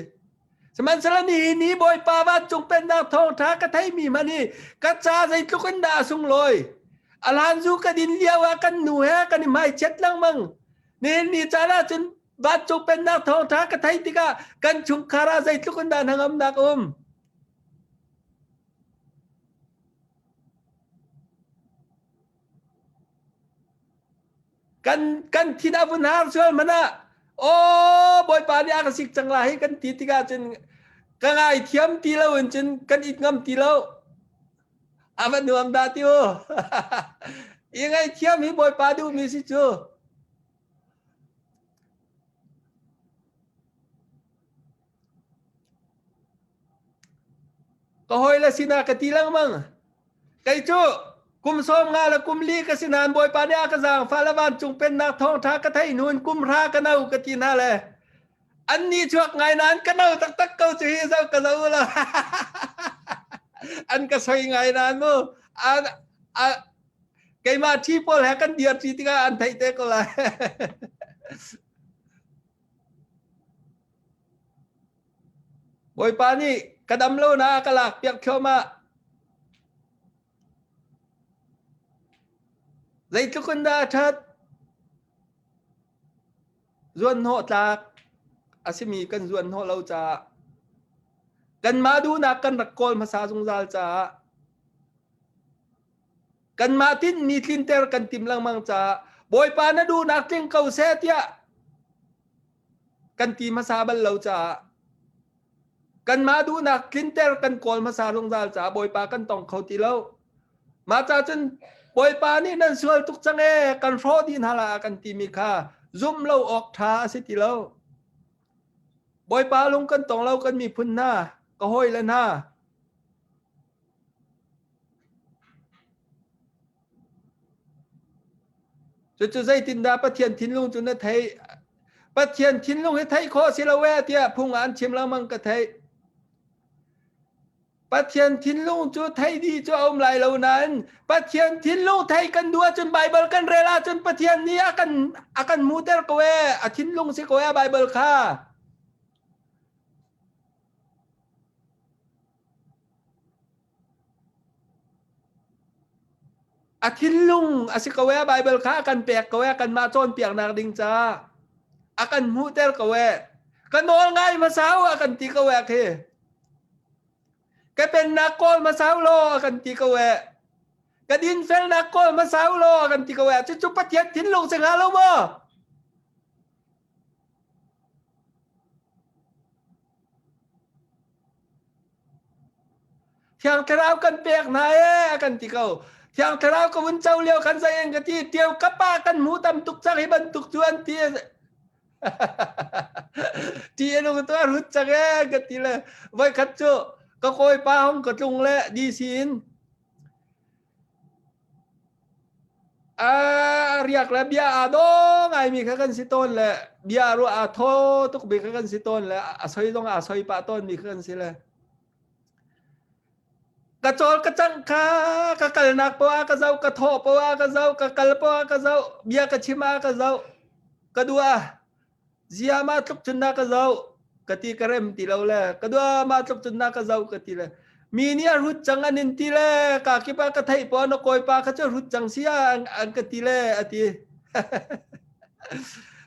Speaker 4: Sihmanhsehlaw nihin ni Bawipa vancung pennak thawngṭha ka theimi hmanh hi ka ca zeitluk in dah a sunglawi. A hlan zu ka din lio ah kan nu he kan i hmaichiat lengmang. Nihin ni caan ah cun vancung pennak thawngṭha ka theih tikah kan chungkhar ah zeitluk in dah hnangamnak a um. Kan kan thin a vun har sual hmanh ah aw Bawipa nih a ka sik cang lai hi kan ti tikah cun ka ngaithiam ti lo in cun kan it ngam ti lo. A va nuam dah ti u. I ngaihthiam hi Bawipa duhmi si cu. Ka hawile sinah ka ti lengmang. Kei cu kum sawm nga le kum li ka si nain Bawipa nih a ka zaangfah le vancung pennak thawngṭha ka theih hnu in kum hra ka no ka ti hna le an ni chuak ngai nain ka no taktak ko cu hi zo ka zo lo. An ka soi ngai nain mu. A, keimah ṭhi pawl he kan dir ṭi tikah an theih te ko lai. Bawipa nih ka dam lo na ka lak piak thluahmah. Zeitluk in dah a ṭhat? Zuanhnawh tlak a simi kan zuanhnawh lo caah kanmah duhnak kan rak kawl hmasa zungzal caah kanmah tinhmi tlinter kan tim lengmang caah Bawipa na duhnak tling ko seh tiah kan ti hmasa bal lo caah kanmah duhnak tlinter kan kawl hmasa zungzal caah Bawipa kan tong kho ti lo. Mah ca cun Bawipa nih nan sual tuk cang ee kan hrawh dih hna la kan timi kha zumh lo awk ṭha a si ti lo. Bawipa lung kan tong lo kan miphun hna, ka hawile hna, Cucu zeitindah Pathian thinlung cu na theih? Pathian thinlung hi theih khawh si lo ee tiah phung ah an chim lengmang ka theih. Pathian thinlung cu theih dih cu a um lai lo nain Pathian thinlung theih kan duh ahcun Baibal kan rel ahcun Pathian nih a kan a kan hmuhter ko ee a thinlung si ko ee Baibal kha. A thinlung a si ko ee Baibal kha a kan pek ko ee kanmah cawnpiaknak ding caah a kan hmuhter ko ee ka nawl ngai hmasa u a kan ti ko ee khi ka pennak kawl hmasa u law a kan ti ko ee ka dinfelnak kawl hmasa u law a kan ti ko ee cucu Pathian thinlung si hnga lo maw? Thiang Thlarau kan pek hna ee a kan ti ko. Thiang Thlarau ka vun co lio khan zei in ka ti tiau ka pa kan hmu tam tuk cang hi bantuk cu an ti. Ti anu ka tuah rut cang ee ka ti le voi khat cu ka kawipa hong ka tlung le DC in A riak le bia aa daw ngaimi kha kan si tawn le bia ruah aa thaw tukmi kha kan si tawn le a soi zong aa soi pah tawnmi kha kan si le ka cawl ka cangh kha ka kalnak poah ka zoh ka thawh poah ka zoh ka kal poah ka zoh bia ka chim ah ka zoh ka dua zia mah tluk cun na ka zoh ka ti ka rem ti lo le ka dua mah tluk cun na ka zoh ka ti le mi nih a hrut cang an in ti le ka kip ah ka theih po na kawipa kha cu hrut cang si ah an ka ti le a ti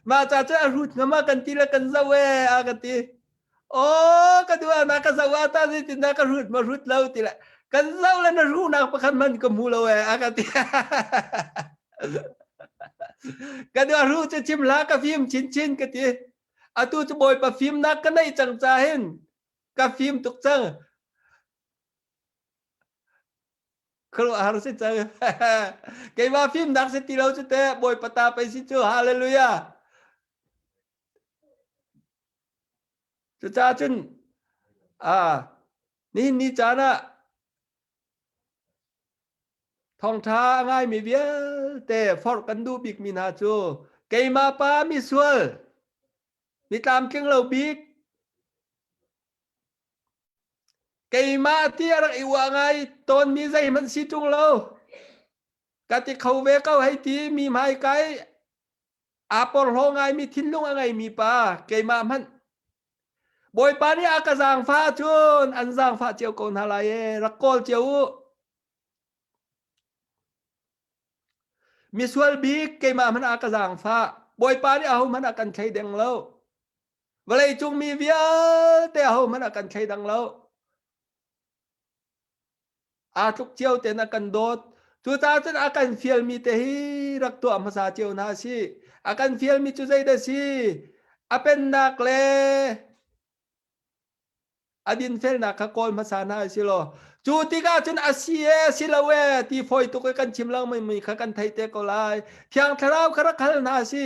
Speaker 4: mah ca cu a hrut ngam ah kan ti le kan zoh e a ka ti Aw ka duh na ka zoh ah ta zeitin dah ka hrut ma hrut lo ti le kan zoh le na hruhnak pakhat man ka hmu lo ee a ka ti. Ka duh hruh cu chim hlah ka fim chinchin ka ti. Atu cu Bawipa fimnak ka neih cang ca hin ka fim tuk cang. Khuaruahhar si cang. Keimah fimnak si ti lo cu te Bawipa ta pei si cu hallelujah. Cucaah cun nihin ni caan ah thawngṭha a ngaimi vialte forh kan duh bikmi hna cu keimah pa misual mi tlamtling lo bik keimah ti a rak i uah ngai tawnmi zeihmanh si ṭung lo ka ti kho ve ko hei ti mi hmai kai Aa porhlaw ngaimi thinlung a ngeimi pa keimah hmanh Bawipa nih a ka zaangfah ahcun an zaangfah cio ko hna lai ee rak kawl cio u. Misual bik keimah hmanh a ka zaangfah. Bawipa nih ahohmanh a kan thleideng lo. Vawleicung mi vialte ahohmanh a kan thleidang lo. Aa tluk cio tein a kan dawt. Cucaah cun a kan fialmi te hi rak tuah hmasa cio hna si. A kan fialmi cu zeidah si? A pennak le A dinfelnak kha kawl hmasa hna si law cu tikah cun a si e si lo e ti fawi tuk i kan chim lengmang mi kha kan theih te ko lai. Thiang Thlarau kha rak hal hna si.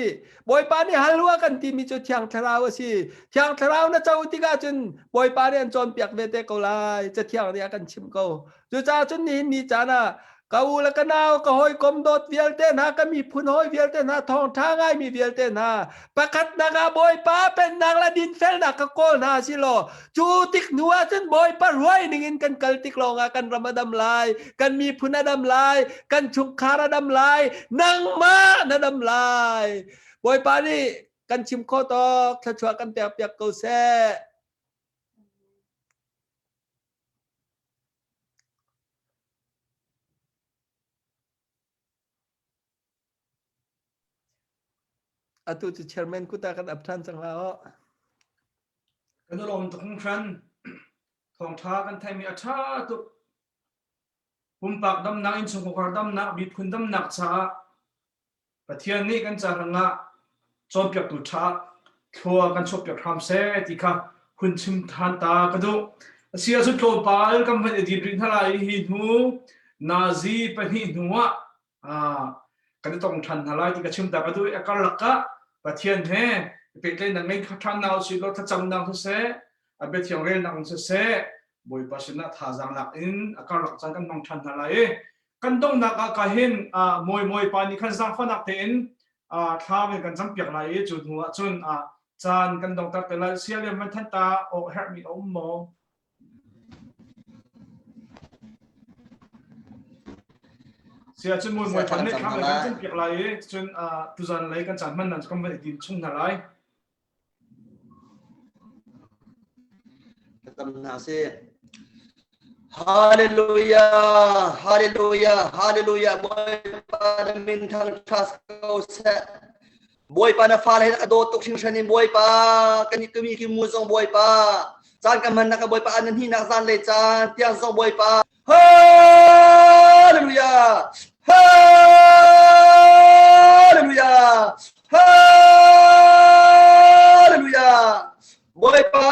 Speaker 4: Bawipa nih hal hua kan timi cu Thiang Thlarau a si. Thiang Thlarau na co tikah cun Bawipa nih an cawnpiak ve te ko lai. Cathiang nih a kan chimh ko. Cucaah cun nihin ni caan ah ka u le ka nau ka hawikom dawt vialte hna ka miphun hawi vialte hna thawngṭha ngaimi vialte hna pakhatnak ah Bawipa pennak le dinfelnak ka kawl hna si law cu tik hnu ah cun Bawipa ruai ning in kan kal tik lawngah kan ram a dam lai kan miphun a dam lai kan chungkhar a dam lai nangmah na dam lai Bawipa nih kan chim khawh tawk thluachuah kan pek piak ko seh. Atu cu chairman kut ah kan ap ṭhan cang la aw.
Speaker 1: Kan i lawm tuk hringhran. Thawngṭha kan theihmi a ṭha tuk. Pumpak damnak, innchungkhar damnak, miphun damnak caah Pathian nih kan ca hrangah cawnpiaktu ṭha thlua kan chuahpiak hram seh ti kha hun chim ṭhan ta ka duh. A si ahcun tlawmpal kan van i din rih hna lai i hi hnu nazi pahnih hnu ah kan i tong ṭhan hna lai ti ka chim ta ka duh i a karlak ah Pathian he pehtlaihnak ngei ṭhan hna usih law thlacamnak siseh a biathiang relnak in siseh Bawipa sinah thazaang lak in a karlak caan kan hmang ṭhan hna lai i kan donghnak ah ka hin mawi mawi pa nih khan zaangfahnak tein thla kan campiak lai i cu hnu ah cun caan kan dongter te lai sial van than ta awk herhmi a um maw sia cun mawi mawi pa nih thla kan campiak lai i cun tuzan lei kan caan hman nan kan van i din chung hna lai
Speaker 3: Tam hna sih. Hallelujah, hallelujah, hallelujah. Bawipa na min thangṭhat ko seh. Bawipa na fale he ka dawt tuk hringhran in Bawipa kan i kami ki mu zong Bawipa caan kan hmannak ka Bawipa an hnih zan le caan tiang zong Bawipa Hallelujah! Hallelujah! Hallelujah! Bawipa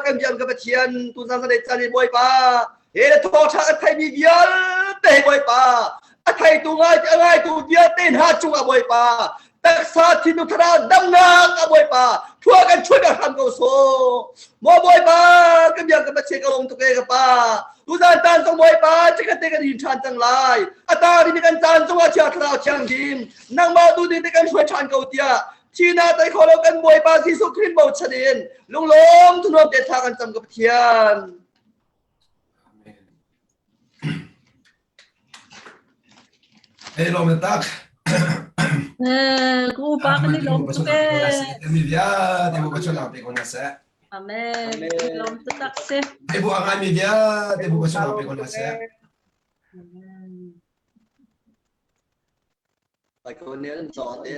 Speaker 3: kan biak ka Pathian tu zan zan chan Bawipa he thawngṭha a theimi vialte Bawipa a theitu ngai a ngaitu vialte hna cungah Bawipa taksa thinlung thlarau damnak a Bawipa thua kan chuah ka hram ko so maw Bawipa kan biak ka Pathian ka lawm tuk e ka pa tuzan tan zong Bawipa chikkhat te kan hin ṭhan cang lai a ta ri kan caan cungah chia thlarau thianghlim nangmah tu ding te kan hruai ṭhan ko tiah thina tai kho lo kan Bawipa Jesuh Khrist bochan in lunglawm thunuam te thla kan cam ka Pathian
Speaker 5: Hey lawm tak.
Speaker 6: Eh, ku upa kan i lawm tuk ee.
Speaker 5: Mi vialte bu ka chun pe ko na seh.
Speaker 6: Amen. Lawm tak si.
Speaker 5: Hey bu angai mi vialte bu ka chun pe ko na seh.
Speaker 3: Ai ko ne an zaw te.